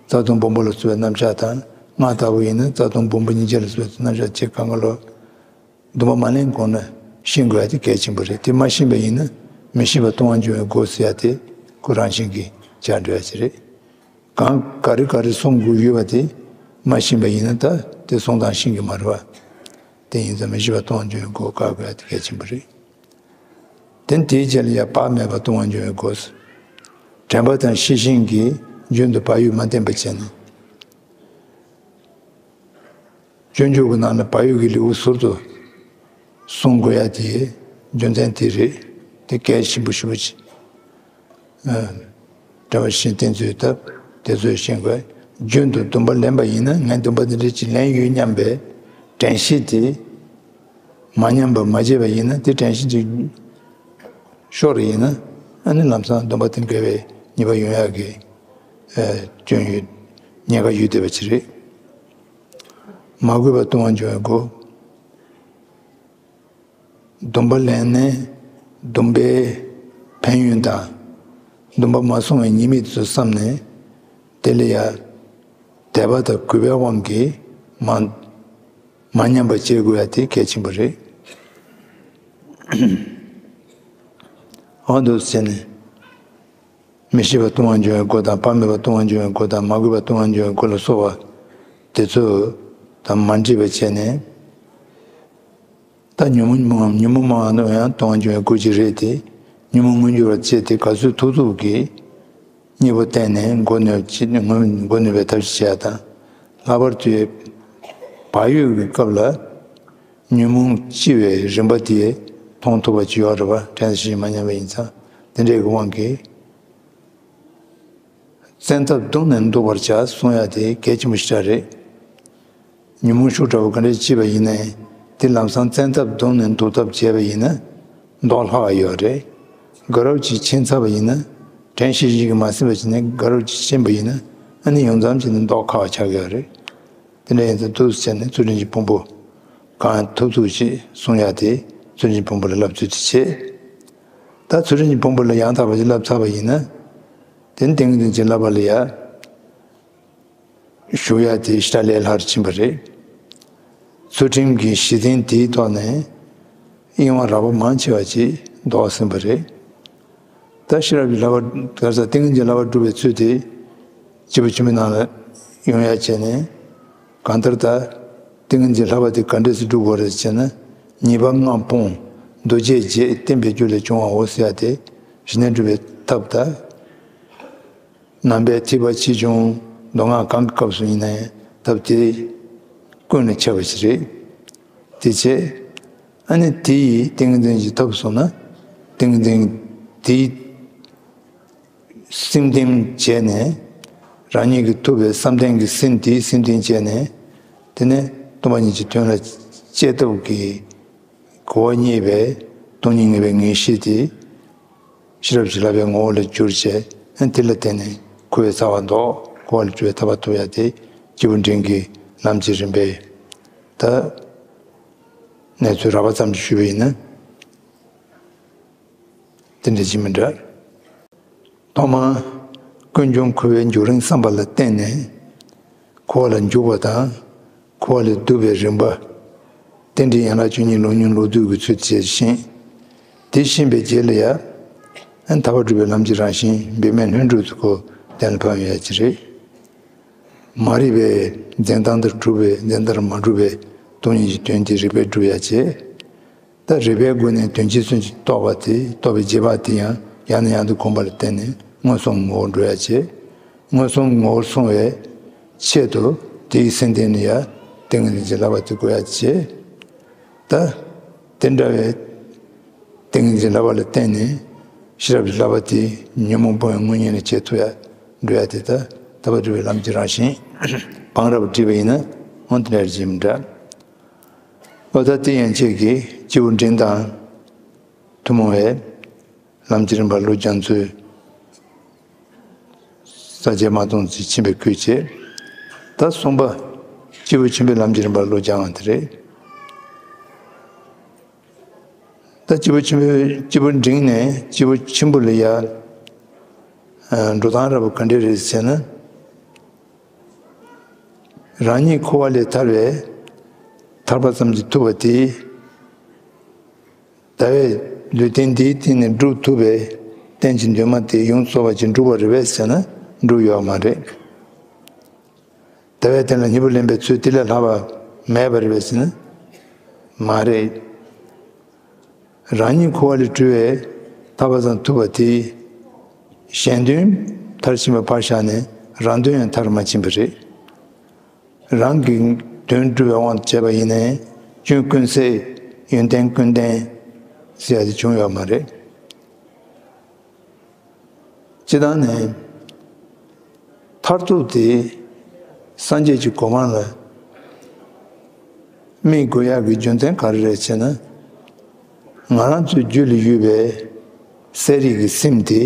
རྩ་ལྟུང་སྦོམ་པོ་ལ་སོགས་པའི་རྣམ་གཞག་དང་། སྔགས་ལྟ་བུ་ཡིན་ན་རྩ་ལྟུང་སྦོམ་པོ་སྙིང་རྗེ་ལ་སོགས་པའི་རྣམ་གཞག་ཅེས་གང་ག་ལོ། སྡོམ་པ་མ་ལེན་གོང་ན་ཤེས་དགོས་ཡ་དེ་གལ་ཆེན་པོ་རེད། དེ་མ་ཤེས་པ་ཡིན་ན་མི་ཤེས་པ་ལྟུང་བར་འགྱུར་བའི་སྒོ་ཟེར་ཡ་དེ་ཁོ་རང་བཞིན་གྱིས་བྱས་འགྲོ་ཡ་ཅིག་རེད། གང་ག་རེ་ག་རེ་བསྲུང་དགོས་ཡོད་པ་དེ་མ་ཤེས་པ་ཡིན་ན་ད་དེ་བསྲུང་སྟངས་ཤེས་ཀྱི་མ་རེད་བ། དེ་ཡིན་ཙང་མི་ཤེས་པ་ལྟུང་བར་འགྱུར་བའི་སྒོ་བཀག་དགོས་ཡ་དེ་གལ་ཆེན་པོ་རེད། དེ་དེའི་རྗེས་ལ་ཡ་བག་མེད་པ་ལྟུང་བར་འགྱུར་བའི་སྒོ། དྲན་པ་དང་ཤེས་བཞིན་གྱིས་རྒྱུན་དུ་བག་ཡོད་མ་བསྟེན་པ་བྱས་ནས། སྤྱོད་འཇུག་གི་ནང་ལ་བག་ཡོད་ཀྱི་ལེའུ་ཟུར་དུ་གསུང་དགོས་ཡ་དེ་རྒྱུ་མཚན་དེ་རེད། དེ་གལ་ཆེན་པོ་ཞེ་པོ་ཅིག་དྲན་པ་བཞིན་བསྟེན་ཚུལ་ཐབས་དེ་ཚོས་ཤེས་དགོས། རྒྱུན་དུ་སྡོམ་པ་ལེན་པ་ཡིན་ན་ངས་སྡོམ་པ་འདི་འདྲ་ཅིག་ལེན་ཡོད་སྙམ་པའི་དྲན་ཤེས་དེ་མ་ཉམས་པ་མ་བརྗེད་པ་ཡིན་ན་དེ་དྲན་ཤེས་ཅིག་ཤོར་ཡིན་ན་ཨ་ནི་ལམ་སང་སྡོམ་པ་དེ་འགལ་བའི་ཉེས་པ་ཡོང་ཡག་གི་སྐྱོན་ཡོད། ཉེན་ཁ་ཡོད་བསྡད་པ་ཅིག་རེད། མ་གུས་པ་ལྟུང་བར་འགྱུར་བའི་སྒོ། སྡོམ་པ་ལེན་ནས་སྡོམ་པའི་ཕན་ཡོན་དང་། སྡོམ་པ་མ་བསྲུང་བའི་ཉེས་དམིགས་དེ་ཚོ་བསམ་ནས་དེ་ལ་ཡ་དད་པ་དང་གུས་པའི་དབང་གིས་མ་མ་ཉམས་པ་བྱེད་དགོས་ཡ་དེ་གལ་ཆེན་པོ་རེད། འོ་འདུག་ཟེར་ནས། མི་ཤེས་པ་ལྟུང་བར་འགྱུར་བའི་སྒོ་དང་། བག་མེད་པ་ལྟུང་བར་འགྱུར་བའི་སྒོ་དང་། མ་གུས་པ་ལྟུང་བར་འགྱུར་བའི་སྒོ་ལ་སོགས་པ་དེ་ཚོ་དང་མ་འདྲེས་པ་བྱས་ནས། ད་ཉོན་མོངས་ཉོན་མོངས་མང་བ་ཡང་ལྟུང་བར་འགྱུར་བའི་སྒོ་ཅིག་རེད་དེ། ཉོན་མོངས་མངོན་གྱུར་བར་བྱེད་དེ་ག་ཚོད་ཐུབ་ཐུབ་ཀྱིས་གཉེན་པོ་བསྟེན་ནས་མགོ་གནོན་བྱེད་མགོ་གནོན་པའི་ཐབས་ཤེས་བྱེད་ཡ་དང་། ལྷག་པར་དུ་བག་ཡོད་ཀྱི་སྐབས་ལ། ཉོན་མོངས་ལྕི་བའི་རིམ་པ་དེ་མཐོང་ཐུབ་པ་ཅིག་ཡོད་རེད་པ། དྲན་ཤེས་མ་ཉམས་པ་ཡིན་ཙང་། དེ་འདྲའི་དབང་གིས་བཙན་ཐབས་བརྡུངས་ནས་འདུག་པར་བྱ་གསུང་ཡ་དེ་གལ་ཆེན་པོ་ཞེ་དྲག་རེད། ཉོན་མོངས་ཤུགས་དྲག་པོ་ག་འདྲ་ལྕི་བ་ཡིན་ནའི་དེ་ལམ་སང་བཙན་ཐབས་བརྡུངས་ནས་འདུག་ཐབས་བྱས་པ་ཡིན་ན་ལྡོག་སླ་བ་ཡོད་རེད། དགའ་རབ་ཅིག་ཕྱིན་ཚར་བ་ཡིན་ན་དྲན་ཤེས་ཤིག་གིས་མ་ཟིན་པ་བྱས་ནས་དགའ་རབ་ཅིག་ཕྱིན་པ་ཡིན་ན་ཨ་ནི་ཡོངས་ཙམ་བྱས་ནས་ལྡོག་ཁག་པ་ཆགས་ཀྱི་ཡོད་རེད། དེ་འདྲ་ཡིན་ཙང་འདུག་སེ་བྱས་ནས་ཚུལ་ཁྲིམས་ཀྱི་ཕུང་པོ་གང་ཐུབ་ཐུབ་ཅིག་སྲུང་ཡ་དེ་ཚུལ་ཁྲིམས་ཀྱི་ཕུང་པོ་ལ་བསླབ་ཚུལ་དེ་བྱེད། ད་ཚུལ་ཁྲིམས་ཀྱི་ཕུང་པོ་ལ་ཡང་དག་པ་ཅིག་བསླབ་ཚར་བ་ཡིན་ན། དེ་ནི་ཏིང་ངེ་འཛིན་གྱི་བསླབ་པ་ལ་ཡ་ཞུགས་ཡ་དེ་ཞེ་དྲག་ལས་སླ་རུ་ཕྱིན་པ་རེད། ཚུལ་ཁྲིམས་ཀྱི་གཞི་རྟེན་དེའི་ཐོག་ནས་གཡེང་བ་རགས་པ་མང་ཆེ་བ་ཅིག་ལྡོག་ཟིན་པ་རེད། ད་ཤེས་རབ་ཀྱི་བསླབ་པ་ག་ས་ཏིང་ངེ་འཛིན་བསླབ་པ་སྒྲུབ་པའི་ཚུལ་དེ་སྐྱེས་བུ་ཆེན་པོའི་ནང་ལ་ཡོང་ཡ་བྱས་ནས། གང་ལྟར་ད་ཏིང་ངེ་འཛིན་བསླབ་པ་དེ་ག་འདྲས་སེ་སྒྲུབ་དགོས་རེད་ཟེར་ན། ཉེས་པ་ལྔ་སྤོང་། འདུ་བྱེད་བརྗེད། བསྟེན་པའི་རྒྱུ་ལས་བྱུང་བའོ་ཟེར་ཡ་དེ་གཞི་ནས་སྒྲུབ་པའི་ཐབས་དང་། ནང་པའི་ཐེག་པ་ཆེ་ཆུང་མདོ་སྔགས་གང་གི་སྐབས་སུ་ཡིན་ནའི་ཐབས་དེ་ཀུན་ལ་ཁྱབ་པ་ཞིག་རེད། དེ་བྱས། ཨ་ནི་དེ་ཡིས་ཏིང་ངེ་འཛིན་གྱི་ཐབས་སོང་ན། ཏིང་ངེ་འཛིན་དེའི་སེམས་གཏིང་བྱས་ནས། རང་ཉིད་ཀྱིས་ཐུབ་པའི་བསམ་གཏན་གྱི་སེམས་དེའི་སེམས་གཏིང་བྱས་ནས། དེ་ནས་སྟོང་པ་ཉིད་ཀྱི་དོན་ལ་དཔྱད་ཐབས་ཀྱི་གོ་བ་རྙེད་པའི་སྟོང་ཉིད་ངེས་པའི་ངེས་ཤེས་དེ་ཤེས་རབ་ཀྱི་བསླབ་པའི་ངོ་བོ་ལ་གྱུར་བྱས། ཨ་ནི་དེ་ལ་བརྟེན་ནས་འཁོར་བའི་རྩ་བ་ཟློག། འཁོར་བ་ལས་གྲོལ་བའི་ཐར་པ་ཐོབ་ཡ་དེ་སྐྱེས་བུ་འབྲིང་གི་ལམ་གྱི་རིམ་པའི་ད་གནས་ཚུལ་རགས་པ་ཙམ་ཞིག་ཞུས་པ་ཡིན་ན། དེ་འདྲ་ཅིག་མི་འདྲ། ཐོག་མར་ཀུན་འབྱུང་འཁོར་བའི་འགྱུར་རིམ་བསམ་པ་ལ་བརྟེན་ནས་འཁོར་བ་ལ་འཇུག་པ་དང་། འཁོར་བ་ལས་སྒྲོལ་བའི་རིམ་པ། རྟེན་འབྲེལ་ཡན་ལག་བཅུ་གཉིས་ལུགས་མྱོང་ལོག་རྟོག་གི་ཚུལ་བཅས་ཤིང་། དེ་ཤེས་པའི་རྗེས་ལ་ཡང་། ཐར་པ་སྒྲུབ་པའི་ལམ་གྱི་རང་བཞིན་འབད་མེད་ལྷུན་གྲུབ་ཀྱི་སྒོ་གཏན་ལ་ཕབ་ཡོང་ཡ་ཅིག་རེད། མ་རིག་པའི་འཛིན་སྟངས་དེ་གྲུབ་པའི་འཛིན་སྟངས་མ་གྲུབ་པའི་སྟོང་ཉིད་ཀྱི་དོན་དེ་རིག་པས་སྒྲུབ་ཡ་བྱེད། ད་རིག་པའི་སྒོ་ནས་དོན་སྤྱི་མཚོན་གྱིས་རྟོགས་པ་དེ། རྟོགས་པའི་རྗེས་དཔག་དེ་ཡང་ཡང་ནས་ཡང་དུ་གོམས་པ་ལ་བརྟེན་ནས་མངོན་སུམ་ངོ་བོར་འགྲོ་ཡ་བྱེད། མངོན་སུམ་ངོ་བོར་སོང་བའི་ཆེད་དུ་དེའི་སེམས་གཏིང་ནས་ཡང་ཏིང་ངེ་འཛིན་གྱི་བསླབ་པ་དེ་དགོས་ཡ་བྱེད། ད་དེ་འདྲ་བའི་ཏིང་ངེ་འཛིན་བསླབ་པ་ལ་བརྟེན་ནས་ཤེས་རབ་ཀྱི་བསླབ་པ་དེ་ཉོན་མོངས་སྤོང་བའི་དངོས་གཉེན་ལ་བྱེད་ཐུབ་ཡ་འགྲོ་ཡ་དེ་ད་ཐར་པ་སྒྲུབ་པའི་ལམ་གྱི་རང་བཞིན་བང་རབ་བསྒྲིགས་པ་ཡིན་ན་འོ་དེ་འདྲ་ཅིག་མི་འདྲ། འོ་ད་དེ་ཡན་ཆད་ཀྱིས་སྐྱེས་བུ་འབྲིང་དང་ཐུན་མོང་བའི་ལམ་གྱི་རིམ་པ་བློ་སྦྱང་ཚུལ། ས་བཅད་མ་སྟོང་ཚིག་ཕྱིན་པའི་ཁུལ་བྱས། ད་གསུམ་པ། སྐྱེས་བུ་ཆེན་པོའི་ལམ་གྱི་རིམ་པ་བློ་སྦྱང་བ་དེ་རེད། ད་སྐྱེས་བུ་ཆེན་པོའི་སྐྱེས་བུ་འབྲིང་ནས་སྐྱེས་བུ་ཆེན་པོ་ལ་ཡ། ཨ། འགྲོ་སྟངས་རབ་ག་འདྲ་རེད་ཟེར་ན། རང་ཉིད་འཁོར་བ་ལས་ཐར་བའི་ཐར་པ་ཙམ་གྱིས་ཐུབ་པ་དེ། ད་བས་ལུས་རྟེན་འདིའི་སྟེང་ནས་སྒྲུབ་ཐུབ་པའི་རྟེན་གྱི་འདུན་མ་དེ་ཡོངས་སུ་རྫོགས་པ་ཅིག་འགྲུབ་པ་རེད་པས་ཟེར་ན་འགྲུབ་ཡོད་མ་རེད། ད་བས་དེ་ལ་སྙིང་པོ་ལེན་པའི་ཚུལ་དེ་ལས་ལྷག་པ་མེད་པ་རེད་པས་ཟེར་ན་མ་རེད། རང་ཉིད་འཁོར་བ་ལས་གྲོལ་བའི་ཐར་པ་ཙམ་ཐུབ་པ་དེ། གཞན་དོན་མཐར་ཕྱིན་པ་ཕར་བཞག་ནས་རང་དོན་ཡང་མཐར་མ་ཕྱིན་པ་རེད། རང་གི་དོན་སྒྲུབ་པའི་དབང་དུ་བྱས་པ་ཡིན་ནའི་སྐྱོན་ཀུན་ཟད། ཡོན་ཏན་ཀུན་ལྡན་ཟེར་ཡ་དེ་བྱུང་ཡོད་མ་རེད། སྤྱིར་བཏང་ནས་མཐར་ཐུག་དེ་སངས་རྒྱས་ཀྱི་གོ་འཕང་ལ་དམིགས་དགོས་ཡག་གི་རྒྱུ་མཚན་ག་རེ་རེད་ཅེ་ན། ང་རང་ཚོའི་རྒྱུད་ལ་ཡོད་པའི་གསལ་རིག་གི་སེམས་དེ།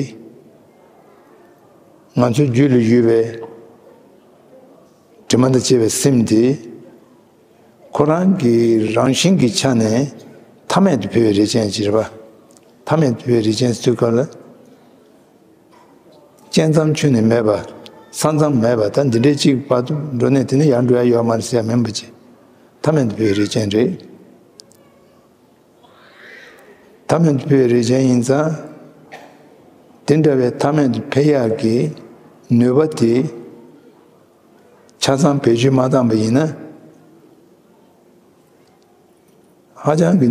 ང་ཚོའི་རྒྱུད་ལ་ཡོད་པའི་དྲི་མ་དང་བཅས་པའི་སེམས་དེ། ཁོ་རང་གི་རང་བཞིན་གྱི་ཆ་ནས་ཐ་མལ་དུ་འཕོས་པའི་རིགས་ཅན་ཅིག་རེད་པ། ཐ་མལ་དུ་འཕོས་པའི་རིགས་ཅན་ཟེར་དུས་སྐབས་ལ། བཅད་མཚམས་ཁྱོན་ནས་མེད་པ། ས་མཚམས་མེད་པ། ད་འདི་འདྲའི་གཅིག་བར་དུ་འགྲོ་ནས་དེ་ནས་ཡར་འགྲོ་ཡ་ཡོད་མ་རེད་ཟེར་ཡ་མིན་པ་ཅིག་ཐ་མལ་དུ་འཕོས་པའི་རིགས་ཅན་རེད། ཐ་མལ་དུ་འཕོས་པའི་རིགས་ཅན་ཡིན་ཙང་། དེ་འདྲ་བའི་ཐ་མལ་དུ་འཕོས་ཡག་གི་ནུས་པ་དེ། ཆ་ཚང་བེད་སྤྱོད་མ་བཏང་པ་ཡིན་ན། ཧ་ཅང་གི་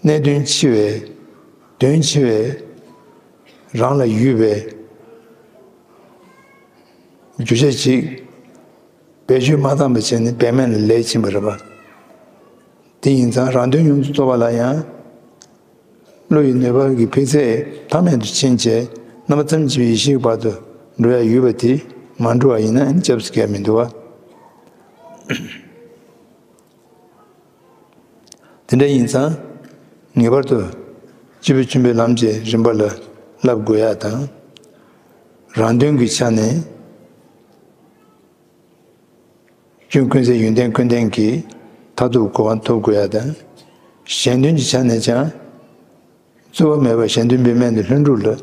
གནད་དོན་ཆེ་བའི། དོན་ཆེ་བའི་རང་ལ་ཡོད་པའི་རྒྱུ་ཆ་ཅིག་བེད་སྤྱོད་མ་བཏང་པ་བྱས་ནས་བེད་མེད་ལ་ལས་ཕྱིན་པ་རེད་པ། དེ་ཡིན་ཙང་རང་དོན་ཡོངས་སུ་རྫོགས་པ་ལ་ཡང་བློ་ཡི་ནུས་པ་གི་འཕེལ་ཚད་ཐ་མལ་དུ་ཕྱིན་བྱས་རྣམ་པ་ཐམས་ཅད་ཡེ་ཤེས་ཀྱི་བར་དུ་འགྲོ་ཡ་ཡོད་པ་དེ་མ་འགྲོ་བ་ཡིན་ན་ཨ་ནི་སྐྱབས་སུ་འགལ་མི་འདུག་བ། དེ་འདྲ་ཡིན་ཙང་། ངེས་པར་དུ་སྐྱེས་བུ་ཆེན་པོའི་ལམ་གྱི་རིམ་པ་ལ་བསླབ་དགོས་ཡ་དང་། རང་དོན་གྱི་ཆ་ནས་སྐྱོན་ཀུན་ཟད་ཡོན་ཏན་ཀུན་ལྡན་གྱི་མཐར་ཐུག་གོ་འཕང་ཐོབ་དགོས་ཡ་དང་། གཞན་དོན་གྱི་ཆ་ནས་ཀྱང་། རྩོལ་བ་མེད་པར་གཞན་དོན་པའི་སྨན་དང་ལྷུན་གྲུབ་ལ་བྱེད་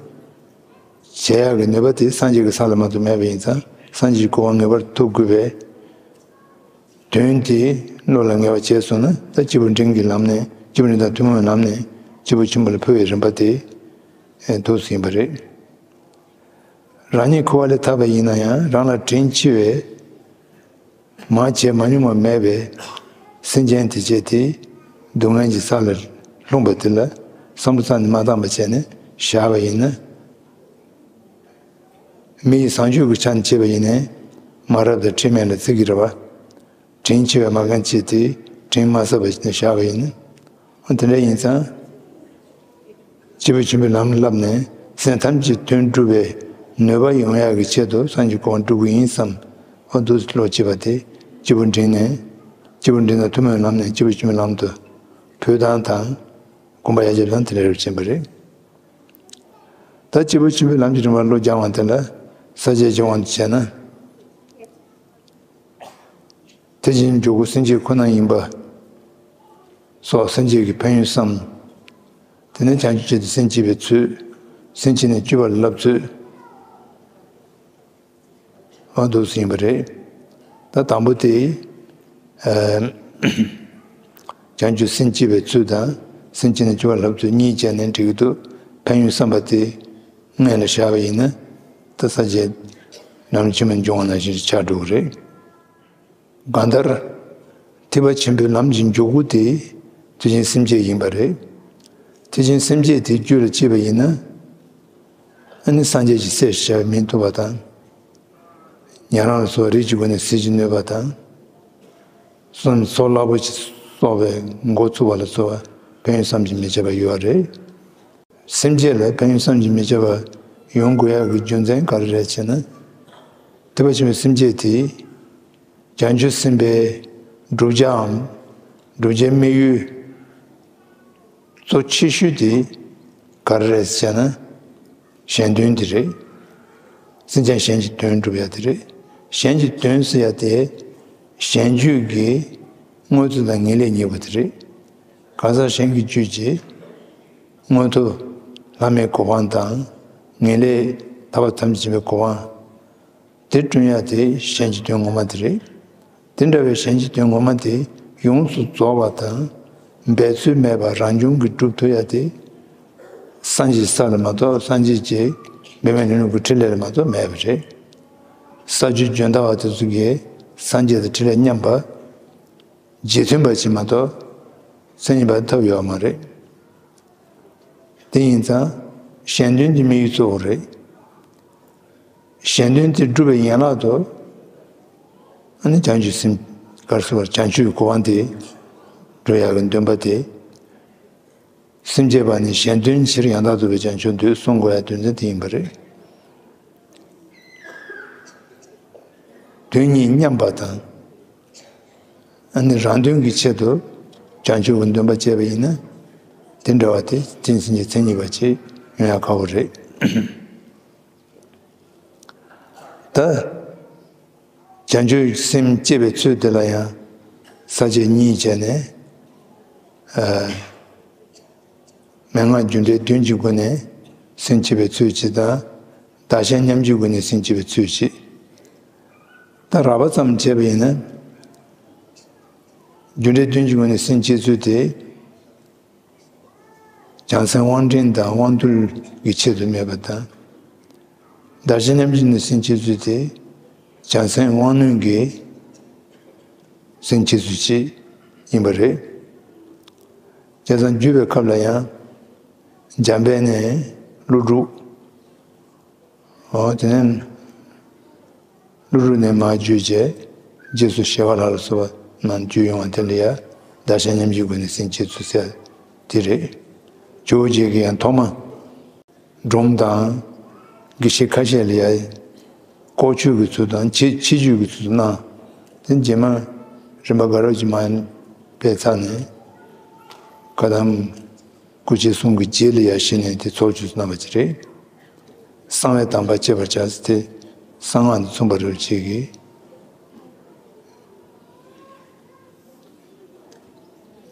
ཡག་གི་ནུས་པ་དེ་སངས་རྒྱས་ཀྱི་ས་ལ་མ་གཏོགས་མེད་པ་ཡིན་ཙང་། སངས་རྒྱས་ཀྱི་གོ་འཕང་ངེས་པར་ཐོབ་དགོས་པའི་དོན་དེ་བློ་ལ་ངེས་པ་བྱས་སོང་ན། ད་སྐྱེས་བུ་འབྲིང་གི་ལམ་ནས། སྐྱེས་བུ་འབྲིང་དང་ཐུན་མོང་བའི་ལམ་ནས་སྐྱེས་བུ་ཆེན་པོ་ལ་འཕོ་བའི་རིམ་པ་དེ་འདུག་སེ་ཡིན་པ་རེད། རང་ཉིད་འཁོར་བ་ལས་ཐར་པ་ཡིན་ན་ཡང་རང་ལ་དྲིན་ཆེ་བའི། མང་ཆེ་མ་མྱོང་བ་མེད་པའི་སེམས་ཅན་དེ་བྱས་ཏེ། སྡུག་བསྔལ་གྱི་ས་ལ་ལྷུང་བ་དེ་ལ་བསམ་བློ་རྩ་ནས་མ་བཏང་བ་བྱས་ནས་བཞག་པ་ཡིན་ན། མི་ཡི་བཟང་སྤྱོད་ཀྱི་ཆ་ནས་བྱས་པ་ཡིན་ནའི་མ་རབས་དང་ཁྲེལ་མེད་ལ་བརྩི་གི་རེད་བ། དྲིན་ཆེ་བའི་མ་རྐང་བྱས་ཏེ་དྲིན་མ་གཟབ་པ་བྱས་ནས་བཞག་པ་ཡིན་ན། འོ་དེ་འདྲ་ཡིན་ཙང་། སྐྱེས་བུ་ཆེན་པོའི་ལམ་བསླབས་ནས་སེམས་ཐམས་ཅད་དོན་སྒྲུབ་པའི་ནུས་པ་ཡོང་ཡག་གི་ཆེད་དུ་སངས་རྒྱས་གོ་འཕང་སྒྲུབ་ཀྱི་ཡིན་བསམ། འོ་འདུག་སེ་བློ་སྐྱེས་པ་དེ་སྐྱེས་བུ་འབྲིང་ནས། སྐྱེས་བུ་འབྲིང་དང་ཐུན་མོང་ལམ་ནས་སྐྱེས་བུ་ཆེན་པོའི་ལམ་དུ་འཕོས་སྟངས་དང་། གོམ་པ་ཡར་རྒྱབ་སྟངས་དེ་འདྲ་རེ་བྱེད་པ་རེད། ད་སྐྱེས་བུ་ཆེན་པོའི་ལམ་གྱི་རིམ་པར་བློ་སྦྱང་བ་དེ་ལ་ས་བཅད་ཀྱི་དབང་དུ་བྱས་ན། དེ་བཞིན་འཇུག་སྒོ་སེམས་བསྐྱེད་ཁོ་ན་ཡིན་པ་སོགས་སེམས་བསྐྱེད་ཀྱི་ཕན་ཡོན་བསམ། དེ་ནས་བྱང་ཆུབ་ཆེད་དུ་སེམས་བསྐྱེད་པའི་ཚུལ། སེམས་བསྐྱེད་ནས་སྤྱོད་པ་ལ་བསླབ་ཚུལ། འོ་འདུག་སེ་ཡིན་པ་རེད། ད་དང་པོ་དེ། ཨ། བྱང་ཆུབ་སེམས་བསྐྱེད་པའི་ཚུལ་དང་སེམས་བསྐྱེད་ནས་སྤྱོད་པ་ལ་བསླབ་ཚུལ་གཉིས་བྱས་ནས་འགྲིག་གི་འདུག་ཕན་ཡོན་བསམ་པ་དེ་སྔོན་ལ་བཞག་པ་ཡིན་ན། ད་ས་བཅད་ནམ་ཕྱི་མ་འབྱུང་བ་ནང་བཞིན་ཆགས་འགྲོ་གི་རེད། གང་ལྟར། ཐེག་པ་ཆེན་པོའི་ལམ་གྱི་འཇུག་སྒོ་དེ་དེ་བཞིན་སེམས་བསྐྱེད་ཡིན་པ་རེད། དེ་བཞིན་སེམས་བསྐྱེད་དེ་རྒྱུད་ལ་སྐྱེས་པ་ཡིན་ན། ཨ་ནི་སངས་རྒྱས་ཀྱི་སྲས་ཞེས་བྱ་བའི་མིང་ཐོབ་པ་དང་། ཉན་རང་ལ་སོགས་རིགས་ཀྱི་སྒོ་ནས་ཟིལ་གྱིས་གནོན་པ་དང་། སོ་སོ་རླབས་པོ་ཆེ་གསོག་པའི་འགོ་ཚུགས་པ་ལ་སོགས་པ་ཕན་ཡོན་བསམ་གྱིས་མི་ཁྱབ་པ་ཡོད་རེད། སེམས་བསྐྱེད་ལ་ཕན་ཡོན་བསམ་གྱིས་མི་ཁྱབ་པ་ཡོང་དགོས་ཡག་གི་རྒྱུ་མཚན་ག་རེ་རེད་ཅེ་ན། ཐེག་པ་ཆེན་པོའི་སེམས་བསྐྱེད་དེ། བྱང་ཆུབ་སེམས་དཔའི་བསྒྲུབ་བྱའམ་བསྒྲུབ་བྱའི་དམིགས་ཡུལ་གཙོ་ཆེ་ཤོས་དེ་ག་རེ་རེད་ཟེར་ན། གཞན་དོན་དེ་རེད། སེམས་ཅན་གཞན་གྱི་དོན་སྒྲུབ་ཡ་དེ་རེད། གཞན་གྱི་དོན་ཟེར་ཡ་དེ་གཞན་རྒྱུད་ཀྱི་དངོས་རྫས་དང་ངེས་ལེགས་གཉིས་པོ་དེ་རེད། གང་ཟག་གཞན་གྱི་རྒྱུད་ཀྱི་མངོན་མཐོ་བླ་མའི་གོ་འཕང་དང་ངེས་ལེགས་ཐར་པ་ཐམས་ཅད་མཁྱེན་པའི་གོ་འཕང་དེ་བསྐྲུན་ཡ་དེ་གཞན་གྱི་དོན་ངོ་མ་དེ་རེད། དེ་འདྲ་བའི་གཞན་གྱི་དོན་ངོ་མ་དེ་ཡོངས་སུ་རྫོགས་པ་དང་འབད་རྩོལ་མེད་པར་རང་བྱུང་གིས་སྒྲུབ་ཐུབ་ཡ་དེ། སངས་རྒྱས་ས་ལ་མ་གཏོགས་སངས་རྒྱས་ཀྱི་འབད་མེད་ལྷུན་གྲུབ་ཀྱི་ཕྲིན་ལས་ལ་མ་གཏོགས་མེད་པ་རེད། ས་བཅུའི་འཇོན་ཐང་བ་དེ་ཚོ་གིས་སངས་རྒྱས་དང་ཕྲིན་ལས་མཉམ་པ། རྗེས་མཐུན་པ་ཅིག་མ་གཏོགས་མཚན་ཉིད་པ་ཐོབ་ཡོད་མ་རེད། དེ་ཡིན་ཙང་གཞན་དོན་གྱི་དམིགས་ཡུལ་གཙོ་བོ་རེད། གཞན་དོན་དེ་སྒྲུབ་པའི་ཡན་ལག་ཏུ་ཨ་ནི་བྱང་ཆུབ་སེམས་དཀར་སོ་བར་བྱང་ཆུབ་ཀྱི་གོ་འཕང་དེ་འགྲོ་ཡག་གི་འདུན་པ་དེ། སེམས་བསྐྱེད་པ་ནི་གཞན་དོན་ཕྱིར་ཡང་དག་རྫོགས་པའི་བྱང་ཆུབ་འདོད་གསུང་དགོས་ཡ་དོན་ཚན་དེ་ཡིན་པ་རེད། དོན་གཉིས་མཉམ་པ་དང་། ཨ་ནི་རང་དོན་གྱི་ཆེད་དུ་བྱང་ཆུབ་ཀྱི་འདུན་པ་བསྐྱེད་པ་ཡིན་ན། དེ་འདྲ་བ་དེ་ཏིང་འཛིན་གྱི་མཚན་ཉིད་པ་ཅིག་ཡོང་ཡ་ཁག་པོ་རེད། ད། བྱང་ཆུབ་སེམས་བསྐྱེད་པའི་ཚུལ་དེ་ལ་ཡང་ས་བཅད་གཉིས་བྱས་ནས། ཨ། མན་ངག་རྒྱུ་འབྲས་བདུན་གྱི་སྒོ་ནས་སེམས་བསྐྱེད་པའི་ཚུལ་གཅིག་དང་། བདག་གཞན་མཉམ་བརྗེའི་སྒོ་ནས་སེམས་བསྐྱེད་པའི་ཚུལ་གཅིག་ད་རགས་པ་ཙམ་བྱས་པ་ཡིན་ན། རྒྱུ་འབྲས་བདུན་གྱི་སྒོ་ནས་སེམས་བསྐྱེད་ཚུལ་དེ། བྱང་སེམས་དབང་འདྲེན་དང་དབང་རྟུལ་གྱི་ཆེད་དུ་སྨྲས་པ་དང་། བདག་གཞན་མཉམ་བརྗེ་ནས་སེམས་བསྐྱེད་ཚུལ་དེ། བྱང་སེམས་དབང་རྣོན་གྱི་སེམས་བསྐྱེད་ཚུལ་གཅིག་ཡིན་པ་རེད། བྱས་ཙང་བརྒྱུད་པའི་སྐབས་ལ་ཡང་། འཇམ་དཔལ་ནས་ཀླུ་སྒྲུབ། འོ་དེ་ནས། ཀླུ་སྒྲུབ་ནས་མར་བརྒྱུད་བྱས། རྗེས་སུ་ཞི་བ་ལྷ་ལ་སོགས་པ་རྣམས་བརྒྱུད་ཡོང་བ་དེ་ལ་ཡང་བདག་གཞན་མཉམ་བརྗེའི་སྒོ་ནས་སེམས་བསྐྱེད་ཚུལ་ཟེར་དེ་རེད། ཇོ་བོ་རྗེ་གིས་ཡང་ཐོག་མ་སྒྲུང་དང་དགེ་བཤེས་ཁ་ཤས་ལ་ཡང་ལྐོག་ཆོས་ཀྱི་ཚུལ་དང་ཆེ་ཆེ་བརྗོད་ཀྱི་ཚུལ་དུ་གནང་། དེ་རྗེས་མ་རིམ་པ་དགའ་རབ་ཀྱིས་མར་སྤེལ་ཚར་ནས་བཀའ་གདམས་སྐུ་མཆེད་གསུམ་གྱི་རྗེས་ལ་ཡང་གཞི་ནས་དེ་ཚོགས་ཆོས་སུ་གནང་བ་ཅིག་རེད། གསང་བའི་གདམས་པ་བསྐྱེད་པར་བྱ་ཟེར་ཏེ། གསང་སྔགས་ནས་མཚོན་པ་རེ་བ་བྱེད་ཀྱི།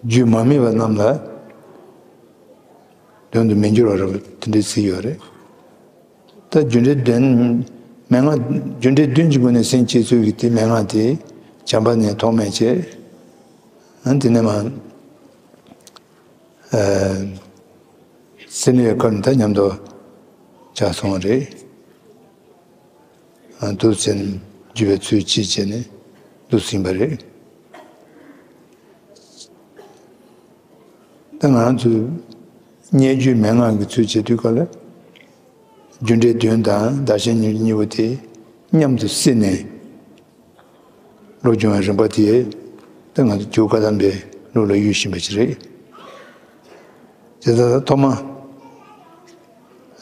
རྒྱུད་མ་སྨིན་པ་རྣམས་ལ་དོན་དུ་མི་འགྱུར་བ་རེ་བ་དེ་འདྲའི་ཚིག་ཡོད་རེད། ད་རྒྱུ་འབྲས་བདུན། མན་ངག་རྒྱུ་འབྲས་བདུན་གྱི་སྒོ་ནས་སེམས་བསྐྱེད་ཚུལ་གྱི་དེ་མན་ངག་དེ་བྱམས་པ་ནས་ཐོགས་མེད་བྱས། ཨ་དེ་ནས་མ། ཨ། སེམས་ལས་སྐབས་ནི་ད་མཉམ་དུ་བྱ་སོང་བ་རེད། ཨ། འདུག་ཟིན་བརྒྱུད་པའི་ཚུལ་གཅིག་བྱས་ནས་འདུག་ཟིན་པ་རེད། ད་ང་རང་ཚོས་སྙན་བརྒྱུད་མན་ངག་གི་ཚུལ་བྱེད་དུས་སྐབས་ལ། རྒྱུ་འབྲས་བདུན་དང་བདག་གཞན་གཉིས་པོ་དེ་མཉམ་དུ་བསྲེས་ནས། ལོ་སྦྱོང་བའི་རིམ་པ་དེ་ད་ང་ཚོ་རྒྱུ་བཀའ་གདམས་པའི་ལུགས་ལ་གཡུག་བཞིན་པ་ཞིག་རེད། དེ་ལྟར་ཐོག་མ།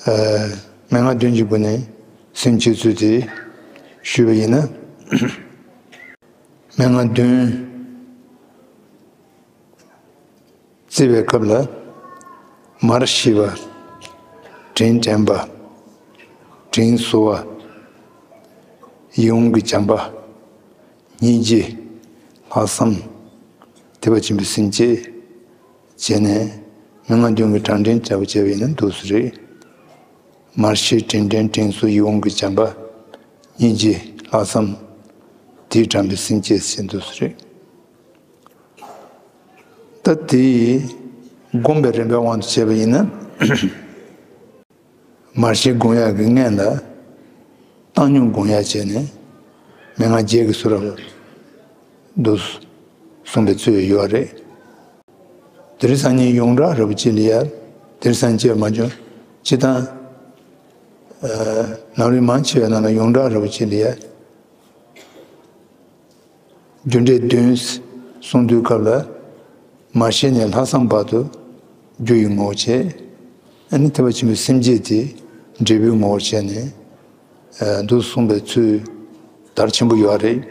ཨ། མན་ངག་བདུན་གྱི་སྒོ་ནས་སེམས་བསྐྱེད་ཚུལ་དེ་ཞུས་པ་ཡིན་ན། མན་ངག་བདུན། བརྩི་བའི་སྐབས་ལ། མར་ཤེས་པ། དྲིན་དྲན་པ། དྲིན་གཟོ་བ། ཡིད་འོང་གི་བྱམས་པ། སྙིང་རྗེ། ལྷག་བསམ། ཐེག་པ་ཆེན་པོའི་སེམས་བསྐྱེད། བྱས་ནས་མན་ངག་བདུན་གྱི་གྲངས་འདྲེན་ལྟ་བུ་བྱས་པ་ཡིན་ན་འདུག་སེ་རེད། མར་ཤེས། དྲིན་དྲན། དྲིན་གཟོ། ཡིད་འོང་གི་བྱམས་པ། སྙིང་རྗེ། ལྷག་བསམ། དེས་དྲངས་པའི་སེམས་བསྐྱེད་ཟེར་འདུག་སེ་རེད། ད་དེ་བསྒོམ་པའི་རིམ་པའི་དབང་དུ་བྱས་པ་ཡིན་ན། མར་ཤེས་སྒོམ་ཡག་གི་སྔོན་ལ་བཏང་སྙོམས་སྒོམ་ཡག་བྱས་ནས་མན་ངག་བརྒྱད་ཀྱི་ཚུལ་རབ་ཏུ་གསུངས་པའི་ཚུལ་ཡོད་རེད། དེང་སང་ནི་ཡོངས་གྲགས་རབ་ཅིག་ལ་ཡ། དེང་སང་ཅེས་མ་བྱུང་། སྤྱིར་བཏང་། ཨ། ལམ་རིམ་མང་ཆེ་བའི་ནང་ལ་ཡོངས་གྲགས་རབ་ཅིག་ལ་ཡ། རྒྱུ་འབྲས་བདུན་གསུང་དུས་སྐབས་ལ། མར་ཤེས་ནས་ལྷག་བསམ་བར་དུ་རྒྱུ་ཡི་ངོ་བོར་བྱས། ཨ་ནི་ཐེག་པ་ཆེན་པོའི་སེམས་བསྐྱེད་དེ་འབྲས་བུའི་ངོ་བོར་བྱས་ནས། ཨ། འདུག་གསུངས་པའི་ཚུལ་དར་ཆེན་པོ་ཡོད་རེད།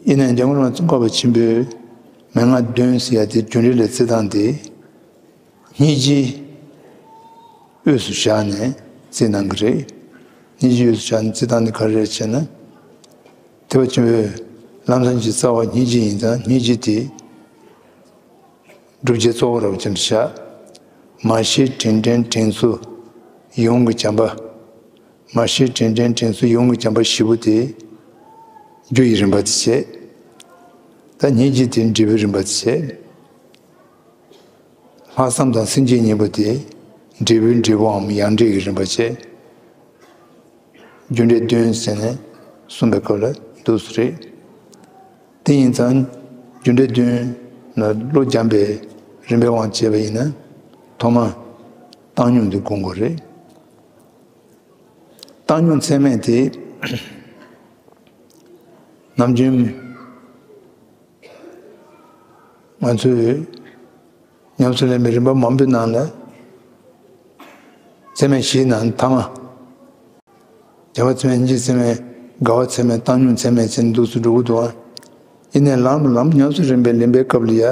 ཡིན་ནའི་འཇམ་མགོན་བླ་མ་ཙོང་ཁ་པ་ཆེན་པོས་མན་ངག་བདུན་ཟེར་ཡ་དེ་རྒྱུ་འབྲས་ལ་བརྩི་སྟངས་དེ། སྙིང་རྗེ་དབུས་སུ་བཞག་ནས་བརྩི་གནང་གི་རེད། སྙིང་རྗེ་དབུས་སུ་བཞག་ནས་བརྩི་སྟངས་དེ་ག་རེ་རེད་ཟེར་ན། ཐེག་པ་ཆེན་པོའི་ལམ་སེམས་ཀྱི་རྩ་བ་སྙིང་རྗེ་ཡིན་ཙང་སྙིང་རྗེ་དེ་ སྒྲུབ་བྱེད་གཙོ་བོ་རབ་ཅན་བྱ། མ་ཤེས་དྲན་དྲན་དྲན་གསོ་ཡོངས་ཀྱི་བྱམས་པ། མ་ཤེས་དྲན་དྲན་དྲན་གསོ་ཡོངས་ཀྱི་བྱམས་པ་བཞི་པོ་དེ་རྒྱུ་ཡི་རིམ་པ་དེ་བྱས། ད་སྙིང་རྗེ་དེ་འབྲས་བུའི་རིམ་པ་དེ་བྱས། ལྷག་བསམ་དང་སེམས་བསྐྱེད་གཉིས་པོ་དེ་འབྲས་བུའི་འབྲས་བུའམ་ཡང་འབྲས་ཀྱི་རིམ་པ་བྱས། རྒྱུ་འབྲས་བདུན་ཟེར་ནས་གསུངས་པའི་སྐབས་ལ་འདུག་སེ་རེད། དེ་ཡིན་ཙང་རྒྱུ་འབྲས་བདུན་ལ་བློ་སྦྱངས་པའི་རིམ་པའི་དབང་བྱས་པ་ཡིན་ན་ཐོག་མར་བཏང་སྙོམས་དེ་སྒོམ་དགོས་རེད། བཏང་སྙོམས་ཚད་མེད་དེ་ནམ་རྒྱུན་ང་ཚོས་ཉམས་སུ་ལེན་པའི་རིམ་པ་མང་པོའི་ནང་ལ་ཚད་མེད་བཞིའི་ནང་ཐ་མ། བྱ་བ་ཚད་མེད་སྙིང་རྗེ་ཚད་མེད་དགའ་བ་ཚད་མེད་བཏང་སྙོམས་ཚད་མེད་ཟེར་འདུག་སེ་འགྲོ་གི་འདུག་ཨ། ཡིན་ནའི་ལམ་ལམ་ཉམས་སུ་ལེན་པའི་ལེན་པའི་སྐབས་ལ་ཡ་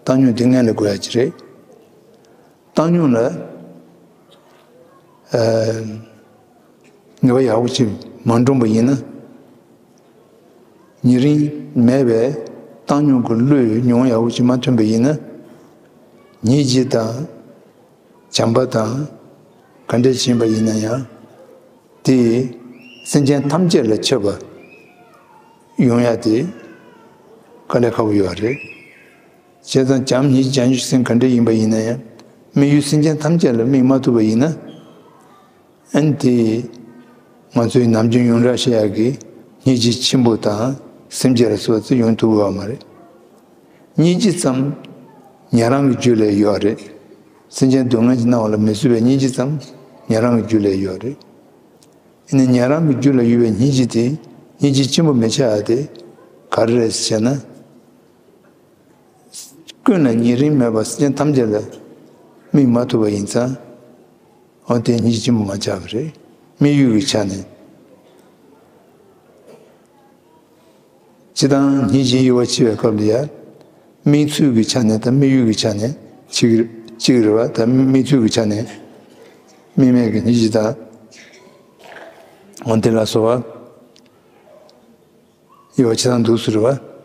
བཏང་སྙོམས་དེ་སྔོན་ལ་དགོས་ཡ་ཅིག་རེད། བཏང་སྙོམས་ལ་ཨ། ངེས་པ་ཡག་པོ་ཅིག་མ་འདྲོངས་པ་ཡིན་ན། ཉེ་རིང་མེད་པའི་བཏང་སྙོམས་ཀྱི་བློས་མྱོང་ཡག་པོ་ཅིག་མ་ཐོན་པ་ཡིན་ན། སྙིང་རྗེ་དང་། བྱམས་པ་དང་། ག་འདྲས་ཕྱིན་པ་ཡིན་ན་ཡང་། དེས་སེམས་ཅན་ཐམས་ཅད་ལ་ཁྱབ་པ་ཡོང་ཡ་དེ་དཀའ་ལས་ཁག་པོ་ཡོད་རེད། བྱས་ཙང་བྱམས་སྙིང་རྗེ་བྱང་ཆུབ་སེམས་ག་འདྲས་ཡིན་པ་ཡིན་ན་ཡང་། དམིགས་ཡུལ་སེམས་ཅན་ཐམས་ཅད་ལ་དམིགས་མ་ཐུབ་པ་ཡིན་ན། ཨ་ནི་དེ་ང་ཚོའི་ནམ་རྒྱུན་ཡོངས་གྲགས་བཤད་ཡག་གི་སྙིང་རྗེ་ཆེན་པོ་དང་སེམས་བསྐྱེད་ལ་སོགས་པ་ཡོང་ཐུབ་པ་མ་རེད། སྙིང་རྗེ་ཙམ་ཉན་རང་གི་རྒྱུད་ལ་ཡོད་རེད། སེམས་ཅན་སྡུག་བསྔལ་གྱི་སྣང་བ་ལ་མི་བཟོད་པའི་སྙིང་རྗེ་ཙམ་ཉན་རང་གི་རྒྱུད་ལ་ཡོད་རེད། ཨ་ནི་ཉན་རང་གི་རྒྱུད་ལ་ཡོད་པའི་སྙིང་རྗེ་དེ་སྙིང་རྗེ་ཆེན་པོ་མི་ཆགས་ཡ་དེ་ག་རེ་རེད་ཟེར་ན། ཀུན་ལ་ཉེ་རིང་མེད་པར་སེམས་ཅན་ཐམས་ཅད་ལ་དམིགས་མ་ཐུབ་པ་ཡིན་ཙང་། འོ་དེ་སྙིང་རྗེ་ཆེན་པོ་མ་ཆགས་པ་རེད། དམིགས་ཡུལ་གྱི་ཆ་ནས། སྤྱིར་བཏང་སྙིང་རྗེའི་དབྱེ་བ་ཕྱེ་བའི་སྐབས་ལ་ཡང་། དམིགས་ཚུལ་གྱི་ཆ་ནས་དང་དམིགས་ཡུལ་གྱི་ཆ་ནས་གཅིག་གཅིག་རེད་བ། ད་དམིགས་ཚུལ་གྱི་ཆ་ནས་དམིགས་མེད་ཀྱི་སྙིང་རྗེ་དང་། འོ་དེ་ལ་སོགས་པ་དབྱེ་བ་ཕྱེ་སྟངས་འདུག་སེ་རེད་བ།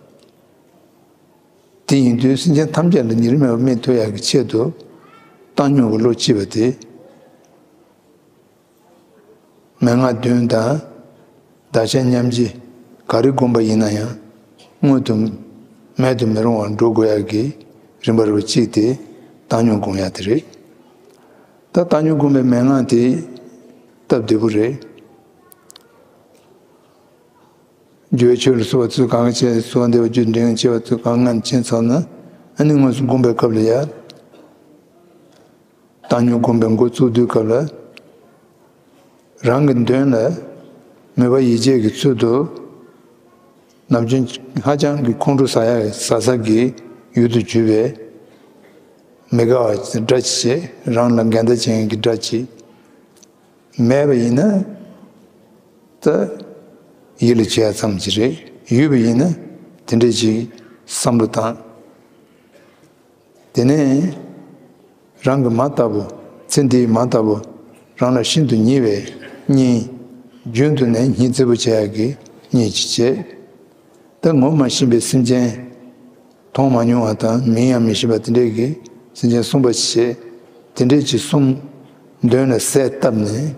དེ་ཡིན་དུས་སེམས་ཅན་ཐམས་ཅད་ལ་ཉེ་རིང་མེད་པར་དམིགས་ཐུབ་ཡག་གི་ཆེད་དུ་བཏང་སྙོམས་ཀྱི་བློ་སྐྱེས་པ་དེ། མན་ངག་བདུན་དང་། བདག་གཞན་མཉམ་བརྗེ་ག་རེ་བསྒོམས་པ་ཡིན་ན་ཡང་། སྔོན་དུ་མེད་དུ་མི་རུང་བར་འགྲོ་དགོས་ཡག་གི་རིམ་པ་རུ་གཅིག་དེ་བཏང་སྙོམས་སྒོམ་ཡག་དེ་རེད། ད་བཏང་སྙོམས་སྒོམ་པའི་མན་ངག་དེ་སྟབས་བདེ་པོ་རེད། རྒྱུ་བའི་ཆོས་ལ་སོགས་པ་ཚུལ་གང་གིས་བྱས་གསོལ་བ་འདེབས་པ་རྒྱུ་འབྲས་ཀྱི་ཆེ་བ་ཚུལ་གང་ངམ་མཁྱེན་ཚར་ན། ཨ་ནི་དངོས་སུ་སྒོམ་པའི་སྐབས་ལ་ཡང་། བཏང་སྙོམས་སྒོམ་པའི་འགོ་བཙུགས་དུས་སྐབས་ལ། རང་གི་མདུན་ལ་མོས་པ་ཡིད་བྱེད་ཀྱི་ཚུལ་དུ། ནམ་རྒྱུན་ཧ་ཅང་གི་ཁོང་ཁྲོ་ཟ་ཡ་ཟ་ས་གི་ཡུལ་དུ་གྱུར་པའི་མི་དགའ་བ་སྒྲ་ཅིག་བྱས། རང་ལ་འགལ་ཟླ་ཅན་གྱི་སྒྲ་ཅིག་མེད་པ་ཡིན་ན། ད་ཡིད་ལ་བྱེད་ཡ་ཙམ་ཅིག་རེད། ཡོད་པ་ཡིན་ན་དེ་འདྲ་ཅིག་བསམ་བློ་བཏང་། དེ་ནས་རང་གི་མ་ལྟ་བུ། ཚེ་འདིའི་མ་ལྟ་བུ། རང་ལ་ཤིན་ཏུ་ཉེ་བའི་གཉེན། རྒྱུན་དུ་ནས་སྙིང་བརྩེ་པོ་བྱེད་ཡག་གི་གཉེན་ཅིག་བྱས། ད་ངོ་མ་ཤེས་པའི་སེམས་ཅན། མཐོང་མ་མྱོང་བ་དང་མིང་ཡང་མི་ཤེས་པ་དེ་འདྲས་ཀྱི་སེམས་ཅན་གསུམ་པ་ཞིག་བྱས། དེ་འདྲས་ཀྱི་གསུམ་མདུན་ལ་གསལ་བཏབ་ནས།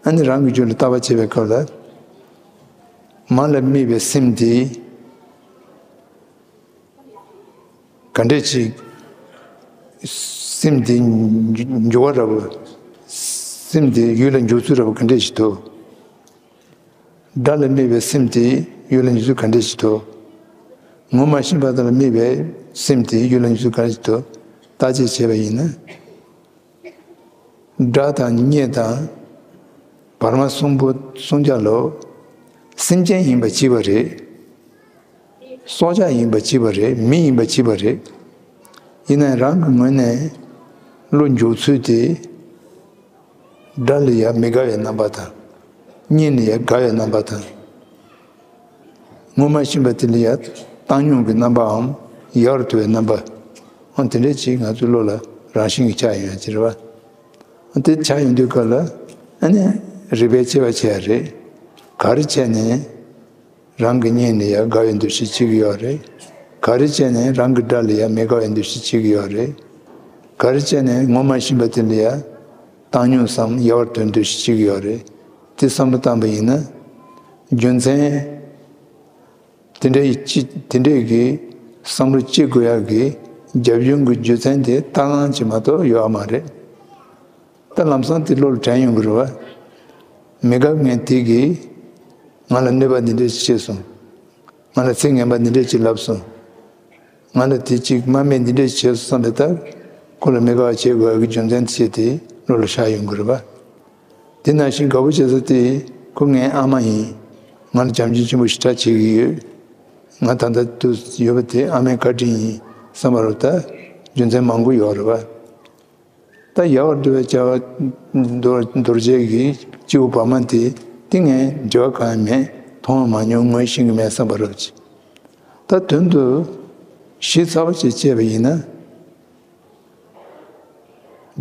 ཨ་ནི་རང་གི་རྒྱུད་ལ་བལྟ་བ་བྱེད་པའི་སྐབས་ལ། མ་ལ་དམིགས་པའི་སེམས་དེ་ག་འདྲས་ཅིག་སེམས་དེ་འགྱུ་བ་འདྲ་བོ། སེམས་དེ་ཡུལ་ལ་འགྱུར་ཚུལ་འདྲ་བོ་ག་འདྲས་ཞིག་འདུག་སྒྲ་ལ་དམིགས་པའི་སེམས་དེ་ཡུལ་ལ་འགྱུར་ཚུལ་ག་འདྲས་ཞིག་འདུག་ངོ་མ་ཤེས་པ་དག་ལ་དམིགས་པའི་སེམས་དེ་ཡུལ་ལ་འགྱུར་ཚུལ་ག་འདྲས་ཞིག་འདུག་བརྟག་དཔྱད་བྱས་པ་ཡིན་ན། སྒྲ་དང་གཉིད་དང་། བར་མ་གསུམ་པོ་གསུམ་ཆ་ལོ། སེམས་ཅན་ཡིན་པ་གཅིག་པ་རེད། སྲོག་ཆགས་ཡིན་པ་གཅིག་པ་རེད། མི་ཡིན་པ་གཅིག་པ་རེད། ཡིན་ནའང་རང་གི་ངོས་ནས་བློ་འཇོག་ཚུལ་དེ། སྒྲ་ལ་ཡང་མི་དགའ་བའི་རྣམ་པ་དང་། གཉིད་ལ་ཡང་དགའ་བའི་རྣམ་པ་དང་། ངོ་མ་ཤེས་པ་དེ་ལ་ཡང་བཏང་སྙོམས་ཀྱི་རྣམ་པའམ་ཡལ་བར་དོར་བའི་རྣམ་པ། འོ་དེ་འདྲ་ཅིག་ང་ཚོའི་བློ་ལ་རང་བཞིན་གྱིས་ཆགས་ཡོང་ཡ་ཅིག་རེད་བ། འོ་དེ་ཆགས་ཡོང་དུས་སྐབས་ལ་ཨ་ནི་རིགས་པས་དཔྱད་པ་བྱེད་ཡ་རེད། ག་རེ་བྱས་ནས་རང་གི་གཉིད་ལ་ཡང་དགའ་བའི་འདུ་ཤེས་སྐྱེ་གི་ཡོད་རེད། ག་རེ་བྱས་ནས་རང་གི་དགྲ་ལ་ཡང་མི་དགའ་བའི་འདུ་ཤེས་བྱེད་ཀྱི་ཡོད་རེད། ག་རེ་བྱས་ནས་ངོ་མ་ཤེས་པ་དེ་ལ་ཡང་བཏང་སྙོམས་སམ་ཡལ་བར་དོར་འདུ་ཤེས་བྱེད་ཀྱི་ཡོད་རེད། དེ་བསམ་བློ་བཏང་པ་ཡིན་ན། རྒྱུ་མཚན་དེ་འདྲའི་ཅི་དེ་འདྲའི་གི་བསམ་བློ་ཅི་དགོས་ཡག་གི་རྒྱབ་ལྗོངས་ཀྱི་རྒྱུ་མཚན་དེ་ལྟ་སྟངས་ཅིག་མ་གཏོགས་ཡོད་མ་རེད། ད་ལམ་སང་དེ་བློ་ལ་དྲན་ཡོང་གི་རེད་བ། མི་དགའ་མཁན་དེ་གིས་ང་ལ་གནོད་པ་འདི་འདྲ་ཞིག་བྱས་སོང་། ང་ལ་ཚིག་ངན་པ་འདི་འདྲ་ཞིག་ལབ་སོང་། ང་ལ་དེ་གཅིག་དམའ་འབེབས་འདི་འདྲ་ཞིག་བྱས་སོང་བསམ་པའི་སྟབས། ཁོ་ལ་མི་དགའ་བ་བྱེད་དགོས་ཡག་གི་རྒྱུ་མཚན་དེ་བྱས་ཏེ་བློ་ལ་ཤར་ཡོང་གི་རེད་བ། དེ་ནང་བཞིན་དགའ་པོ་བྱེད་ས་དེ་ཁོ་ངའི་ཨ་མ་ཡིན། ང་ལ་བྱམས་སྐྱོང་ཆེན་པོ་ཞེ་དྲག་བྱེད་ཀྱི་ཡོད། ང་ད་ལྟ་དུ་ཡོད་པ་དེ་ཨ་མའི་བཀའ་དྲིན་ཡིན་བསམ་པ་རེད་ད། རྒྱུ་མཚན་མང་པོ་ཡོད་རེད་བ། ད་ཡལ་བར་དོར་བའི་བྱ་བ་རྡོ་རྡོ་རྗེ་གི་སྤྱི་བོ་བ་མ་དེ་དེ་ངས་འབྲེལ་བ་གང་ཡང་མེད། མཐོང་བ་མ་མྱོང་། ངོས་ཤེས་ཀྱི་མེད་བསམ་པ་རེད་ཅེས། ད་དོན་དུ་ཞིབ་ཚགས་པོ་ཅིག་དཔྱད་པ་ཡིན་ན།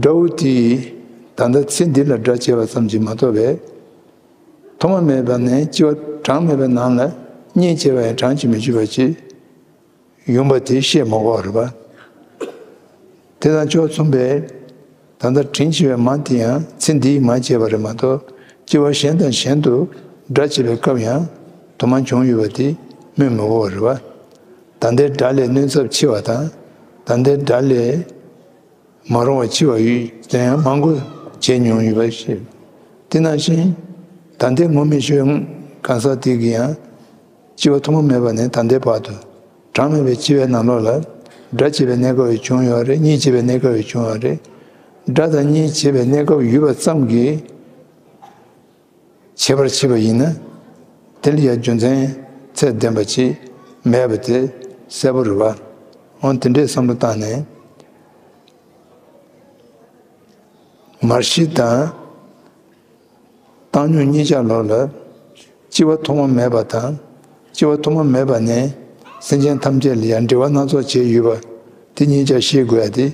དགྲ་བོ་དེས་ད་ལྟ་ཚེ་འདི་ལ་དགྲ་བྱས་པ་ཙམ་གྱིས་མ་གཏོགས་པའི། ཐོག་མ་མེད་པ་ནས་སྐྱེ་བ་གྲངས་མེད་པའི་ནང་ལ་གཉིས་སྐྱེ་བ་ཡང་གྲངས་ཀྱིས་མི་ཆོད་པ་ཅིག་ཡོང་པ་དེ་བཤད་མ་དགོས་པ་རེད་པ། དེ་དང་ཕྱོགས་མཚུངས་པའི་ད་ལྟ་དྲིན་ཆེ་བའི་མ་དེ་ཡང་ཚེ་འདིའི་མ་བྱས་པ་རེད་མ་གཏོགས། སྐྱེ་བ་གཞན་དང་གཞན་དུ་དགྲ་བྱེད་པའི་སྐབས་ཡང་དུ་མ་བྱུང་ཡོད་པ་དེ་སྨོས་མི་དགོས་པ་རེད་པ། ད་ལྟའི་དགྲ་ལས་གནོད་ཚབས་ཆེ་བ་དང་། ད་ལྟའི་དགྲ་ལས་མ་རུང་བ་ཆེ་བ་ཡོད་དེ་ཡང་མང་པོ་བྱས་མྱོང་ཡོད་པ་ཞིག་དེ་ནང་བཞིན་ད་ལྟའི་ངོ་མི་ཤེས་གང་ཟག་དེ་གིས་ཡང་སྐྱེ་བ་ཐོག་མ་མེད་པ་ནས་ད་ལྟའི་བར་དུ་གྲངས་མེད་པའི་སྐྱེ་བའི་ནང་ལོགས་ལ་དགྲ་བྱེད་པའི་གནས་སྐབས་ཡང་བྱུང་ཡོད་རེད། གཉེན་བྱེད་པའི་གནས་སྐབས་ཡང་བྱུང་ཡོད་རེད། དགྲ་དང་གཉེན་བྱེད་པའི་གནས་སྐབས་ཡོད་པ་ཙམ་གྱིས། ཁྱད་པར་ཕྱེ་བ་ཡིན་ན། དེ་ལ་ཡང་རྒྱུ་མཚན་ཚད་ལྡན་པ་ཅིག་མེད་པ་དེ་གསལ་པོ་རེད་པ། འོ་དེ་འདྲའི་བསམ་བློ་བཏང་ནས། མར་ཤེས་དང་བཏང་སྙོམས་གཉིས་ཆར་ལོགས་ལ། སྐྱེ་བ་ཐོག་མ་མེད་པ་དང་། སྐྱེ་བ་ཐོག་མ་མེད་པ་ནས་སེམས་ཅན་ཐམས་ཅད་ལ་ཡང་འབྲེལ་བ་སྣ་ཚོགས་བྱས་ཡོད་པ་དེ་གཉིས་ཆར་ཤེས་དགོས་ཡ་དེ།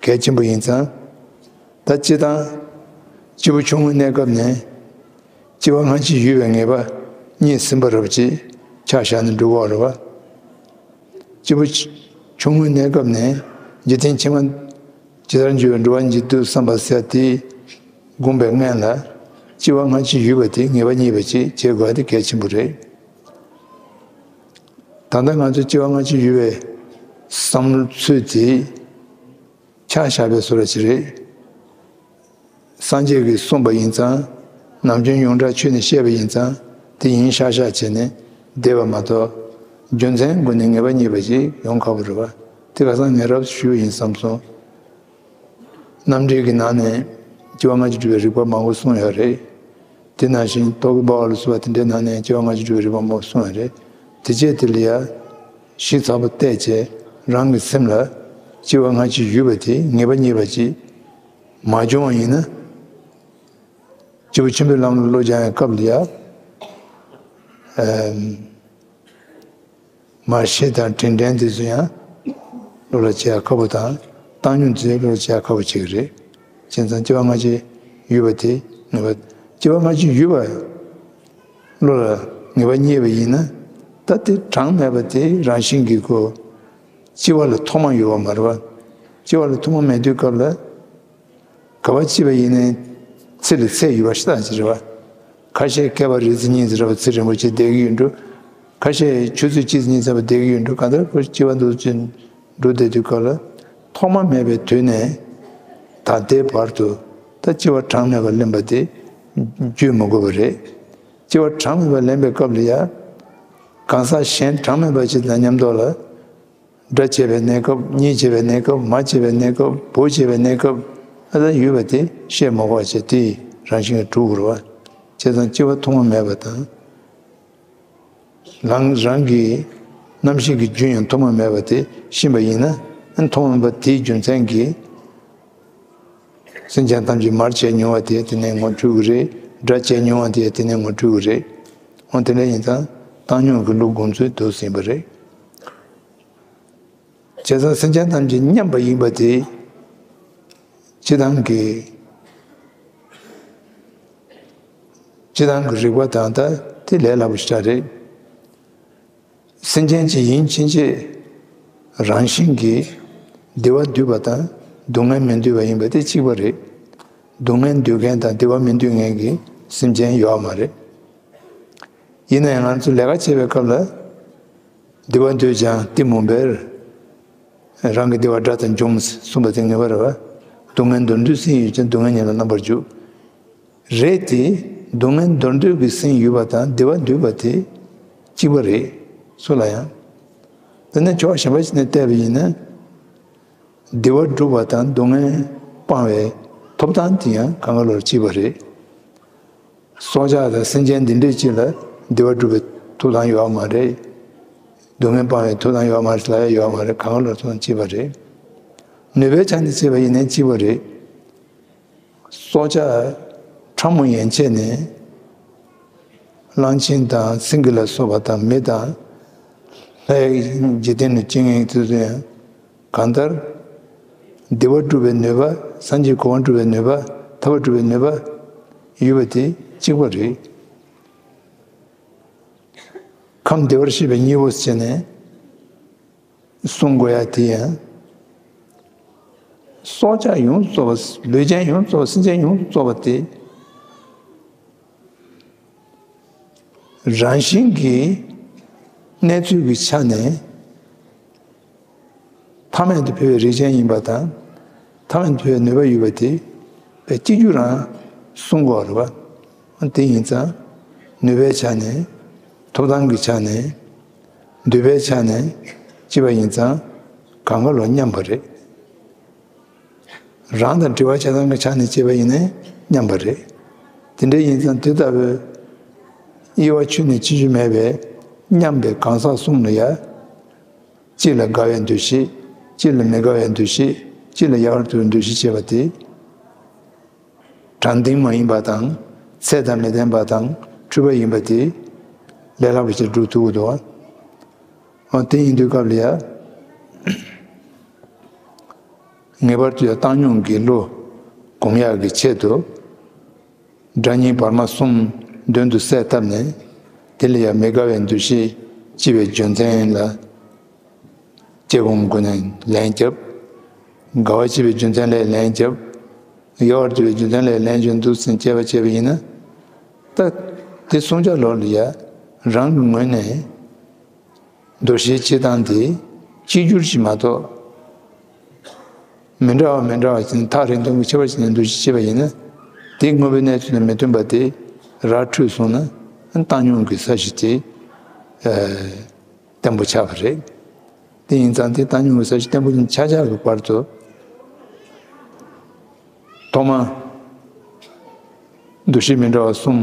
གལ་ཆེན་པོ་ཡིན་ཙང་། ད་སྤྱིར་བཏང་། སྐྱེས་བུ་ཆུང་ངུའི་གནས་སྐབས་ནས། སྐྱེ་བ་སྔ་ཕྱི་ཡོད་པའི་ངེས་པ་རྙེད་ཟིན་པ་རབ་ཅིག་ཆ་བཞག་ནས་འགྲོ་དགོས་རེད་པ། སྐྱེས་བུ་ཆུང་ངུའི་གནས་སྐབས་ནས་འཇིག་རྟེན་ཕྱི་མ་ཇི་ལྟར་འགྱུར་བའི་འགྲོ་བ་འཇིག་ལྟ་བསམ་པ་ཟེར་དེ་བསྒོམས་པའི་སྔོན་ལ་སྐྱེ་བ་སྔ་ཕྱི་ཡོད་པ་དེ་ངེས་པ་རྙེད་པ་ཅིག་བྱེད་དགོས་པ་དེ་གལ་ཆེན་པོ་རེད། ད་ལྟ་ང་ཚོ་སྐྱེ་བ་སྔ་ཕྱི་ཡོད་པའི་བསམ་ཚུལ་དེ། ཆ་བཞག་པའི་བཟོ་འདྲ་ཅིག་རེད། སངས་རྒྱས་ཀྱིས་གསུངས་པ་ཡིན་ཙང་། ནམ་རྒྱུན་ཡོངས་གྲགས་ཆོས་ནས་བཤད་པ་ཡིན་ཙང་དེ་ཡིན་ཤག་ཤག་བྱས་ནས་བསྡད་པ་མ་གཏོགས། རྒྱུ་མཚན་སྒོ་ནས་ངེས་པ་རྙེད་པ་ཅིག་ཡོང་ཁག་པོ་རེད་པ། དེ་ཁ་སང་ངས་རབ་ཞུས་པ་ཡིན་བསམ་སོང་། རྣམ་འགྲེལ་གྱི་ནང་ནས་སྐྱེ་བ་སྔ་ཕྱི་སྒྲུབ་པའི་རིགས་པ་མང་པོ་གསུངས་ཡོད་རེད། དེ་ནང་བཞིན་རྟོག་གེ་འབར་བ་ལ་སོགས་པ་དེ་འདྲའི་ནང་ནས་སྐྱེ་བ་སྔ་ཕྱི་སྒྲུབ་པའི་རིགས་པ་མང་པོ་གསུངས་ཡོད་རེད། དེ་རྗེས་དེ་ལ་ཡ། ཞིབ་ཚགས་པོ་བལྟས་བྱས་རང་གི་སེམས་ལ་སྐྱེ་བ་སྔ་ཕྱི་ཡོད་པ་དེ་ངེས་པ་རྙེད་པ་ཅིག་མ་བྱུང་བ་ཡིན་ན། སྐྱེས་བུ་ཆེན་པོའི་ལམ་ལ་བློ་སྦྱང་བའི་སྐབས་ལ་ཡ། ཨེམ། མར་ཤེས་དང་དྲིན་དྲན་དེ་ཚོ་ཡང་བློ་ལ་བྱེད་ཡ་ཁག་པོ་དང་། བཏང་སྙོམས་དེ་བློ་ལ་བྱེད་ཡ་ཁག་པོ་ཆགས་ཀྱི་རེད། བྱས་ཙང་སྐྱེ་བ་སྔ་ཕྱི་ཡོད་པ་དེ་ངེས་པ། སྐྱེ་བ་སྔ་ཕྱི་ཡོད་པ་བློ་ལ་ངེས་པ་རྙེད་པ་ཡིན་ན། ད་དེ་གྲངས་མེད་པ་དེ་རང་བཞིན་གྱིས་ཁོ་སྐྱེ་བ་ལ་ཐོག་མ་ཡོད་པ་མ་རེད་པ། སྐྱེ་བ་ལ་ཐོག་མ་མེད་དུས་སྐབས་ལ། ག་པར་སྐྱེས་པ་ཡིན་ནའི་ཚེ་ལ་ཚད་ཡོད་པ་ཞིག་ད་ཅི་རེད་པ། ཁ་ཤས་བསྐལ་པ་རེ་ཚེ་གཉིས་ཙམ་རེ་བ་ཚེ་རིང་པོ་ཅིག་བསྡད་ཀྱི་ཡོད་འགྲོ། ཁ་ཤས་ཆུ་ཚོད་གཅིག་ཙམ་གཉིས་ཙམ་བ་བསྡད་ཀྱི་ཡོད་འགྲོ། གང་ལྟར་ཁོ་སྐྱེ་བ་འདུག་ཅིང་འགྲོ་བསྡད་དུས་སྐབས་ལ། ཐོག་མ་མེད་པའི་དུས་ནས་ད་ལྟའི་བར་དུ་ད་སྐྱེ་བ་གྲངས་མེད་པ་ལེན་པ་དེ་བརྗོད་མི་དགོས་པ་རེད། སྐྱེ་བ་གྲངས་མེད་པ་ལེན་པའི་སྐབས་ལ་ཡ། གང་ཟག་གཞན་གྲངས་མེད་པ་ཅིག་དང་མཉམ་དུ་ལ། དགྲ་བྱེད་པའི་གནས་སྐབས། གཉེན་བྱེད་པའི་གནས་སྐབས། མ་བྱེད་པའི་གནས་སྐབས། བུ་བྱེད་པའི་གནས་སྐབས། ཨ་ད་ཡོད་པ་དེ་བཤད་མ་དགོས་པ་བྱས་དེ་རང་བཞིན་གྱིས་གྲུབ་དགོས་རེད་པ། བྱས་ཙང་སྐྱེ་བ་ཐོག་མ་མེད་པ་དང་། རང་རང་གི་རྣམ་ཤེས་ཀྱི་རྒྱུན་ཡང་ཐོག་མ་མེད་པ་དེ་ཤེས་པ་ཡིན་ན། ཐོག་མ་མེད་པ་དེའི་རྒྱུ་མཚན་གྱིས་སེམས་ཅན་ཐམས་ཅད་མར་བྱས་མྱོང་བ་དེ་དེ་ནས་ངོ་འཕྲོད་ཀྱི་རེད། དགྲ་བྱས་མྱོང་བ་དེ་དེ་ནས་ངོ་འཕྲོད་ཀྱི་རེད། འོ་དེ་འདྲ་ཡིན་ཙང་བཏང་སྙོམས་ཀྱི་བློ་སྒོམ་ཚུལ་འདུག་ཟིན་པ་རེད། བྱས་ཙང་སེམས་ཅན་ཐམས་ཅད་མཉམ་པ་ཡིན་པ་དེ། སྤྱི་བཏང་གི། སྤྱི་བཏང་གི་རིག་པ་དང་ད་དེ་ལས་སླ་པོ་ཞེ་དྲག་རེད། སེམས་ཅན་གྱི་ཡིན་ཕྱིན་ཆད་རང་བཞིན་གྱིས་བདེ་བ་འདོད་པ་དང་སྡུག་བསྔལ་མི་འདོད་པ་ཡིན་པ་དེ་གཅིག་པ་རེད། སྡུག་བསྔལ་འདོད་མཁན་དང་བདེ་བ་མི་འདོད་མཁན་གྱི་སེམས་ཅན་ཡོད་མ་རེད། ཡིན་ན་ཡང་ང་ཚོ་ལས་ཀ་བྱེད་པའི་སྐབས་ལ་བདེ་བ་འདོད་ཀྱང་གཏི་མུག་པས་རང་གི་བདེ་བ་དགྲ་དང་འཇོམས་གསུངས་པ་དེ་ངེས་པ་རེད་བ། སྡུག་བསྔལ་འདོར་འདོད་སེམས་ཡོད་ཀྱང་སྡུག་བསྔལ་ཉིད་ལ་རྣམ་པར་འཇུག་རེད་དེ། སྡུག་བསྔལ་འདོར་འདོད་ཀྱི་སེམས་ཡོད་པ་དང་བདེ་བ་འདོད་པ་དེ་གཅིག་པ་རེད། སུ་ལ་ཡང་། དེ་ནས་ཕྱོགས་གཞན་པ་ཞིག་ནས་བལྟས་པ་ཡིན་ན། བདེ་བ་སྒྲུབ་པ་དང་སྡུག་བསྔལ་སྤང་བའི་ཐོབ་ཐང་དེ་ཡང་གང་ག་ལོར་གཅིག་པ་རེད། སྲོག་ཆགས་དང་སེམས་ཅན་འདི་འདྲས་ཅིག་ལ་བདེ་བ་སྒྲུབ་པའི་ཐོབ་ཐང་ཡོད་མ་རེད། སྡུག་བསྔལ་སྤང་བའི་ཐོབ་ཐང་ཡོད་མ་རེད་ལབ་ཡ་ཡོད་མ་རེད། གང་ག་ལོར་ཐོབ་ཐང་གཅིག་པ་རེད། ནུས་པའི་ཆ་ནས་བྱས་པ་ཡིན་ན་གཅིག་པ་རེད། སྲོག་ཆགས་ཕྲ་མོ་ཡན་ཆད་ནས་གླང་ཆེན་དང་སེང་གེ་ལ་སོགས་པ་དང་མི་དང་ལྷའི་འཇིག་རྟེན་ལ་སྐྱེ་མཁན་དེ་ཚོ་ཡང་གང་ལྟར་བདེ་བ་སྒྲུབ་པའི་ནུས་པ། སངས་རྒྱས་གོ་འཕང་སྒྲུབ་པའི་ནུས་པ། ཐར་པ་སྒྲུབ་པའི་ནུས་པ་ཡོད་པ་དེ་གཅིག་པ་རེད། ཁམས་བདེ་བར་གཤེགས་པའི་སྙིང་པོ་བྱས་ནས། གསུང་དགོས་ཡ་དེ་ཡང་། སྲོག་ཆགས་ཡོངས་སུ་རྫོགས་པ། ལུས་ཅན་ཡོངས་སུ་རྫོགས་པ། སེམས་ཅན་ཡོངས་སུ་རྫོགས་པ་དེ། རང་བཞིན་གྱིས་གནས་ཚུལ་གྱི་ཆ་ནས་ཐ་མལ་དུ་འཕེལ་བའི་རིགས་ཅན་ཡིན་པ་དང་། ཐ་མལ་དུ་འཕེལ་བའི་ནུས་པ་ཡོད་པ་དེ་བས་གཅིག་གྱུར་རང་གསུང་དགོས་རེད་བ། དེ་ཡིན་ཙང་ནུས་པའི་ཆ་ནས། ཐོབ་ཐང་གི་ཆ་ནས། འདོད་པའི་ཆ་ནས་བྱས་པ་ཡིན་ཙང་གང་ག་ལོ་མཉམ་པ་རེད། རང་དང་འབྲེལ་བ་བྱེད་སྟངས་ཀྱི་ཆ་ནས་བྱས་པ་ཡིན་ནའི་མཉམ་པ་རེད། དེ་འདྲ་ཡིན་ཙང་དེ་ལྟ་བུའི་དབྱེ་བ་ཆོས་ནས་ཕྱེ་རྒྱུ་མེད་པའི་མཉམ་པའི་གང་ཟག་གསུམ་ལ་ཡ། གཅིག་ལ་དགའ་བའི་འདུ་ཤེས། གཅིག་ལ་མི་དགའ་བའི་འདུ་ཤེས། གཅིག་ལ་ཡག་པར་འདོད་པའི་འདུ་ཤེས་བྱས་པ་དེ། དྲང་བདེན་མ་ཡིན་པ་དང་། ཚད་དང་མི་ལྡན་པ་དང་འཁྲུལ་པ་ཡིན་པ་དེ་ལས་སླ་པོ་ཞིག་སྒྲུབ་ཐུབ་ཀྱི་འདུག་བ། འོ་དེ་ཡིན་དུས་སྐབས་ལ་ཡ། ངེས་པར་དུ་ཡ་བཏང་སྙོམས་ཀྱི་བློ་སྒོམ་ཡག་གི་ཆེད་དུ། སྒྲ་གཉིས་བར་མ་གསུམ་མདུན་དུ་གསལ་བཏབ་ནས། དེ་ལ་ཡང་མི་དགའ་བའི་འདུ་ཤེས་སྐྱེ་བའི་རྒྱུ་མཚན་ལ་དཔྱད་སྒོམ་སྒོ་ནས་ལན་བརྒྱབ། དགའ་བ་སྐྱེ་བའི་རྒྱུ་མཚན་ལ་ལན་བརྒྱབ། གཡོ་བར་སྐྱེ་བའི་རྒྱུ་མཚན་ལ་ལན་བརྒྱབ་འདུག་ཟིན་བྱས་པ་བྱས་པ་ཡིན་ན། ད་དེ་གསུམ་ཆ་ལོག་ལ་ཡ་རང་གི་ངོས་ནས། འདུ་ཤེས་སྐྱེ་སྟངས་དེ་གཅིག་གྱུར་ཞིག་མ་གཏོགས། མི་འདྲ་བ་མི་འདྲ་བ་ཞིག་ནས་ཐག་རིང་ཐུང་གི་ཁྱད་པར་ཞིག་ནས་འདུ་ཤེས་སྐྱེས་པ་ཡིན་ན། དེ་དངོས་པོའི་གནས་ཚུལ་དང་མི་མཐུན་པ་དེ་ར་འཕྲོད་སོང་ན། བཏང་སྙོམས་ཀྱི་ས་གཞི་དེ་བརྟན་པོ་ཆགས་པ་རེད། དེ་ཡིན་ཙང་དེ་བཏང་སྙོམས་ཀྱི་ས་གཞི་བརྟན་པོ་ཡིན་ཆགས་ཆགས་ཀྱི་བར་དུ། ཐོག་མ། འདུ་ཤེས་མི་འདྲ་བ་གསུམ་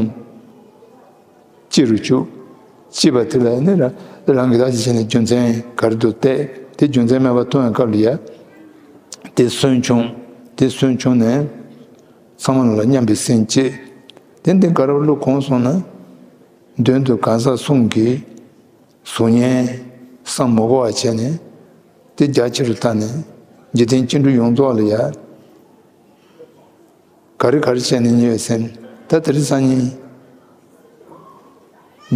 སྐྱེ་རུ་བཅུག་སྐྱེས་པ་དེ་ལ་ནི་ར་རང་གི་བདག་གཅིག་བྱས་ནས་རྒྱུ་མཚན་ག་རེ་འདུག་བལྟས། དེ་རྒྱུ་མཚན་མེད་པར་མཐོང་བའི་སྐབས་ལ་ཡ། དེ་སུན་ཕྱུང་། དེ་སུན་ཕྱུང་ནས་ཚང་མ་ལ་མཉམ་པའི་སེམས་སྐྱེས། དེ་འདི་ག་རེ་བློ་གོམས་སོང་ན། མདུན་དུ་གང་ཟག་གསུམ་གྱི་གཟུགས་བརྙན་བསམ་མི་དགོས་པ་བྱས་ནས། དེ་རྒྱ་ཆེ་རུ་བཏང་ནས་འཇིག་རྟེན་སྐྱེ་འགྲོ་ཡོངས་རྫོགས་ལ་ཡ། ག་རེ་ག་རེ་བྱས་ནས་ཉེ་བའི་སེམས། ད་དེ་རིང་སང་ཉིན་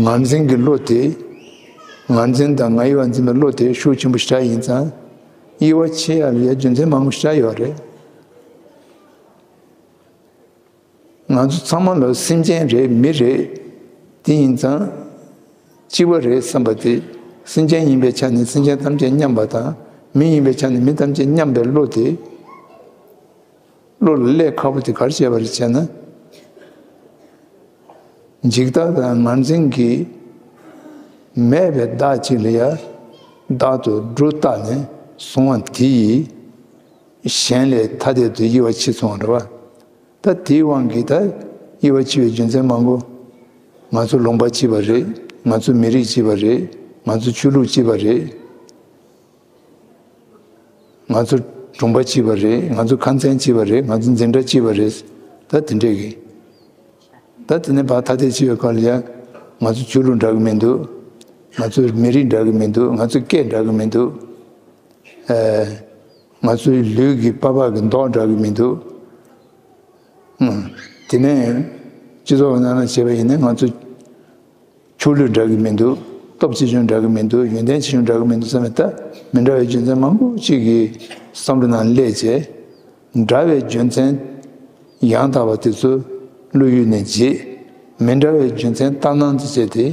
ངར་འཛིན་གྱི་བློ་དེ། ངར་འཛིན་དང་ང་ཡི་བ་འཛིན་པའི་བློ་དེ་ཤུགས་ཆེན་པོ་ཞེ་དྲག་ཡིན་ཙང་། དབྱེ་བ་ཕྱེ་ཡག་ལ་ཡ་རྒྱུ་མཚན་མང་པོ་ཞེ་དྲག་ཡོད་རེད། ང་ཚོ་ཚང་མ་ལ་སེམས་ཅན་རེད། མི་རེད། དེ་ཡིན་ཙང་གཅིག་པ་རེད་བསམ་པ་དེ། སེམས་ཅན་ཡིན་པའི་ཆ་ནས་སེམས་ཅན་ཐམས་ཅད་མཉམ་པ་དང་། མི་ཡིན་པའི་ཆ་ནས་མི་ཐམས་ཅད་མཉམ་པའི་བློ་དེ། བློ་ལ་སླེབས་ཁག་པོ་དེ་ག་རེ་བྱས་པ་རེད་བྱས་ན། འཇིག་ལྟ་དང་ངར་འཛིན་གྱིས་མེད་པའི་བདག་ཅིག་ལ་ཡ་བདག་ཏུ་སྒྲོ་བཏགས་ནས་བཟུང་བ་དེ་ཡིས་གཞན་ལས་ཐ་དད་དུ་དབྱེ་བ་ཕྱེ་སོང་བ་རེད་བ། ད་དེའི་དབང་གིས་ད་དབྱེ་བ་ཕྱེ་བའི་རྒྱུ་མཚན་མང་པོ། ང་ཚོ་ལུང་པ་གཅིག་པ་རེད། ང་ཚོ་མི་རིགས་གཅིག་པ་རེད། ང་ཚོ་ཆོས་ལུགས་གཅིག་པ་རེད། ང་ཚོ་གྲོང་པ་གཅིག་པ་རེད། ང་ཚོ་ཁང་ཚན་གཅིག་པ་རེད། ང་ཚོ་འཛིན་གྲྭ་གཅིག་པ་རེད། ད་དེ་འདྲས་ཀྱི། ད་དེ་ནས་ཕར་ཐ་དད་ཕྱེ་བའི་སྐབས་ལ་ཡང་ང་ཚོ་ཆོས་ལུགས་འདྲ་གི་མི་འདུག་ང་ཚོ་མི་རིགས་འདྲ་གི་མི་འདུག་ང་ཚོ་སྐད་འདྲ་གི་མི་འདུག་ཨ། ང་ཚོའི་ལུས་ཀྱི་པགས་པ་གི་མདོག་འདྲ་གི་མི་འདུག་ཨ། དེ་ནས་སྤྱི་ཚོགས་ནང་ལ་བྱས་པ་ཡིན་ན་ང་ཚོ་ཕྱོགས་ལུས་འདྲ་གི་མི་འདུག་སྟོབས་ཆེ་ཆུང་འདྲ་གི་མི་འདུག་ཡོན་ཏན་ཆེ་ཆུང་འདྲ་གི་མི་འདུག་བསམ་པའི་ད་མི་འདྲ་བའི་རྒྱུ་མཚན་མང་པོ་ཅིག་གི་བསམ་བློ་ནང་སླེབས་བྱས། འདྲ་བའི་རྒྱུ་མཚན་ཡང་དག་པ་དེ་ཚོ་བློ་ཡུལ་ནས་བརྗེད། མི་འདྲ་བའི་རྒྱུ་མཚན་ལྟར་སྣང་དུ་བྱས་ཏེ་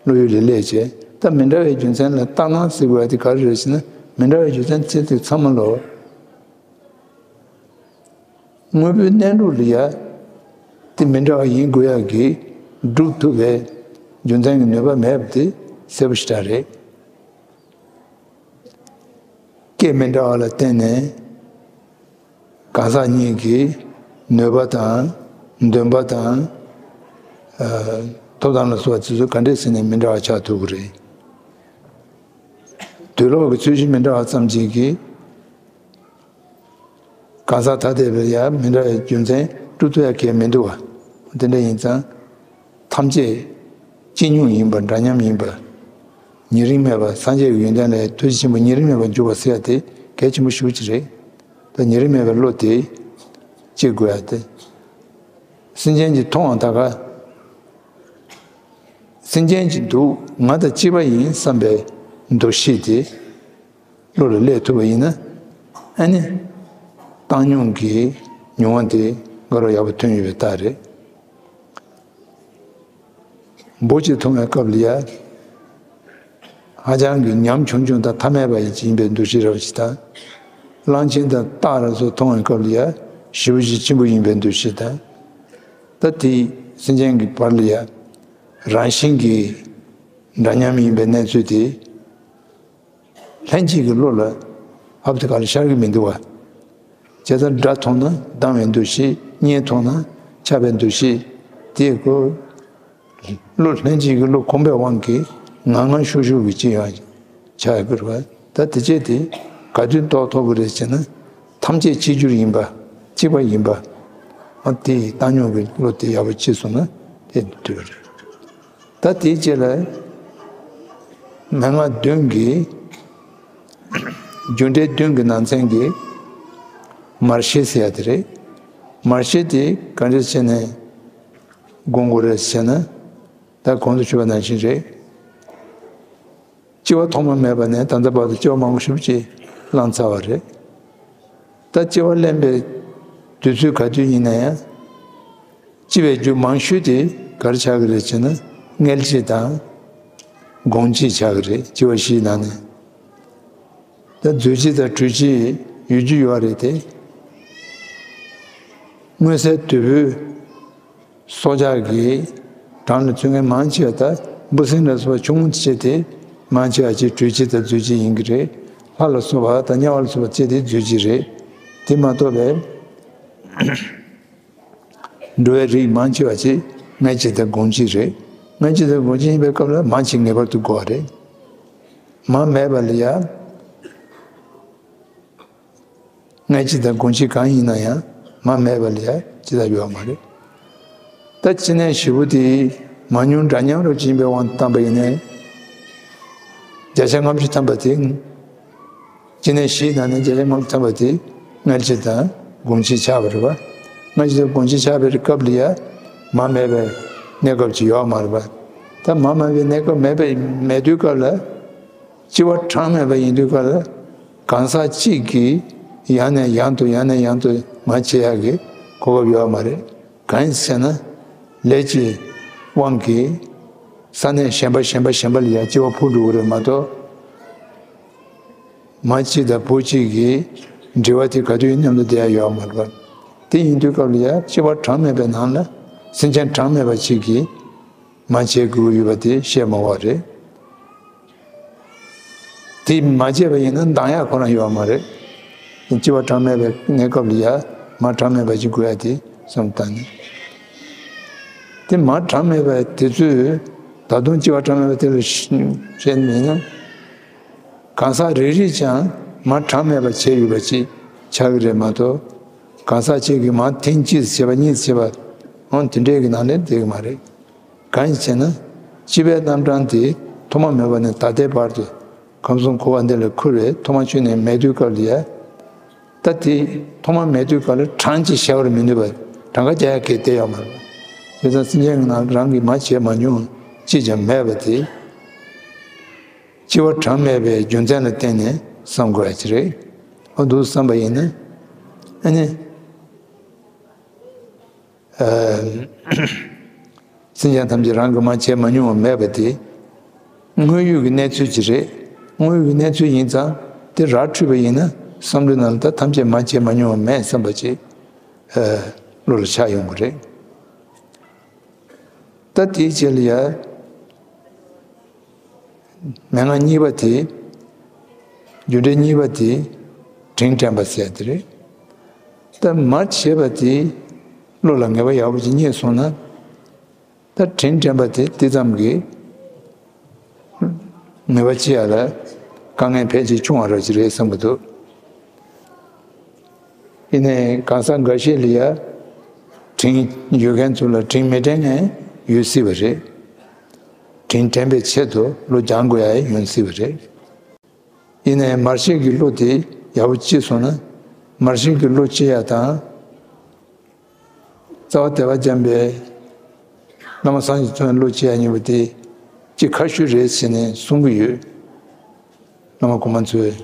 བློ་ཡུལ་ལས་སླེབས་བྱས། ད་མི་འདྲ་བའི་རྒྱུ་མཚན་ལ་ལྟར་སྣང་ཟེར་དགོས་ཡ་དེ་ག་རེ་རེད་ཟེར་ན། མི་འདྲ་བའི་རྒྱུ་མཚན་ཚེ་དེ་ཚང་མ་ལོ། དངོས་པོའི་གནས་ལུགས་ལ་ཡ་དེ་མི་འདྲ་བ་ཡིན་དགོས་ཡག་གི་སྒྲུབ་ཐུབ་པའི་རྒྱུ་མཚན་གྱི་ནུས་པ་མེད་པ་དེ་གསལ་པོ་ཞེ་དྲག་རེད། སྐད་མི་འདྲ་བ་ལ་བརྟེན་ནས་གང་ཟག་གཉིས་ཀྱི་ནུས་པ་དང་འདུན་པ་དང་། ཨ། ཐོབ་ཐང་ལ་སོགས་པ་དེ་ཚོ་ག་འདྲས་ཟེར་ནས་མི་འདྲ་བ་ཆགས་ཐུབ་ཀྱི་རེད། དུག་ལོག་གི་ཚོས་གཞི་མི་འདྲ་བ་ཙམ་གྱིས་ཀྱི་གང་ཟག་ཐ་དད་པའི་ཡ་མི་འདྲ་བའི་རྒྱུ་མཚན་སྒྲུབ་ཐུབ་ཡ་གལ་མི་འདུག་བ། དེ་འདྲ་ཡིན་ཙང་། ཐམས་ཅད་གཅིག་མྱོང་ཡིན་པ་འདྲ་མཉམ་ཡིན་པ། ཉེ་རིང་མེད་པ། སངས་རྒྱས་ཀྱི་ཡོན་ཏན་ལས་ཐུགས་རྗེ་ཆེན་པོ་ཉེ་རིང་མེད་པར་འཇུག་པ་ཟེར་ཡ་དེ་གལ་ཆེན་པོ་ཞེ་པོ་ཅིག་རེད། ད་ཉེ་རིང་མེད་པའི་བློ་དེ་སྐྱེ་དགོས་ཡ་དེ། སེམས་ཅན་གྱིས་མཐོང་བ་ད་ག་སེམས་ཅན་གྱི་འདུག་ང་དང་གཅིག་པ་ཡིན་བསམ་པའི་འདུ་ཤེས་དེ་བློ་ལ་སླེབས་ཐུབ་པ་ཡིན་ན། ཨ་ནི་བཏང་སྙོམས་ཀྱི་མྱོང་བ་དེ་དགའ་རབ་ཡག་པོ་ཐོན་ཡོད་པའི་རྟགས་རེད། འབུ་གཅིག་མཐོང་བའི་སྐབས་ལ་ཡ། ཧ་ཅང་གི་ཉམ་ཆུང་ཆུང་དང་ཐ་མལ་པ་ཡིན་པའི་འདུ་ཤེས་རབ་ཅིག་དང་། གླང་ཆེན་དང་སྟག་ར་སོགས་མཐོང་བའི་སྐབས་ལ་ཡ་ཞེ་པོ་ཅིག་ཆེན་པོ་ཡིན་པའི་འདུ་ཤེས་དང་། ད་དེ་སེམས་ཅན་གྱི་བར་ལ་ཡ་རང་བཞིན་གྱིས་འདྲ་མཉམ་ཡིན་པའི་གནས་ཚུལ་དེ་ལྷན་སྐྱེས་ཀྱི་བློ་ལ་ཧབ་ཏེ་ག་ལ་ཤར་གྱི་མི་འདུག་བ། བྱས་ཙང་སྒྲ་མཐོང་ན་སྡང་བའི་འདུ་ཤེས། སྙན་མཐོང་ན་ཆགས་པའི་འདུ་ཤེས། དེ་ཀོ། བློ་ལྷན་སྐྱེས་ཀྱི་བློ་གོམས་པའི་དབང་གིས་ངང་ངམ་ཤུགས་ཤུགས་ཀྱིས་ཅི་ཡང་ཆགས་ཡོད་པ་རེད་བ། ད་དེ་བྱས་ཏེ་ག་དུས་རྟོགས་ཐུབ་ཀྱི་རེད་ཅེ་ན། ཐམས་ཅད་གཅིག་གྱུར་ཡིན་པ། གཅིག་པ་ཡིན་པ། ཨ། དེའི་བཏང་སྙོམས་ཀྱི་བློ་དེ་ཡག་པོ་སྐྱེས་སོང་ན་དེ་འདོད་རེད། ད་དེའི་རྗེས་ལ་མན་ངག་བདུན་གྱི་རྒྱུ་འབྲས་བདུན་གྱི་ནང་ཚན་གྱི་མར་ཤེས་ཟེར་ཡ་དེ་རེད། མར་ཤེས་དེ་ག་འདྲས་བྱས་ནས་སྒོམ་དགོས་རེད་ཟེར་ན། ད་གོང་དུ་ཞུས་པ་ནང་བཞིན་རེད། སྐྱེ་བ་ཐོག་མ་མེད་པ་ནས་ད་ལྟ་བར་དུ་སྐྱེ་བ་མང་པོ་ཞེ་པོ་ཅིག་བླངས་ཚར་བ་རེད། ད་སྐྱེ་བ་ལེན་པའི་དུས་ཚོད་ག་དུས་ཡིན་ན་ཡང་། སྐྱེ་བའི་རྒྱུ་མང་ཤོས་དེ་ག་རེ་ཆགས་ཀྱི་རེད་ཅེ་ན། མངལ་སྐྱེས་དང་སྒོང་སྐྱེས་ཆགས་ཀྱི་རེད། སྐྱེ་བ་བཞིའི་ནང་ནས། ད་རྫུས་སྐྱེས་དང་དྲོད་སྐྱེས་ཡོད་རྒྱུ་ཡོད་རེད་དེ། མངོན་གསལ་དོད་པོའི་སྲོག་ཆགས་ཀྱི་གྲངས་ལ་ཚུད་མཁན་མང་ཆེ་བ་ད་འབུ་སྲིན་ལ་སོགས་པ་ཆུང་ངུ་བྱས་ཏེ་མང་ཆེ་བ་ཅིག་དྲོད་སྐྱེས་དང་རྫུས་སྐྱེས་ཡིན་གྱི་རེད། ལྷ་ལ་སོགས་པ་དང་དམྱལ་བ་ལ་སོགས་པ་བྱས་ཏེ་རྫུས་སྐྱེས་རེད། དེ་མ་གཏོགས་པའི་འགྲོ་བའི་རིགས་མང་ཆེ་བ་ཅིག་མངལ་སྐྱེས་དང་སྒོང་སྐྱེས་རེད། མངལ་སྐྱེས་དང་སྒོང་སྐྱེས་ཡིན་པའི་སྐབས་ལ་མང་ཆེ་ངེས་པར་དུ་དགོས་པ་རེད། མ་མེད་པ་ལ་ཡ། མངལ་སྐྱེས་དང་སྒོང་སྐྱེས་གང་ཡིན་ན་ཡང་མ་མེད་པ་ལ་ཡ་ཅི་ལྟར་ཡོད་མ་རེད། ད་སྐྱེ་གནས་བཞི་པོ་དེ་མང་ཉུང་འདྲ་མཉམ་རུ་ཅིག་ཡིན་པའི་དབང་དུ་བཏང་པ་ཡིན་ནའི། བརྒྱ་ཆ་ལྔ་བཅུ་ཐམ་པ་དེ། སྐྱེ་གནས་བཞིའི་ནང་ནས་བརྒྱ་ཆ་ལྔ་བཅུ་ཐམ་པ་དེ་མངལ་སྐྱེས་དང་སྒོང་སྐྱེས་ཆགས་པ་རེད་བ། མངལ་སྐྱེས་དང་སྒོང་སྐྱེས་ཆགས་པའི་སྐབས་ལ་ཡ་མ་མེད་པའི་གནས་སྐབས་ཅིག་ཡོད་མ་རེད་བ། ད་མ་མེད་པའི་གནས་སྐབས་མེད་པའི་མེད་དུས་སྐབས་ལ། སྐྱེ་བ་གྲངས་མེད་པ་ཡིན་དུས་སྐབས་ལ་གང་ཟག་གཅིག་གིས་ཡང་ནས་ཡང་དུ་ཡང་ནས་ཡང་དུ་མ་བྱེད་ཡག་གི་གོ་སྐབས་ཡོད་མ་རེད། གང་ཡིན་ཟེར་ན། ལས་ཀྱི་དབང་གིས་ས་གནས་གཞན་པ་གཞན་པ་གཞན་པ་ལ་ཡང་སྐྱེ་བ་འཕོ་འགྲོ་གི་རེད་མ་གཏོགས། མ་གཅིག་དང་བུ་གཅིག་གི་འབྲེལ་བ་དེ་ག་དུས་མཉམ་དུ་བསྡད་ཡ་ཡོད་མ་རེད་པ། དེ་ཡིན་དུས་སྐབས་ལ་ཡང་སྐྱེ་བ་གྲངས་མེད་པའི་ནང་ལ་སེམས་ཅན་གྲངས་མེད་པ་གཅིག་གིས་མ་བྱེད་དགོས་ཡོད་པ་དེ་བཤད་མ་དགོས་པ་རེད། དེ་མ་བྱས་པ་ཡིན་ན་འདང་ཡ་ཁོ་རང་ཡོད་མ་རེད། སྐྱེ་བ་གྲངས་མེད་པའི་གནས་སྐབས་ལ་ཡ་མ་གྲངས་མེད་པ་ཅིག་དགོས་ཡ་དེ་བསམ་བཏང་ནས། དེ་མ་གྲངས་མེད་པ་དེ་ཚོས་ད་དུང་སྐྱེ་བ་གྲངས་མེད་པ་དེ་ལ་བཤད་མིན་ན། གང་ཟག་རེ་རེས་ཀྱང་མ་གྲངས་མེད་པ་བྱས་ཡོད་པ་ཅིག་ཆགས་ཀྱི་རེད་མ་གཏོགས། གང་ཟག་གཅིག་གིས་མ་ཐེངས་གཅིག་བྱས་པ་གཉིས་བྱས་པ་འོང་དེ་འདྲས་ཀྱི་ནང་ལས་བསྡད་ཀྱི་མ་རེད། གང་ཡིན་ཟེར་ན། སྐྱེ་བའི་རྣམ་གྲངས་དེ་ཐོག་མ་མེད་པ་ནས་ད་ལྟའི་བར་དུ་ཁམས་གསུམ་འཁོར་བ་འདི་ལ་འཁོར་བའི་ཐོག་མ་ཆོད་ནས་མེད་དུས་སྐབས་ལ་ཡ། ད་དེ་ཐོག་མ་མེད་དུས་སྐབས་ལ་གྲངས་ཀྱིས་བྱ་བར་མི་ནུས་པ་གྲངས་ཀ་རྒྱག་ཡ་གལ་ཏེ་ཡོད་མ་རེད། དེ་ཙང་སེམས་ཅན་གྱི་ནང་རང་གིས་མ་བྱས་མ་མྱོང་ཅིས་ཀྱང་མེད་པ་དེ། སྐྱེ་བ་གྲངས་མེད་པའི་རྒྱུ་མཚན་ལ་བརྟེན་ནས་བསམ་དགོས་ཡ་ཅིག་རེད། འོ་འདུག་བསམ་པ་ཡིན་ན། ཨ་ནི། ཨ། སེམས་ཅན་ཐམས་ཅད་རང་གིས་མ་བྱས་མ་མྱོང་བ་མེད་པ་དེ། དངོས་ཡོད་ཀྱི་གནས་ཚུལ་ཅིག་རེད། དངོས་ཡོད་ཀྱི་གནས་ཚུལ་ཡིན་ཙང་དེ་ར་འཕྲོད་པ་ཡིན་ན་བསམ་བློའི་ནང་ལ་ད་ཐམས་ཅད་མ་བྱས་མ་མྱོང་བ་མེད་བསམ་པ་ཅིག་ཨ། བློ་ལ་ཆགས་ཡོང་གི་རེད། ད་དེའི་རྗེས་ལ་ཡ། མན་ངག་གཉིས་པ་དེ། རྒྱུ་འབྲས་གཉིས་པ་དེ། དྲིན་དྲན་པ་ཟེར་དེ་རེད། ད་མ་བྱས་པ་དེ། བློ་ལ་ངེས་པ་ཡག་པོ་ཅིག་རྙེད་སོང་ན། ད་དྲིན་དྲན་པ་དེ་དེ་ཙམ་གྱིས། ངེས་པ་ཅི་ཡ་ལ། དཀའ་ངལ་ཕལ་ཆེར་ཆུང་བ་ར་ཅིག་རེད་བསམ་གྱི་འདུག་ཡིན་ནའི་གང་ཟག་འགའ་ཤས་ལ་ཡ། དྲིན་ཡོད་མཁན་ཚོ་ལ་དྲིན་མི་དྲན་མཁན་ཡོད་སྲིད་པ་རེད། དྲིན་དྲན་པའི་ཆེད་དུ་བློ་སྦྱང་དགོས་ཡ་ཡོང་སྲིད་པ་རེད། ཡིན་ནའི་མར་ཤེས་ཀྱི་བློ་དེ་ཡག་པོ་སྐྱེས་སོང་ན། མར་ཤེས་ཀྱི་བློ་སྐྱེ་ཡ་དང་། རྩ་བ་དད་པ་བྱམས་པའི་བླ་མ་སངས་རྒྱས་མཚོ་ཡི་བློ་སྐྱེ་ཡ་གཉིས་པོ་དེ་གཅིག་ཁ་ཤུ་རེད་ཟེར་ནས་གསུང་གི་ཡོད། བླ་མ་གོང་མ་ཚོས་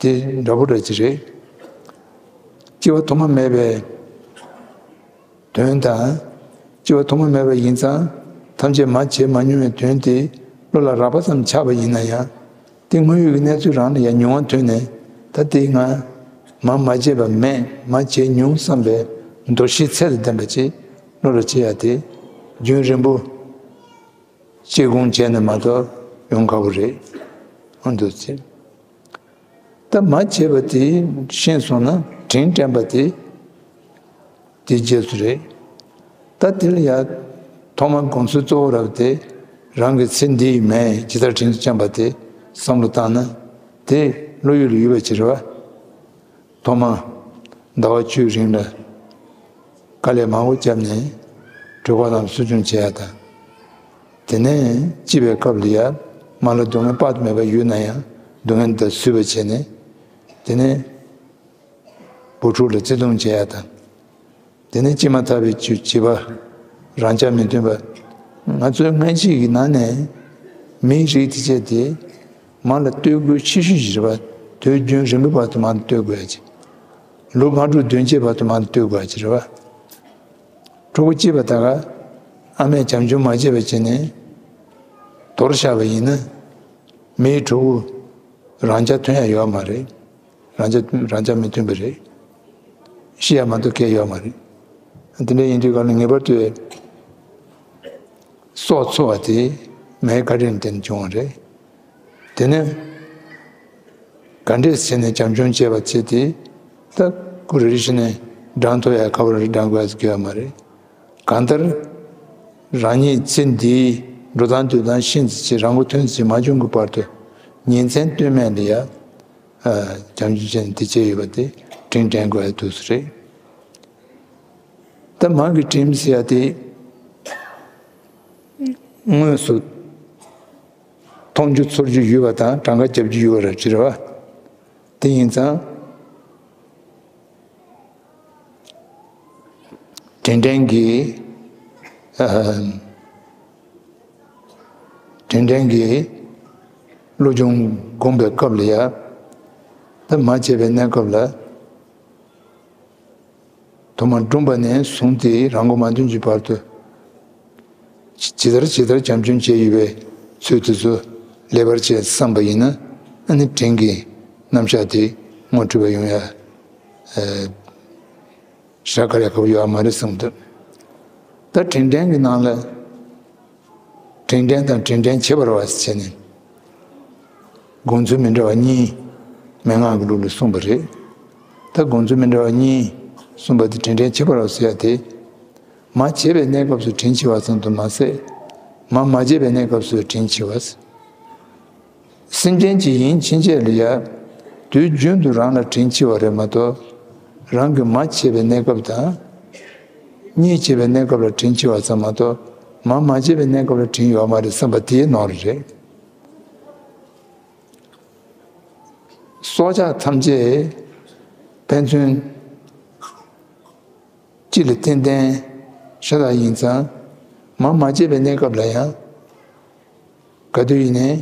དེ་འདྲ་པོ་འདྲ་ཅིག་རེད། སྐྱེ་བ་ཐོག་མ་མེད་པའི་དོན་དང་། སྐྱེ་བ་ཐོག་མ་མེད་པ་ཡིན་ཙང་ཐམས་ཅད་མ་བྱས་མ་མྱོང་བའི་དོན་དེ་བློ་ལ་རགས་པ་ཙམ་ཆགས་པ་ཡིན་ན་ཡང་། དེ་དངོས་ཡོད་ཀྱི་གནས་ཚུལ་རང་ལ་ཡང་མྱོང་བ་ཐོན་ནས། ད་དེ་ང་མ་མ་བྱས་པ་མེད། མ་བྱས་མྱོང་བསམ་པའི་འདུ་ཤེས་ཚད་དང་ལྡན་པ་ཅིག་བློ་ལ་སྐྱེ་ཡ་དེ་རྒྱུན་རིང་པོ་སྐྱེ་སྒོང་བྱས་ནས་མ་གཏོགས་ཡོང་ཁག་པོ་རེད། ཨ་འདུག་ཚེ། ད་མ་བྱས་པ་དེ་ཤེས་སོང་ན་དྲིན་དྲན་པ་དེ། དེ་རྗེས་སུ་རེད། ད་དེ་ལ་ཡ། ཐོག་མར་དགོངས་ཚུལ་གཙོ་བོ་རབ་དེ། རང་གི་ཚེ་འདིའི་མེད་ཇི་ལྟར་དྲིན་དུ་བསྐྱངས་པ་དེ་བསམ་བློ་བཏང་ན། དེ་བློ་ཡུལ་ལ་ཡོད་པ་ཅིག་རེད་བ། ཐོག་མ་ཟླ་བ་བཅུའི་རིང་ལ་དཀའ་ལས་མང་པོ་བརྒྱབ་ནས་གྲོད་ཁོག་ལ་གསོ་སྐྱོང་བྱེད་ཡ་དང་། དེ་ནས་སྐྱིད་པའི་སྐབས་ལ་ཡ་མ་ལ་སྡུག་བསྔལ་དཔག་ཏུ་མེད་པ་ཡོད་ན་ཡང་སྡུག་བསྔལ་དེ་བཟོད་པ་བྱས་ནས། དེ་ནས་བུ་ཕྲུག་ལ་བརྩེ་དུང་བྱེད་ཡ་དང་། དེ་ནས་སྐྱེས་མ་ཐག་པའི་བྱིས་པ། རང་ཅག་མི་མཐུན་པ། ང་ཚོའི་སྔ་ཕྱི་ཡི་ནང་ནས་མིའི་རིགས་དེ་བྱས་ཏེ། མ་ལ་ལྟོས་དགོས་ཆེ་ཤོས་ཤིག་རེད་པ། དུས་རྒྱུན་རིང་པོའི་བར་དུ་མ་ལ་ལྟོས་དགོས་ཡ་ཅིག་ལོ་ལྔ་དྲུག་བདུན་བརྒྱད་བར་དུ་མ་ལ་ལྟོས་དགོས་ཡ་ཅིག་རེད་པ། ཕྲུ་གུ་སྐྱེས་པ་ད་ག་ཨ་མས་བྱམས་སྐྱོང་མ་བྱས་པ་བྱས་ནས་དོར་བཞག་པ་ཡིན་ན། མིའི་ཕྲུ་གུ་རང་ཅག་ཐོན་ཡ་ཡོད་མ་རེད། རང་ཅག་རང་ཅག་མི་མཐུན་པ་རེད། ཤི་ཡ་མ་གཏོགས་གལ་ཡོད་མ་རེད། དེ་འདྲ་ཡིན་དུས་གང་ལ་ངེས་པར་དུ་སྲོག་འཚོ་བ་དེ་མའི་བཀའ་དྲིན་དེ་ནས་བྱུང་བ་རེད། དེ་ནས་ག་འདྲས་བྱས་ནས་བྱམས་སྐྱོང་བྱས་པ་བྱས་ཏེ། ད་ཁོ་རེ་རེ་བཞིན་ནས་འགྲངས་ཐུབ་ཡ་ཁ་བ་རེ་འགྲངས་དགོས་ཡ་ཟེར་གྱི་ཡོད་མ་རེད། གང་ལྟར་རང་ཉིད་ཚེ་འདིའི་འགྲོ་སྟངས་སྡོད་སྟངས་ཤིན་ཏུ་ཆེ་རང་མགོ་ཐོན་ཚེ་མ་བྱུང་གི་བར་དུ་ཉིན་མཚན་ལྟོས་མེད་ལ་ཡ། ཨ། བྱམས་སྐྱོང་བྱས་ནས་དེ་བྱས་ཡོད་པ་དེ་དྲིན་དྲན་དགོས་ཡ་འདུག་སེ་རེད། ད་མ་གི་དྲིན་ཟེར་ཡ་དེ་དངོས་སུ་མཐོང་རྒྱུ་ཚོར་རྒྱུ་ཡོད་པ་དང་གྲངས་ཀ་རྒྱབ་རྒྱུ་ཡོད་པ་རེད་ཅེས་རེད་བ། དེ་ཡིན་ཙང་། དྲིན་དྲན་གྱི། ཨ། དྲིན་དྲན་གྱི་བློ་སྦྱོང་སྒོམ་པའི་སྐབས་ལ་ཡ། ད་མ་བྱས་པའི་གནས་སྐབས་ལ། ཐོག་མར་བསྒྲུངས་པ་ནས་བཟུང་སྟེ་རང་མགོ་མ་ཐོན་གྱི་བར་དུ། ཇི་ལྟར་ཇི་ལྟར་བྱམས་སྐྱོང་བྱས་ཡོད་པའི་ཚུལ་དེ་ཚོ་ལེགས་པར་བྱས་བསམ་པ་ཡིན་ན། ཨ་ནི་དྲིན་གྱི་རྣམ་གཞག་དེ་ངོ་འཕྲོད་པ་ཡོང་ཡ། ཨ། ཞེ་དྲག་ཡག་པོ་ཡོད་མ་རེད་བསམ་འདུག་ད་དྲིན་དྲན་གྱི་ནང་ལ། དྲིན་དྲན་དང་དྲིན་དྲན་བྱེད་པར་བ་ཟེར་ནས། དགོངས་ཚུལ་མི་འདྲ་བ་གཉིས་མན་ངག་གི་ལུགས་ལ་གསུངས་པ་རེད། ད་དགོངས་ཚུལ་མི་འདྲ་བ་གཉིས་གསུངས་པ་དེ་དྲིན་དྲན་བྱེད་པར་བ་ཟེར་ཡ་དེ། མ་བྱས་པའི་གནས་སྐབས་སུ་དྲིན་ཆེ་བ་ཙམ་དུ་མ་ཟད། མ་མ་བྱས་པའི་གནས་སྐབས་སུ་དྲིན་ཆེ་བ། སེམས་ཅན་གྱི་ཡིན་ཕྱིན་ཆད་ལ་ཡ། དུས་རྒྱུན་དུ་རང་ལ་དྲིན་ཆེ་བ་རེད་མ་གཏོགས། རང་གིས་མ་བྱས་པའི་གནས་སྐབས་དང་། གཉིས་བྱས་པའི་གནས་སྐབས་ལ་དྲིན་ཆེ་བ་ཙམ་མ་གཏོགས། མ་མ་བྱས་པའི་གནས་སྐབས་ལ་དྲིན་ཡོད་མ་རེད་བསམ་པ་དེའི་ནང་རེད། སྲོག་ཆགས་ཐམས་ཅད་ཕན་ཚུན་གཅིག་ལ་བརྟེན་ལྡན་ཤ་སྟག་ཡིན་ཙང་། མ་མ་བྱས་པའི་གནས་སྐབས་ལ་ཡང་། ག་དུས་ཡིན་ནའི་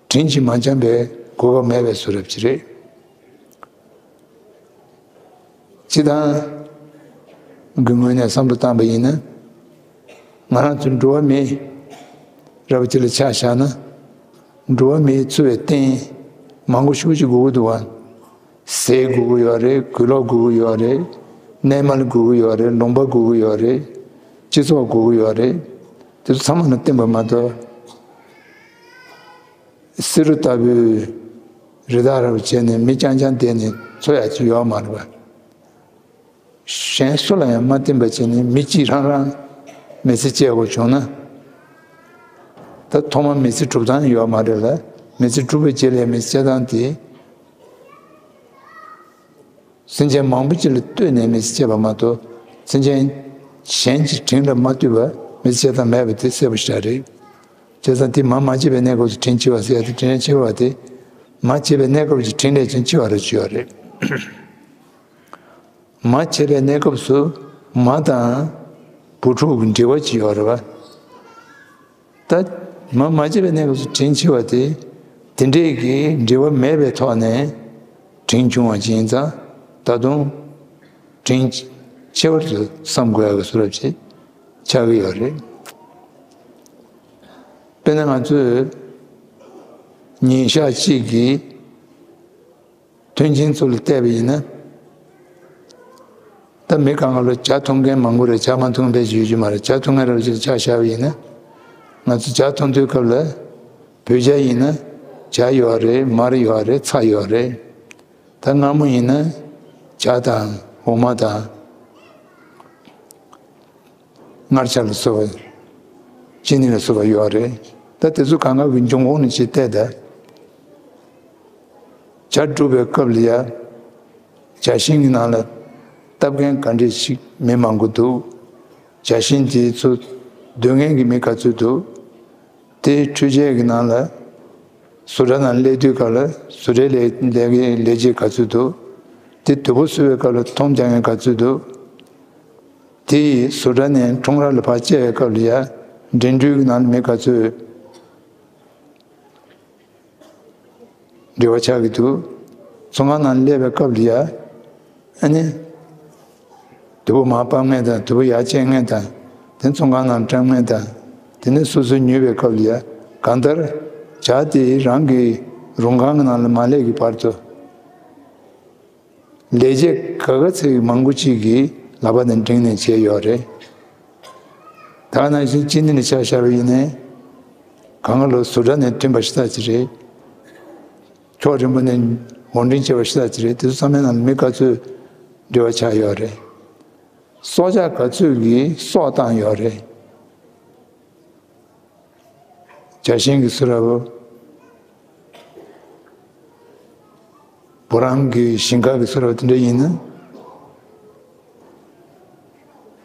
དྲིན་གྱིས་མ་འཇོམས་པའི་གོ་སྐབས་མེད་པའི་བཟོ་འདྲ་ཅིག་རེད། སྤྱིར་བཏང་གི་ངོས་ནས་བསམ་བློ་བཏང་པ་ཡིན་ན། ང་རང་ཚོ་འགྲོ་བ་མི་རབས་ཅིག་ལ་ཆ་བཞག་ན། འགྲོ་བ་མིའི་འཚོ་བའི་རྟེན་མང་པོ་ཞེ་པོ་ཅིག་དགོས་ཀྱི་འདུག་བ། ཟས་དགོས་ཀྱི་ཡོད་རེད། གོས་ལོག་དགོས་ཀྱི་ཡོད་རེད། གནས་མལ་དགོས་ཀྱི་ཡོད་རེད། ལུང་པ་དགོས་ཀྱི་ཡོད་རེད། སྤྱི་ཚོགས་དགོས་ཀྱི་ཡོད་རེད། དེ་ཚོ་ཚང་མ་ལ་བརྟེན་པ་མ་གཏོགས། བསེ་རུ་ལྟ་བུའི་རི་དྭགས་རབ་བྱས་ནས་མི་རྐྱང་རྐྱང་བསྡད་ནས་འཚོ་ཡག་ཅིག་ཡོད་མ་རེད་པ། གཞན་སུ་ལ་ཡང་མ་བརྟེན་པ་བྱས་ནས་མི་གཅིག་རང་རང་མི་ཚེ་སྐྱེལ་དགོས་བྱུང་ན། ད་ཐོག་མ་མི་ཚེ་སྒྲུབ་སྟངས་ཡོད་མ་རེད་ལ། མི་ཚེ་སྒྲུབ་པའི་རྗེས་ལ་མི་ཚེ་སྐྱེལ་སྟངས་དེ། སེམས་ཅན་མང་པོ་ཅིག་ལ་ལྟོས་ནས་མི་ཚེ་སྐྱེལ་བ་མ་གཏོགས། སེམས་ཅན་གཞན་གྱི་དྲིན་ལ་མ་ལྟོས་པར་མི་ཚེ་སྐྱེལ་སྟངས་མེད་པ་དེ་གསལ་པོ་ཞེ་དྲག་རེད། བྱས་ཙང་དེ་མ་མ་སྐྱེས་པའི་གནས་སྐབས་སུ་དྲིན་ཆེ་བ་ཟེར་ཡ་དེ། དྲིན་ལན་ཆེ་བ་དེ་མ་སྐྱེས་པའི་གནས་སྐབས་ཀྱི་དྲིན་ལས་ཀྱང་ཆེ་བ་རེ་ཅིག་ཡོད་རེད། མ་སྐྱེས་པའི་གནས་སྐབས་སུ་མ་དང་བུ་ཕྲུག་གི་འབྲེལ་བ་ཅིག་ཡོད་རེད་པ། ད་མ་མ་སྐྱེས་པའི་གནས་སྐབས་སུ་དྲིན་ཆེ་བ་དེ། དེ་འདྲས་ཀྱི་འབྲེལ་བ་མེད་པའི་ཐོག་ནས་དྲིན་ཆུང་བ་ཅིག་ཡིན་ཙང་། ད་དུང་དྲིན་ཆེ་བར་དུ་བསམ་དགོས་ཡག་གི་བཟོ་འདྲ་ཅིག་ཆགས་ཀྱི་ཡོད་རེད། དཔེར་ན་ང་ཚོས་ཉིན་ཞག་གཅིག་གི་མཐུན་རྐྱེན་ཚོ་ལ་བལྟས་པ་ཡིན་ན། ད་མི་གང་ག་ལ་ཇ་འཐུང་མཁན་མང་པོ་རེད། ཇ་མ་འཐུང་མཁན་ཕལ་ཆེར་ཡོད་ཀྱི་མ་རེད། ཇ་འཐུང་མཁན་རེ་ཅིག་ཆ་བཞག་པ་ཡིན་ན། ང་ཚོ་ཇ་འཐུང་དུས་སྐབས་ལ། བོད་ཇ་ཡིན་ན་ཇ་ཡོད་རེད། མར་ཡོད་རེད། ཚྭ་ཡོད་རེད། ད་མངར་མོ་ཡིན་ན་ཇ་དང་འོ་མ་དང་། མངར་ཆ་ལ་སོགས་པ། ཅི་ནི་ལ་སོགས་པ་ཡོད་རེད། ད་དེ་ཚོ་གང་ག་གི་འབྱུང་ཁུངས་ནི་ཅིག་བལྟས་ད། ཇ་སྒྲུག་པའི་སྐབས་ལ་ཡ། ཇ་ཤིང་གི་ནང་ལ་བཏབ་མཁན་ག་འདྲས་ཞིག་མི་མང་པོ་འདུག་ཇ་ཤིང་དེ་ཚོ་སྡོད་མཁན་གྱི་མི་ག་ཚོད་འདུག་དེའི་འཕྲུལ་ཆས་ཀྱི་ནང་ལ། བཟོ་གྲྭ་ནང་སླེབས་དུས་སྐབས་ལ་བཟོ་གྲྭའི་ལས་ལས་ཀའི་ལས་བྱེད་ག་ཚོད་འདུག་དེ་དུ་བ་བཟོ་བའི་སྐབས་ལ་ཐོམ་རྒྱག་མཁན་ག་ཚོད་འདུག་དེ་ཡིས་བཟོ་གྲྭ་ནས་ཁྲོམ་ར་ལ་ཕར་སྐྱེལ་བའི་སྐབས་ལ་ཡ། འགྲིམ་འགྲུལ་གྱི་ནང་ལ་མི་ག་ཚོད་འབྲེལ་བ་ཆགས་ཀྱི་འདུག་ཚོང་ཁང་ནང་སླེབས་པའི་སྐབས་ལ་ཡ། ཨ་ནི། དུ་བ་མར་ཕབ་མཁན་དང་། དུ་བ་ཡར་བཅད་མཁན་དང་། དེ་ཚོང་ཁང་ནང་བཀྲམ་མཁན་དང་། དེ་ནས་སོ་སོས་ཉོས་པའི་སྐབས་ལ་ཡ། གང་ལྟར་ཇ་དེ་རང་གི་རུང་ཁང་གི་ནང་ལ་མ་སླེབས་ཀྱི་བར་དུ། ལས་བྱེད་ག་ག་ཚད་མང་པོ་ཅིག་གིས་ལག་པ་དང་འགྲེང་ནས་བྱས་ཡོད་རེད། ད་ནང་བཞིན་ཅི་ནི་ནས་ཆ་བཞག་པ་ཡིན་ནའི། གང་ག་ལོ་བཟོ་གྲྭ་ནས་ཐོན་པ་ཞིག་ད་ཅི་རེད། ཕྱོགས་རིམ་པ་ནས་དབོར་འདྲེན་བྱས་པ་ཞིག་ད་ཅི་རེད། དེ་ཚོ་ཚང་མའི་ནང་ལ་མི་ག་ཚོད་འབྲེལ་བ་ཆགས་ཡོད་རེད། སྲོག་ཆགས་ག་ཚོད་ཀྱིས་སྲོག་བཏང་ཡོད་རེད། ཇ་ཤིང་གི་བཟོ་འདྲ་བོ། བུ་རམ་གྱི་ཞིང་ཁ་གི་བཟོ་འདྲ་བོ་དེ་འདྲ་ཡིན་ན།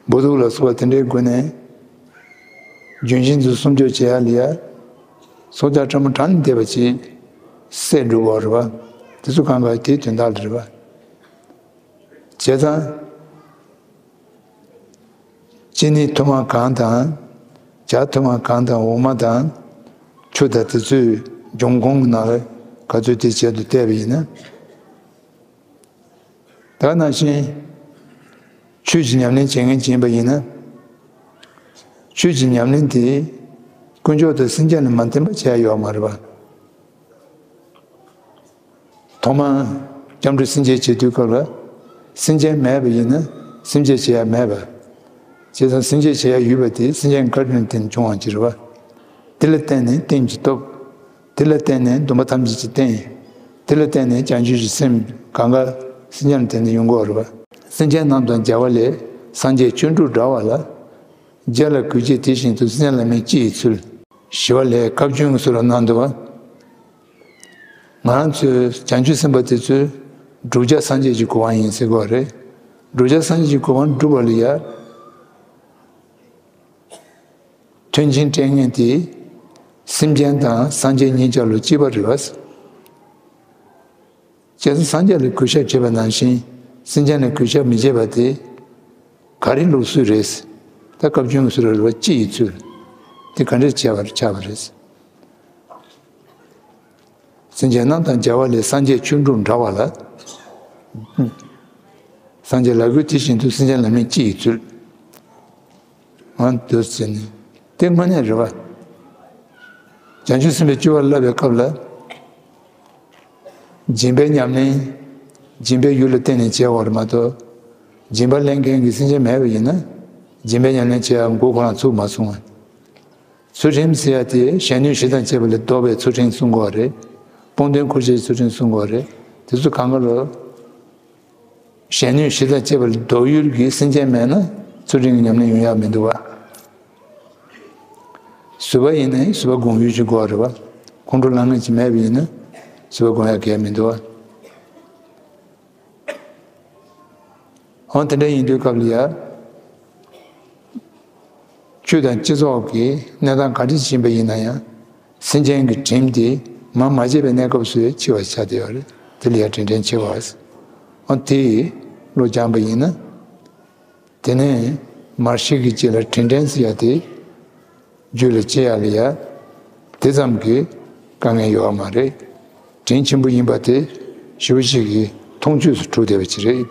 འབུ་དུག་ལ་སོགས་པ་དེ་འདྲའི་སྒོ་ནས་ལྗོན་ཤིང་ཚོ་སྲུང་སྐྱོབ་བྱེད་ཡ་ལ་ཡ། སྲོག་ཆགས་ཕྲ་མོ་གྲངས་ལས་འདས་པ་ཅིག་བསད་འགྲོ་གི་ཡོད་རེད་པ། དེ་ཚོ་གང་ག་དེའི་དོན་དག་ལ་རེད་པ། བྱས་ཙང་། ཅི་ནི་ཐུར་མ་གང་དང་། ཇ་ཐུར་མ་གང་དང་། འོ་མ་དང་། ཆུ་དང་དེ་ཚོའི་འབྱུང་ཁུངས་ཀྱི་ནང་ལ་ག་ཚོད་དེ་བྱས་དུ་བལྟས་པ་ཡིན་ན། ད་ག་ནང་བཞིན་ཆོས་ཀྱི་ཉམས་ལེན་བྱེད་མཁན་ཅིག་ཡིན་པ་ཡིན་ན། ཆོས་ཀྱི་ཉམས་ལེན་དེ་དཀོན་མཆོག་དང་སེམས་ཅན་ལ་མ་བརྟེན་པ་བྱས་ཡོད་མ་རེད་པ། ཐོག་མར་སྐྱབས་འགྲོ་སེམས་བསྐྱེད་བྱེད་དུས་སྐབས་ལ། སེམས་ཅན་མེད་པ་ཡིན་ན་སེམས་བསྐྱེད་བྱེད་ཡ་མེད་པ། བྱས་ཙང་སེམས་བསྐྱེད་བྱེད་ཡ་ཡོད་པ་དེ་སེམས་ཅན་ག་དུས་ནས་བརྟེན་བྱུང་བ་ཅིག་རེད་པ། དེ་ལ་བརྟེན་ནས་རྟེན་གྱི་སྟོབས། དེ་ལ་བརྟེན་ནས་སྡོམ་པ་ཐམས་ཅད་ཀྱི་རྟེན། དེ་ལ་བརྟེན་ནས་བྱང་ཆུབ་ཀྱི་སེམས་གང་ག་སེམས་ཅན་ལ་བརྟེན་ནས་ཡོང་གི་ཡོད་རེད་པ། སེམས་ཅན་རྣམས་དང་མཇལ་བ་ལས། སངས་རྒྱས་ཆོས་དྲུག་འདྲ་བ་ལ། མཇལ་ལ་གུས་བྱེད་དེ་བཞིན་དུ། སེམས་ཅན་ལ་མིག་ཅི་ཡི་ཚུལ། ཞི་བ་ལྷས་བཀའ་བཀྱོན་གྱི་བཟོ་འདྲ་གནང་འདུག་པ། ང་རང་ཚོའི་བྱང་ཆུབ་སེམས་དཔའ་དེ་ཚོས་བསྒྲུབ་བྱ་སངས་རྒྱས་ཀྱི་གོ་འཕང་ཡིན་ཟེར་གྱི་ཡོད་རེད། བསྒྲུབ་བྱ་སངས་རྒྱས་ཀྱི་གོ་འཕང་བསྒྲུབ་པ་ལ་ཡ། མཐུན་རྐྱེན་སྤྲད་མཁན་དེ་སེམས་ཅན་དང་སངས་རྒྱས་གཉིས་ཆ་ལ་གཅིག་པ་རེད་པ། བྱས་ཙང་སངས་རྒྱས་ལ་གུས་ཞབས་བྱེད་པ་ནང་བཞིན་སེམས་ཅན་ལ་གུས་ཞབས་མི་བྱེད་པ་དེ་ག་རེ་ལུགས་སྲོལ་རེད། ད་བཀའ་བཀྱོན་གྱི་བཟོ་འདྲ་རེད་པ། ཅི་ཡི་ཚུལ། དེ་ག་འདྲས་བྱས་པར་ཆགས་པ་རེད། སེམས་ཅན་རྣམས་དང་མཇལ་བ་ལས། སངས་རྒྱས་ཆོས་དྲུག་འདྲ་བ་ལ། སངས་རྒྱས་ལ་གུས་དེ་བཞིན་དུ། སེམས་ཅན་ལ་མིག་ཅི་ཡིས་འཚོལ། ཨ་འདུག་ཟེར་ནས། དེ་དངོས་གནས་རེད་བ། བྱང་ཆུབ་སེམས་དཔའི་སྤྱོད་པ་བསླབ་པའི་སྐབས་ལ། སྦྱིན་པའི་ཉམས་ལེན། སྦྱིན་པའི་ཡུལ་ལ་བརྟེན་ནས་བྱས་པ་རེད་མ་གཏོགས། སྦྱིན་པ་ལེན་མཁན་གྱི་སེམས་ཅན་མེད་པ་ཡིན་ན། སྦྱིན་པའི་ཉམས་ལེན་བྱེད་ཡག་མགོ་ཁོ་རང་ཚུགས་མ་སོང་བ། ཚུལ་ཁྲིམས་ཟེར་ཡ་དེ་གཞན་གནོད་བྱེད་དང་བཅས་པ་ལས་ལྡོག་པའི་ཚུལ་ཁྲིམས་སྲུང་དགོས་པ་རེད། སྤོང་གདོན་ཁུར་བྱེད་ཀྱི་ཚུལ་ཁྲིམས་སྲུང་དགོས་པ་རེད། དེ་ཚོ་གང་ག་ལོ། གཞན་གནོད་བྱེད་དང་བཅས་པ་ལས་ལྡོག་ཡུལ་གྱི་སེམས་ཅན་མེད་ན་ཚུལ་ཁྲིམས་ཀྱི་ཉམས་ལེན་ཡོང་ཡག་མི་འདུག་བ། བཟོད་པ་ཡིན་ན་བཟོད་པ་སྒོམ་ཡུལ་ཅིག་དགོས་པ་རེད་བ། ཁོང་ཁྲོ་ལངས་མཁན་ཅིག་མེད་པ་ཡིན་ན་བཟོད་པ་སྒོམ་ཡག་གལ་མི་འདུག་བ། འོ་དེ་འདྲ་ཡིན་དུས་སྐབས་ལ་ཡ། ཆོས་དང་སྤྱི་ཚོགས་ཀྱི་གནས་སྟངས་ག་འདྲ་ཞིག་ཡིན་པ་ཡིན་ན་ཡང་། སེམས་ཅན་གྱི་དྲིམ་དེ་མར་མ་བརྗེད་པའི་གནས་སྐབས་སུ་འཆི་བ་ཆགས་བསྡད་ཡོད་རེད། དེ་ལ་ཡ་དྲིན་དྲན་ཆེ་བ། འོ་དེ་བློ་སྦྱངས་པ་ཡིན་ན། དེ་ནས་མར་ཤེས་ཀྱི་རྗེས་ལ་དྲིན་དྲན་ཟེར་ཡ་དེ། རྒྱུད་ལ་སྐྱེ་ཡ་ལ་ཡ། དེ་ཙམ་གྱི་དཀའ་ངལ་ཡོད་པ་མ་རེད། དྲིན་ཆེན་པོ་ཡིན་པ་དེ་ཞེ་པོ་ཅིག་གི་མཐོང་ཆོས་སུ་གྲུབ་བསྡད་པ་ཅིག་རེད།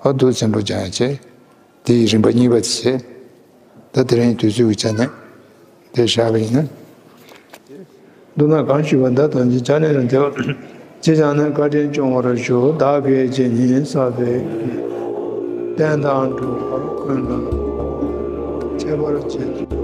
ཨ་འདུག་ཟེར་བློ་སྦྱང་ཡ་བྱས། དེ་ཡི་རིམ་པ་གཉིས་པ་དེ་བྱས། ད་དེ་རིང་དུས་ཚོད་ཀྱི་ཆ་ནས་དེ་བཞག་པ་ཡིན་ན། མདོར་ན་གང་ཞུས་པ་འདི་དང་ཇི་ཆ་ནས་ལ་འདེབས། ཅི་བྱས་ནས་བཀའ་དྲིན་སྐྱོང་བར་ཞུ། བདག་གིས་ཇི་སྙེད་བསགས་པའི་བསྟན་དང་སྒྲུབ་པར་ཀུན་ལ་ཁྱད་པར་ཅན།